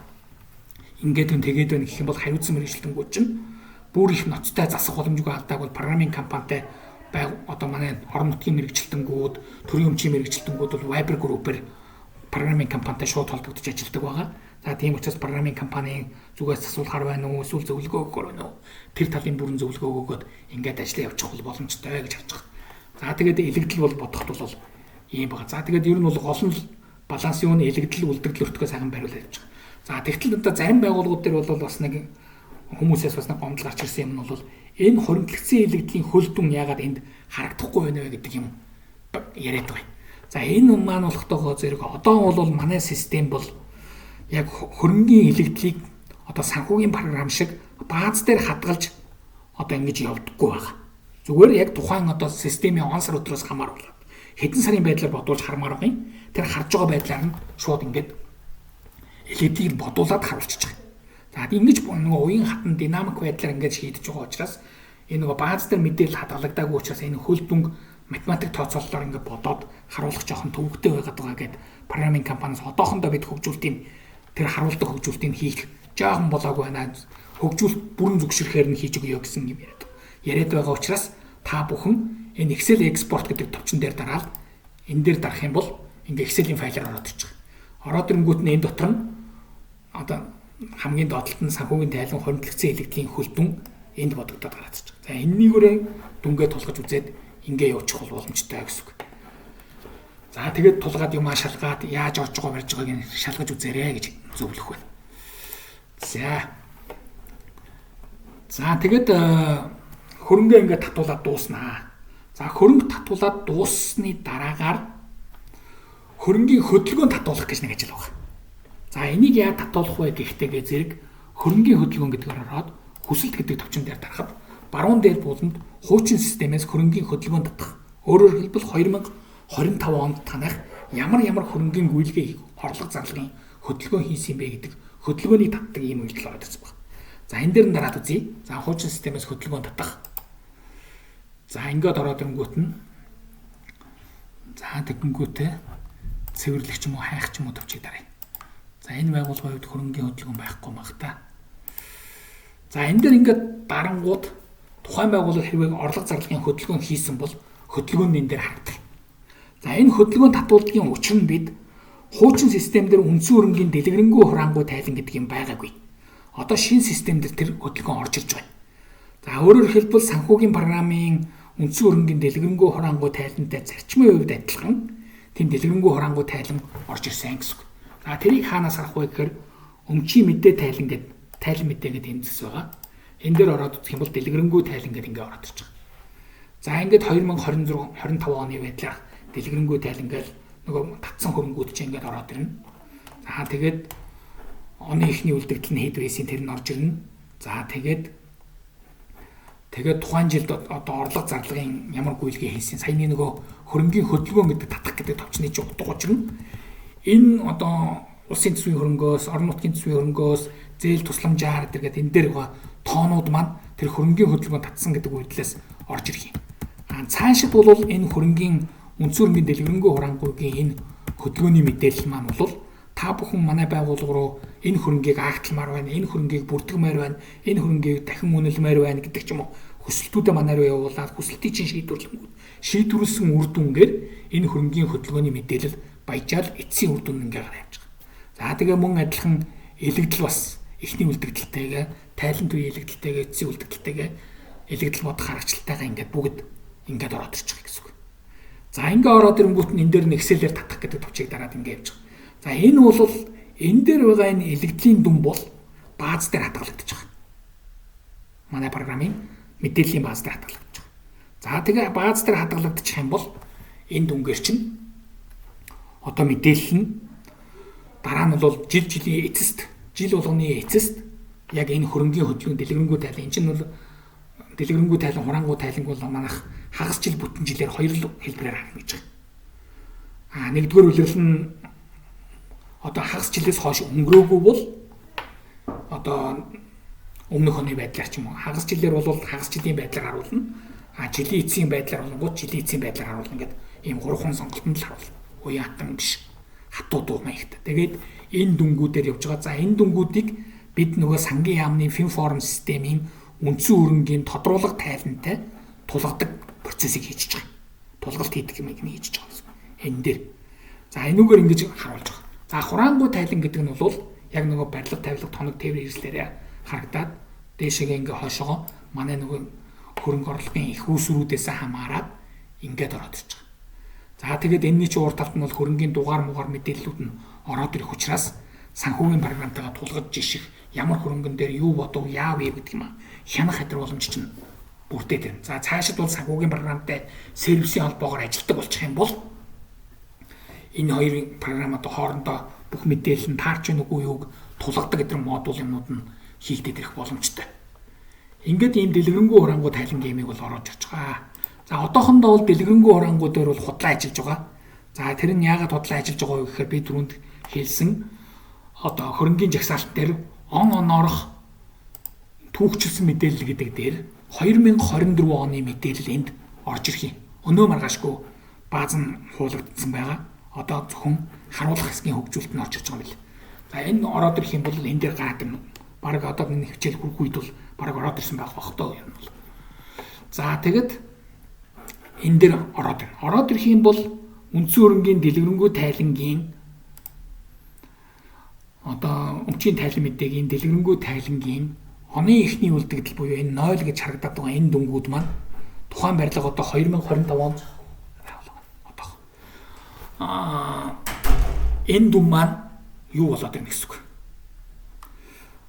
ингээд үн тэгээд байна гэх юм бол хариуцсан мэргэжилтэнгүүд чинь бүр их ноцтой засах боломжгүй алдааг бол программын компанитай одоо манай орон нутгийн мэргэжилтэнгүүд, төрийн өмчийн мэргэжилтэнгүүд бол Viber group-ээр программын компанитай шууд холбогдож ажилладаг байгаа. За тийм учраас программын компанийн зүгээс асуулахар байна уу, эсвэл зөвлөгөө өгөхөр байна уу? Тэр талын бүрэн зөвлөгөө өгөөд ингээд ажиллаа явуучих боломжтой гэж харж байгаа. За тэгээд илэгдэл бол бодоход бол ийм байгаа. За тэгээд ер нь бол гол нь баланс юу нь илэгдэл үлдэгдэл өртгөө сайхан бариулаад явж байгаа. За тэгтэл одоо зарим байгууллагууд дээр бол бас нэг хүмүүсээс бас нэг гомдол гарч ирсэн юм нь бол энэ хуримтлагдсан илэгдлийн хөл дүн яагаад энд харагдахгүй байна вэ гэдэг юм яриад байгаа юм. За энэ маань болохтойгоо зэрэг одоо бол манай систем бол яг хөрөнгийн илэгдлийг одоо санхүүгийн програм шиг бааз дээр хадгалж одоо ингэж явдаггүй байгаа. Зүгээр яг тухайн одоо системийн он сар өдрөөс хамааруулаад Хэдэн сарын байдлаар бодуулж хармаар байгаа юм. Тэр харж байгаа байдлаар нь шууд ингээд илэгдлийг бодуулаад харуулчих байгаа. За ингэж нөгөө уян хатан динамик байдлаар ингээд шийдэж байгаа учраас энэ нөгөө бааз дээр мэдээлэл хадгалагдаагүй учраас энэ хөл дүнг математик тооцоололоор ингээд бодоод харуулах жоохон төвөгтэй байгаад байгаа гэд программын компаниас одоохондоо бид хөгжүүлтийн тэр харуулдаг хөгжүүлтийг хийх жоохон болоогүй байна. Хөгжүүлэлт бүрэн зүгшрэхээр нь хийж өгье гэсэн юм яриад. Яриад байгаа учраас та бүхэн энэ Excel export гэдэг товчон дээр дараад энэ дээр дарах юм бол ингээ Excel-ийн файлаар ороод ирчих. Ороод ирэнгүүт нь энэ дотор нь одоо хамгийн доотлолт нь санхүүгийн тайлан хоригдлогдсон илэгдлийн хөл дүн энд бодогдоод гараад ирчих. За энэнийгээрээ дүнгээ тулгаж үзээд ингээ явуучих бол боломжтой гэсэн үг. За тэгээд тулгаад юмаа шалгаад яаж орж байгаа барьж байгааг нь шалгаж үзээрэй гэж зөвлөх байна. За. За тэгээд хөрөнгөө ингээд татуулаад дууснаа. За хөрөнгө татуулаад дууссаны дараагаар хөрөнгийн хөдөлгөөн татуулах гэж нэг ажил байна. За энийг яаж татуулах вэ гэхтэйгээ зэрэг хөрөнгийн хөдөлгөөн гэдгээр ороод хүсэлт гэдэг товчон дээр дарахад баруун дээр бууланд хуучин системээс хөрөнгийн хөдөлгөөн татах. Өөрөөр хэлбэл 2025 онд танах ямар ямар хөрөнгийн гүйлгээ орлого зарлагын хөдөлгөөн хийсэн бэ гэдэг хөдөлгөөнийг татдаг ийм үйлдэл ороод ирсэн байна. За энэ дээр нь дараад үзье. За хуучин системээс хөдөлгөөн татах. За ингээд ороод ирэнгүүт нь за тэгэнгүүтээ цэвэрлэх ч юм уу хайх ч юм уу товчийг дарая. За энэ байгууллагын хувьд хөрөнгийн хөдөлгөөн байхгүй мах та. За энэ дээр ингээд дарангууд тухайн байгууллага хэрвээ орлого зарлагын хөдөлгөөн хийсэн бол хөдөлгөөн нь энэ дээр харагдах. За энэ хөдөлгөөн татуулдгийн учир нь бид хуучин систем дээр үндсэн хөрөнгийн дэлгэрэнгүй хураангуй тайлан гэдэг юм байгаагүй. Одоо шинэ систем дээр тэр хөдөлгөөн орж ирж байна. За өөрөөр хэлбэл санхүүгийн програмын үндсэн хөрөнгийн дэлгэрэнгүй хураангуй тайлантай зарчмын хувьд адилхан тийм дэлгэрэнгүй хураангуй тайлан орж ирсэн гэсэн үг. За тэрийг хаанаас харах вэ гэхээр өмчийн мэдээ тайлан гэдэг тайлан мэдээ гэдэг энэ зүс байгаа. Энэ дээр ороод үзэх юм бол дэлгэрэнгүй тайлан гэдэг ингээ ороод ирж байгаа. За ингээд 2026 25 оны байдлаар дэлгэрэнгүй тайлан гээл нөгөө татсан хөрөнгүүд чинь ингээд ороод ирнэ. За тэгээд оны эхний үлдэгдэл нь хэд байсан тэр нь орж ирнэ. За тэгээд тухайн жилд одоо орлого зарлагын ямар гүйлгээ хийсэн саяны нөгөө хөрөнгийн хөдөлгөөн гэдэг татах гэдэг товчны чинь утга учир нь энэ одоо улсын төсвийн хөрөнгөөс, орон нутгийн төсвийн хөрөнгөөс, зээл тусламжаар гэдэг энэ дээр байгаа тоонууд маань тэр хөрөнгийн хөдөлгөөн татсан гэдэг үйлдэлээс орж ирэх юм. А цаашид бол энэ хөрөнгийн үндсэн хөрөнгийн дэлгэрэнгүй хураангуйгийн энэ хөдөлгөөний мэдээлэл маань бол та бүхэн манай байгууллага руу энэ хөрөнгийг агтламаар байна, энэ хөрөнгийг бүртгэмээр байна, энэ хөрөнгийг дахин үнэлмээр байна гэдэг ч юм уу хүсэлтүүдээ манай руу явуулаад хүсэлтийг чинь шийдвэрлэнгүүт шийдвэрлсэн үр дүнгээр энэ хөрөнгийн хөдөлгөөний мэдээлэл баяжаал эцсийн үр дүн ингээ гараа явж байгаа. За тэгээ мөн адилхан илэгдэл бас эхний үлдэгдэлтэйгээ, тайлан төвийн илэгдэлтэйгээ, эцсийн үлдэгдэлтэйгээ илэгдэл бодох аргачлалтайгаа ингээд бүгд ингээд ороод ирж байгаа гэсэн үг. За ингээ ороод ирэнгүүт нь энэ дээр нь Excel-ээр татах гэдэг товчийг дараад ингээ явж байгаа. За энэ бол энэ дээр байгаа энэ илэгдлийн дүн бол бааз дээр хадгалагдаж байгаа. Манай програмын мэдээллийн бааз дээр хадгалагдаж байгаа. За тэгээ бааз дээр хадгалагдчих юм бол энэ дүнгээр чинь одоо мэдээлэл нь дараа нь бол жил жилийн эцэст жил болгоны эцэст яг энэ хөрөнгийн хөдөлгөөн дэлгэрэнгүй тайлан энэ чинь бол дэлгэрэнгүй тайлан хураангуй тайланг бол манайх хагас жил бүтэн жилээр хоёр хэлбэрээр харна гэж байгаа. А нэгдүгээр үлрэл нь одоо хагас жилээс хойш өнгөрөөгүй бол одоо өмнөх оны байдлаар ч юм уу хагас жилээр бол хагас жилийн байдлаар харуулна. А жилийн эцсийн байдлаар болонгууд жилийн эцсийн байдлаар харуулна гэдэг ийм гурван сонголтод л харуулна. Уян хатан биш. Хатуу дуу маягтай. Тэгээд энэ дүнгүүдээр явж байгаа. За энэ дүнгүүдийг бид нөгөө сангийн яамны финформ системийн үндсэн хөрөнгийн тодруулга тайлантай тулгадаг процессыг хийж байгаа. Тулгалт хийдэг юм хийж байгаа гэсэн. Энэ дээр. За энүүгээр ингэж харуулж байгаа. За хураангуй тайлан гэдэг нь бол яг нөгөө барилга тавилга тоног тээврийн хэрэгслээрээ харагдаад дээшээгээ ингээ хойшоогоо манай нөгөө хөрөнгө орлогын их үүсвэрүүдээс хамаарат ингээд ороод ирж байгаа. За тэгээд энэний чи уур талд нь бол хөрөнгийн дугаар мугаар мэдээллүүд нь ороод ирэх учраас санхүүгийн програмтайгаа тулгаж жиших ямар хөрөнгөн дээр юу бодов яав гэдэг юм хянах хатар боломж чинь бүрдээд ирнэ. За цаашид бол санхүүгийн програмтай сервисийн холбоогоор ажилладаг болчих юм бол энэ хоёрын програм одоо хоорондоо бүх мэдээлэл нь таарч байна үгүй юуг тулгадаг гэдэг модуль юмнууд нь хийгдээд ирэх боломжтой. Ингээд ийм дэлгэрэнгүй хураангуй тайлан геймийг бол ороод ирж байгаа. За, одоохондоо бол дэлгэрэнгүй хураангуй дээр бол худлаа ажиллаж байгаа. За, тэр нь яагаад худлаа ажиллаж байгаа вэ гэхээр би түрүүнд хэлсэн одоо хөрөнгийн жагсаалт дээр он оноорох түүхчилсэн мэдээлэл гэдэг дээр 2024 оны мэдээлэл энд орж ирэх юм. Өнөө маргаашгүй бааз нь хуулагдсан байгаа. Одоо зөвхөн харуулах хэсгийн хөгжүүлэлт нь орж ирж байгаа юм бэл. За, энэ ороод ирэх юм бол энэ дээр гараад ирнэ. Бараг одоо энэ хичээл хүрэх үед бол бараг ороод ирсэн байх бах тоо юм бол. За, тэгэд энэ дээр ороод ирнэ. Ороод ирэх юм бол үндсэн хөрөнгийн дэлгэрэнгүй тайлангийн одоо өмчийн тайлан мэдээгийн дэлгэрэнгүй тайлангийн оны эхний үлдэгдэл буюу энэ 0 гэж харагдаад байгаа энэ дүнгууд маань тухайн барилга одоо 2025 онд одоо энэ дүн маань юу болоод байна гэсэн үг.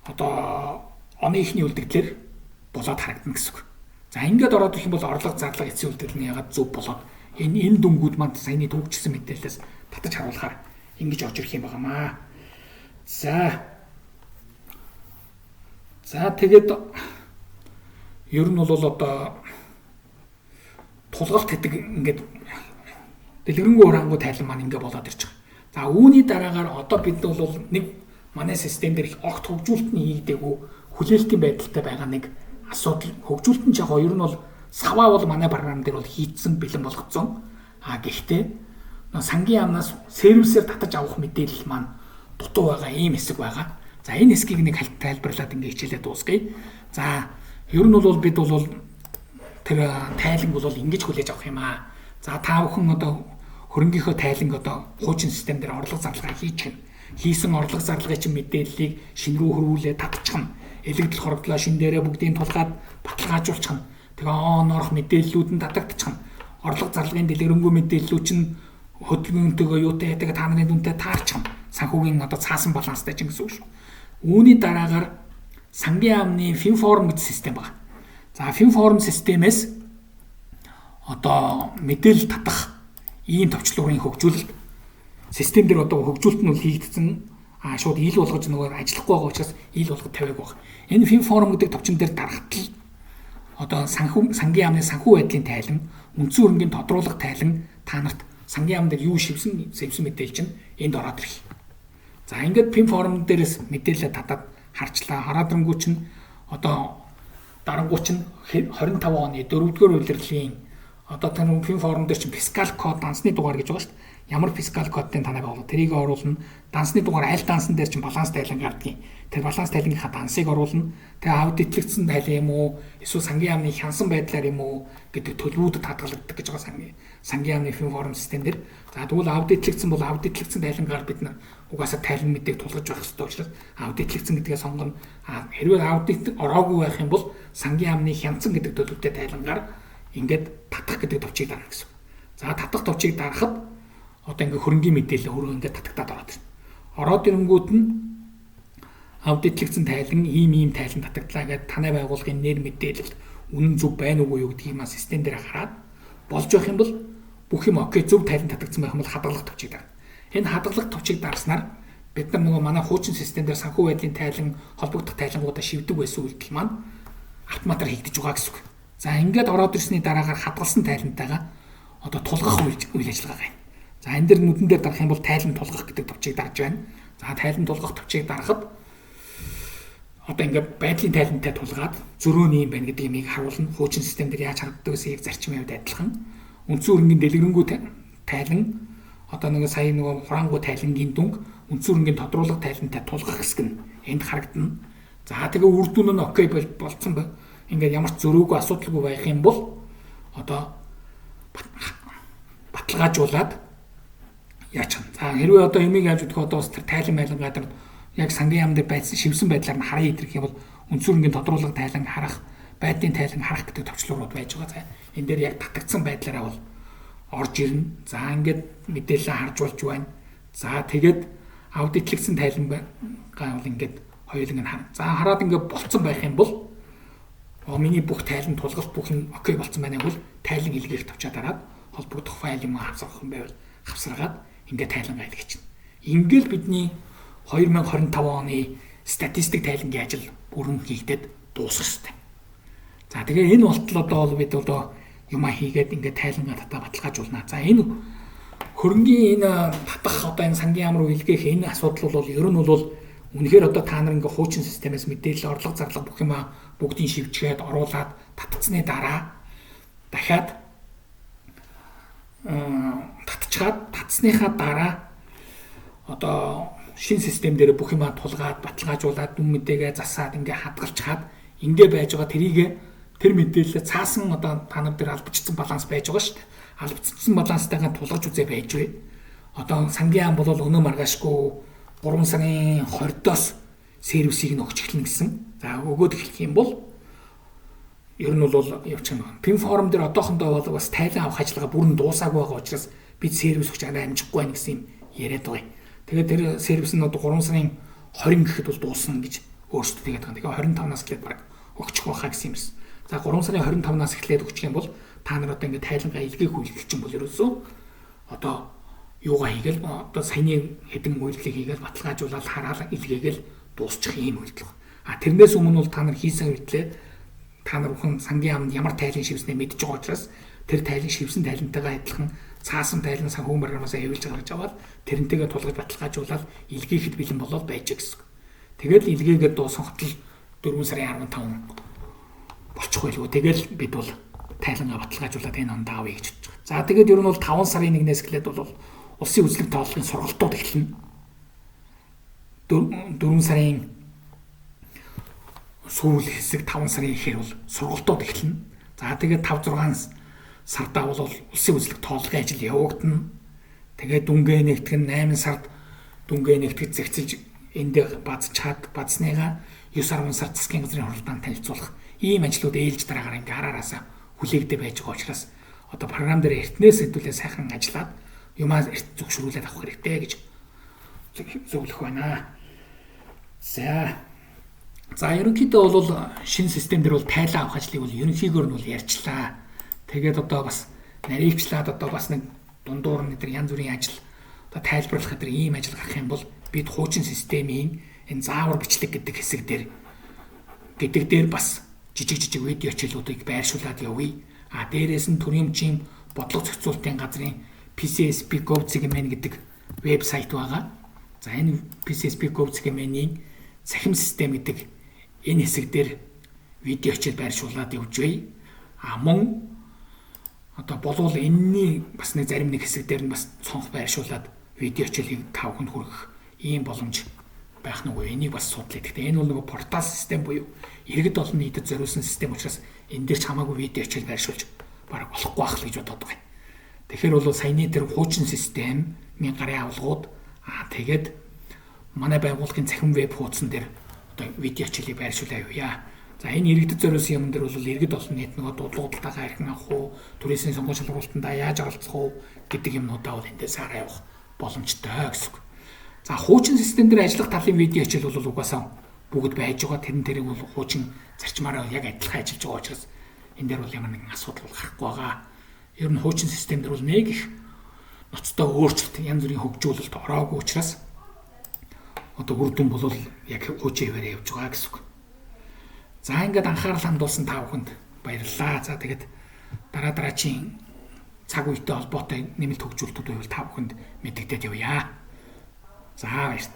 Одоо оны эхний үлдэгдлэр болоод харагдана гэсэн үг. За, ингээд ороод ирэх юм бол орлого, зарлага, эцсийн үлдэгдэл нь ягаад зөв болоод энэ дүнгууд маань саяны түүхчилсэн мэдээлэлээс татаж харуулахаар ингэж орж ирэх юм байнамаа. За. За, тэгээд ер нь бол одоо тулгалт гэдэг ингээд дэлгэрэнгүй хураангуй тайлан маань ингээ болоод ирж байгаа. За, үүний дараагаар одоо бид бол нэг манай систем дээр их огт хөгжүүлэлт нь хийгдээгүй хүлээлтийн байдалтай байгаа нэг асуудал. Хөгжүүлэлт нь яг ер нь бол саваа бол манай програм дээр бол хийцэн бэлэн болгоцсон. А гэхдээ сангийн яамнаас сервисээр татаж авах мэдээлэл маань дутуу байгаа ийм хэсэг байгаа. За, энэ хэсгийг нэг тайлбарлаад ингээ хичээлээ дуусгая. За, ер нь бол бид бол тэр тайланг бол ингэж хүлээж авах юм аа. За, та бүхэн одоо хөрөнгийнхөө тайланг одоо хуучин систем дээр орлого зарлагаа хийчихнэ. Хийсэн орлого зарлагын чинь мэдээллийг шин рүү хөрвүүлээ татчихна. Элэгдэл хорогдлоо шин дээрээ бүгдийг тулгаад баталгаажуулчихна. Тэгээ он орох мэдээллүүд нь татагдчихна. Орлого зарлагын дэлгэрэнгүй мэдээллүүд чинь хөдөлгөөнтэйгөө юутай яадаг та нарын дүнтэй таарчихна. Санхүүгийн одоо цаасан баланстай чинь гэсэн үг шүү. Үүний дараагаар сангийн яамны Finform гэж систем байна. За, Finform системээс одоо мэдээлэл татах ийм товчлуурын хөгжүүлэлт систем дээр одоо хөгжүүлэлт нь бол хийгдсэн, шууд ил болгож нөгөө ажиллахгүй байгаа учраас ил болгож тавиаг баг. Энэ Finform гэдэг товчон дээр дарахад л одоо санхүү сангийн яамны санхүү байдлын тайлан, үндсэн хөрөнгийн тодруулах тайлан, та нарт сангийн яам дээр юу шивсэн сэвсэн мэдээлэл чинь энд ороод ирэх. За, ингээд Finform дээрээс мэдээлэлээ татаад харчлаа. Хараад ирэнгүү чинь одоо дарангуй чинь 25 оны 4-р улирлын одоо тэр Finform дээр чинь fiscal код, дансны дугаар гэж байгаа шүү дээ. Ямар fiscal кодын танай байгууллага тэрийг оруулна. Дансны дугаар аль дансан дээр чинь баланс тайлан гардгийг. Тэр баланс тайлангийнхаа дансыг оруулна. Тэгээ аудитлэгдсэн тайлан юм уу? Эсвэл сангийн яамны хянсан байдлаар юм уу гэдэг төлөвүүдэд хадгалагддаг гэж байгаа сангийн яамны Finform систем дээр. За, тэгвэл аудитлэгдсэн бол аудитлэгдсэн тайлангаар бид нар угаасаа тайлан мэдээг тулгаж байх ёстой учраас аудитлэгдсэн гэдгээ сонгоно. А хэрвээ аудит ороогүй байх юм бол сангийн яамны хянсан гэдэг төлөвтэй тайлангаар ингээд татах гэдэг товчийг дарна гэсэн. За, татах товчийг дарахад одоо ингээ хөрөнгийн мэдээлэл өөрөө ингээд татагтаад ороод ирнэ. Ороод ирэнгүүт нь аудитлэгдсэн тайлан ийм ийм тайлан татагдлаа гэдээ танай байгууллагын нэр мэдээлэл үнэн зөв байна уугүй юу гэдгийг маань систем дээр хараад болж явах юм бол бүх юм окей, зөв тайлан татагдсан байх юм бол хадгалах товчийг дарна. Энэ хадгалах товчийг дарснаар бид нар нөгөө манай хуучин систем дээр санхүү байдлын тайлан холбогдох тайлангуудаа шивдэг байсан үйлдэл маань автоматар хийгдэж байгаа гэсэн үг. За, ингээд ороод ирсний дараагаар хадгалсан тайлантайгаа одоо тулгах үйл ажиллагаа байна. За, энэ дэр нүдэн дээр дарах юм бол тайлан тулгах гэдэг товчийг дарж байна. За, тайлан тулгах товчийг дарахад одоо ингээд байдлын тайлантай тулгаад зөрөө нь юм байна гэдэг юмыг харуулна. Хуучин систем дээр яаж харагддаг гэсэн яг зарчмын хувьд адилхан. Үндсэн хөрөнгийн дэлгэрэнгүй тайлан одоо нэг сая нөгөө хураангуй тайлангийн дүнг үндсэн хөрөнгийн тодруулга тайлантай тулгах хэсэг нь энд харагдана. За, тэгээ үр дүн нь окей болцсон ба ингээд ямар ч зөрөөгүй асуудалгүй байх юм бол одоо баталгаажуулаад яачих. За, хэрвээ одоо юмыг яаж өгөх одоо бас тэр тайлан майлан гадар яг сангийн яам дээр байсан шивсэн байдлаар нь хараа идрэх юм бол үндсэн хөрөнгийн тодруулга тайлан харах, байдлын тайлан харах гэдэг товчлуурууд байж байгаа. За, энэ дээр яг татагдсан байдлаараа бол орж ирнэ. За, ингээд мэдээлэл харж болж байна. За, тэгээд аудитлэгдсэн тайлан бол ингээд хоёуланг нь харна. За, хараад ингээд болцсон байх юм бол миний бүх тайлан тулгалт бүх юм окей болцсон байна бол тайлан илгээх товчоо дараад холбогдох файл юм хавсрах юм байвал хавсаргаад ингээд тайлангаа илгээчихнэ. Ингээл бидний 2025 оны статистик тайлангийн ажил бүрэн хийгдээд дуусах ёстой. За, тэгээ энэ болтол одоо бол бид одоо юмаа хийгээд ингээд тайлангаа татаа баталгаажуулна. За энэ хөрөнгийн энэ татах одоо энэ сангийн яам руу илгээх энэ асуудал бол ер нь бол үнэхээр одоо та нар ингээ хуучин системээс мэдээлэл орлого зарлага бүх юмаа бүгдийг шивжгээд оруулаад татцсны дараа дахиад татчаад татсныхаа дараа одоо шинэ систем дээр бүх юмаа тулгаад баталгаажуулаад дүн мэдээгээ засаад ингээ хадгалчхаад ингээ байж байгаа тэрийг тэр мэдээлэлээ цаасан одоо та нар дээр албачсан баланс байж байгаа шүү дээ. Албацсан баланстайгаа тулгаж үзээ байж бай. Одоо сангийн яам бол өнөө маргаашгүй 3 сарын 20-оос сервисийг нь өгч эхэлнэ гэсэн. За өгөөд эхлэх юм бол ер нь бол явчих юм. Пинформ дээр одоохондоо бол бас тайлан авах ажиллагаа бүрэн дуусаагүй байгаа учраас бид сервис өгч арай амжихгүй байна гэсэн юм яриад байгаа юм. Тэгээд тэр сервис нь одоо 3 сарын 20 гэхэд бол дуусна гэж өөрсдөө тэгээд байгаа. Тэгэхээр 25-наас эхлээд баг өгчих байхаа гэсэн юмс. За 3 сарын 25-наас эхлээд өгчих юм бол та нар одоо ингээд тайлангаа илгээх үйлдэл чинь бол ерөөсөө одоо юугаа хийгээл одоо саяны хэдэн үйлдэлийг хийгээл баталгаажуулаад хараал илгээгээл дуусчих ийм үйлдэл байна. А тэрнээс өмнө бол та нар хийсэн үйлдэлээ та нар бүхэн сангийн яамд ямар тайлан шивснээ мэдж байгаа учраас тэр тайлан шивсэн тайлантайгаа адилхан цаасан тайлан санхүүгийн програмаас хэвлж гаргаж аваад тэрнтэйгээ тулгаж баталгаажуулаад илгээхэд бэлэн болоод байж гэсэн. Тэгэл илгээгээд дууссан хотол 4 сарын 15 болчих байлгүй. Тэгэл бид бол тайлангаа баталгаажуулаад энэ онд авъя гэж бодож байгаа. За тэгээд ер нь бол 5 сарын 1-ээс эхлээд бол улсын үзлэг тоологын сургалтууд эхэлнэ. 4 сарын сүүл хэсэг 5 сарын ихээр бол сургалтууд эхэлнэ. За тэгээд 5 6 сардаа бол улсын үзлэг тоологын ажил явагдана. Тэгээд дүнгээ нэгтгэх нь 8 сард дүнгээ нэгтгэж зэгцэлж энд базчаад базсныгаа 9 10 сар засгийн газрын хуралдаанд танилцуулах ийм ажлууд ээлж дараагаар ингээ хараараасаа хүлээгдээ байж байгаа учраас одоо програм дээр эртнээс хэдүүлээ сайхан ажиллаад юмаа эрт зөвшөөрүүлээд авах хэрэгтэй гэж зөвлөх байна. За ерөнхийдөө бол шинэ систем дээр бол тайлан авах ажлыг бол ерөнхийгөөр нь бол ярьчлаа. Тэгээд одоо бас нарийвчлаад одоо бас нэг дундуур нь тэр янз бүрийн ажил одоо тайлбарлах тэр ийм ажил гарах юм бол бид хуучин системийн энэ заавар бичлэг гэдэг хэсэг дээр гэдэг дээр бас жижиг видео хичээлүүдийг байршуулад явъя. А дээрээс нь төрийн өмчийн бодлого зохицуултын газрын PCSP gov.mn гэдэг вебсайт байгаа. За энэ PCSP gov.mn-ийн цахим систем гэдэг энэ хэсэг дээр видео хичээл байршуулад явж бай. А мөн одоо болвол энэний бас нэг зарим нэг хэсэг дээр нь бас цонх байршуулад видео хичээлийг та бүхэнд хүргэх ийм боломж байх нь үгүй. Энийг бас судлаа. Гэхдээ энэ бол нөгөө портал систем буюу иргэд олон нийтэд зориулсан систем учраас энэ дээр ч хамаагүй видео хичээл байршуулж бараг болохгүй байх л гэж бодоод байгаа юм. Тэгэхээр бол саяны тэр хуучин системийн гарын авалгууд тэгээд манай байгууллагын цахим веб хуудсан дээр одоо видео хичээлийг байршуулаа явъя. За энэ иргэдэд зориулсан юм дээр бол иргэд олон нийт нөгөө дуудлагуудтайгаа хэрхэн авах уу, түрээсийн сонгон шалгаруулалтандаа яаж оролцох уу гэдэг юмнуудаа бол эндээс хараа явах боломжтой гэсэн үг. За хуучин систем дээр ажиллах талын видео хичээл бол угаасаа бүгд байж байгаа. Тэрэн тэрийг бол хуучин зарчмаараа яг адилхан ажиллаж байгаа учраас энэ дээр бол ямар нэгэн асуудал бол гарахгүй байгаа. Ер нь хуучин систем дээр бол нэг их ноцтой өөрчлөлт, янз бүрийн хөгжүүлэлт ороогүй учраас одоо үр дүн бол яг хуучин хэвээрээ явж байгаа гэсэн үг. За ингээд анхаарал хандуулсан та бүхэнд баярлалаа. За тэгээд дараа дараачийн цаг үетэй холбоотой нэмэлт хөгжүүлэлтүүд байвал та бүхэнд мэдэгдээд явъя. За баярт.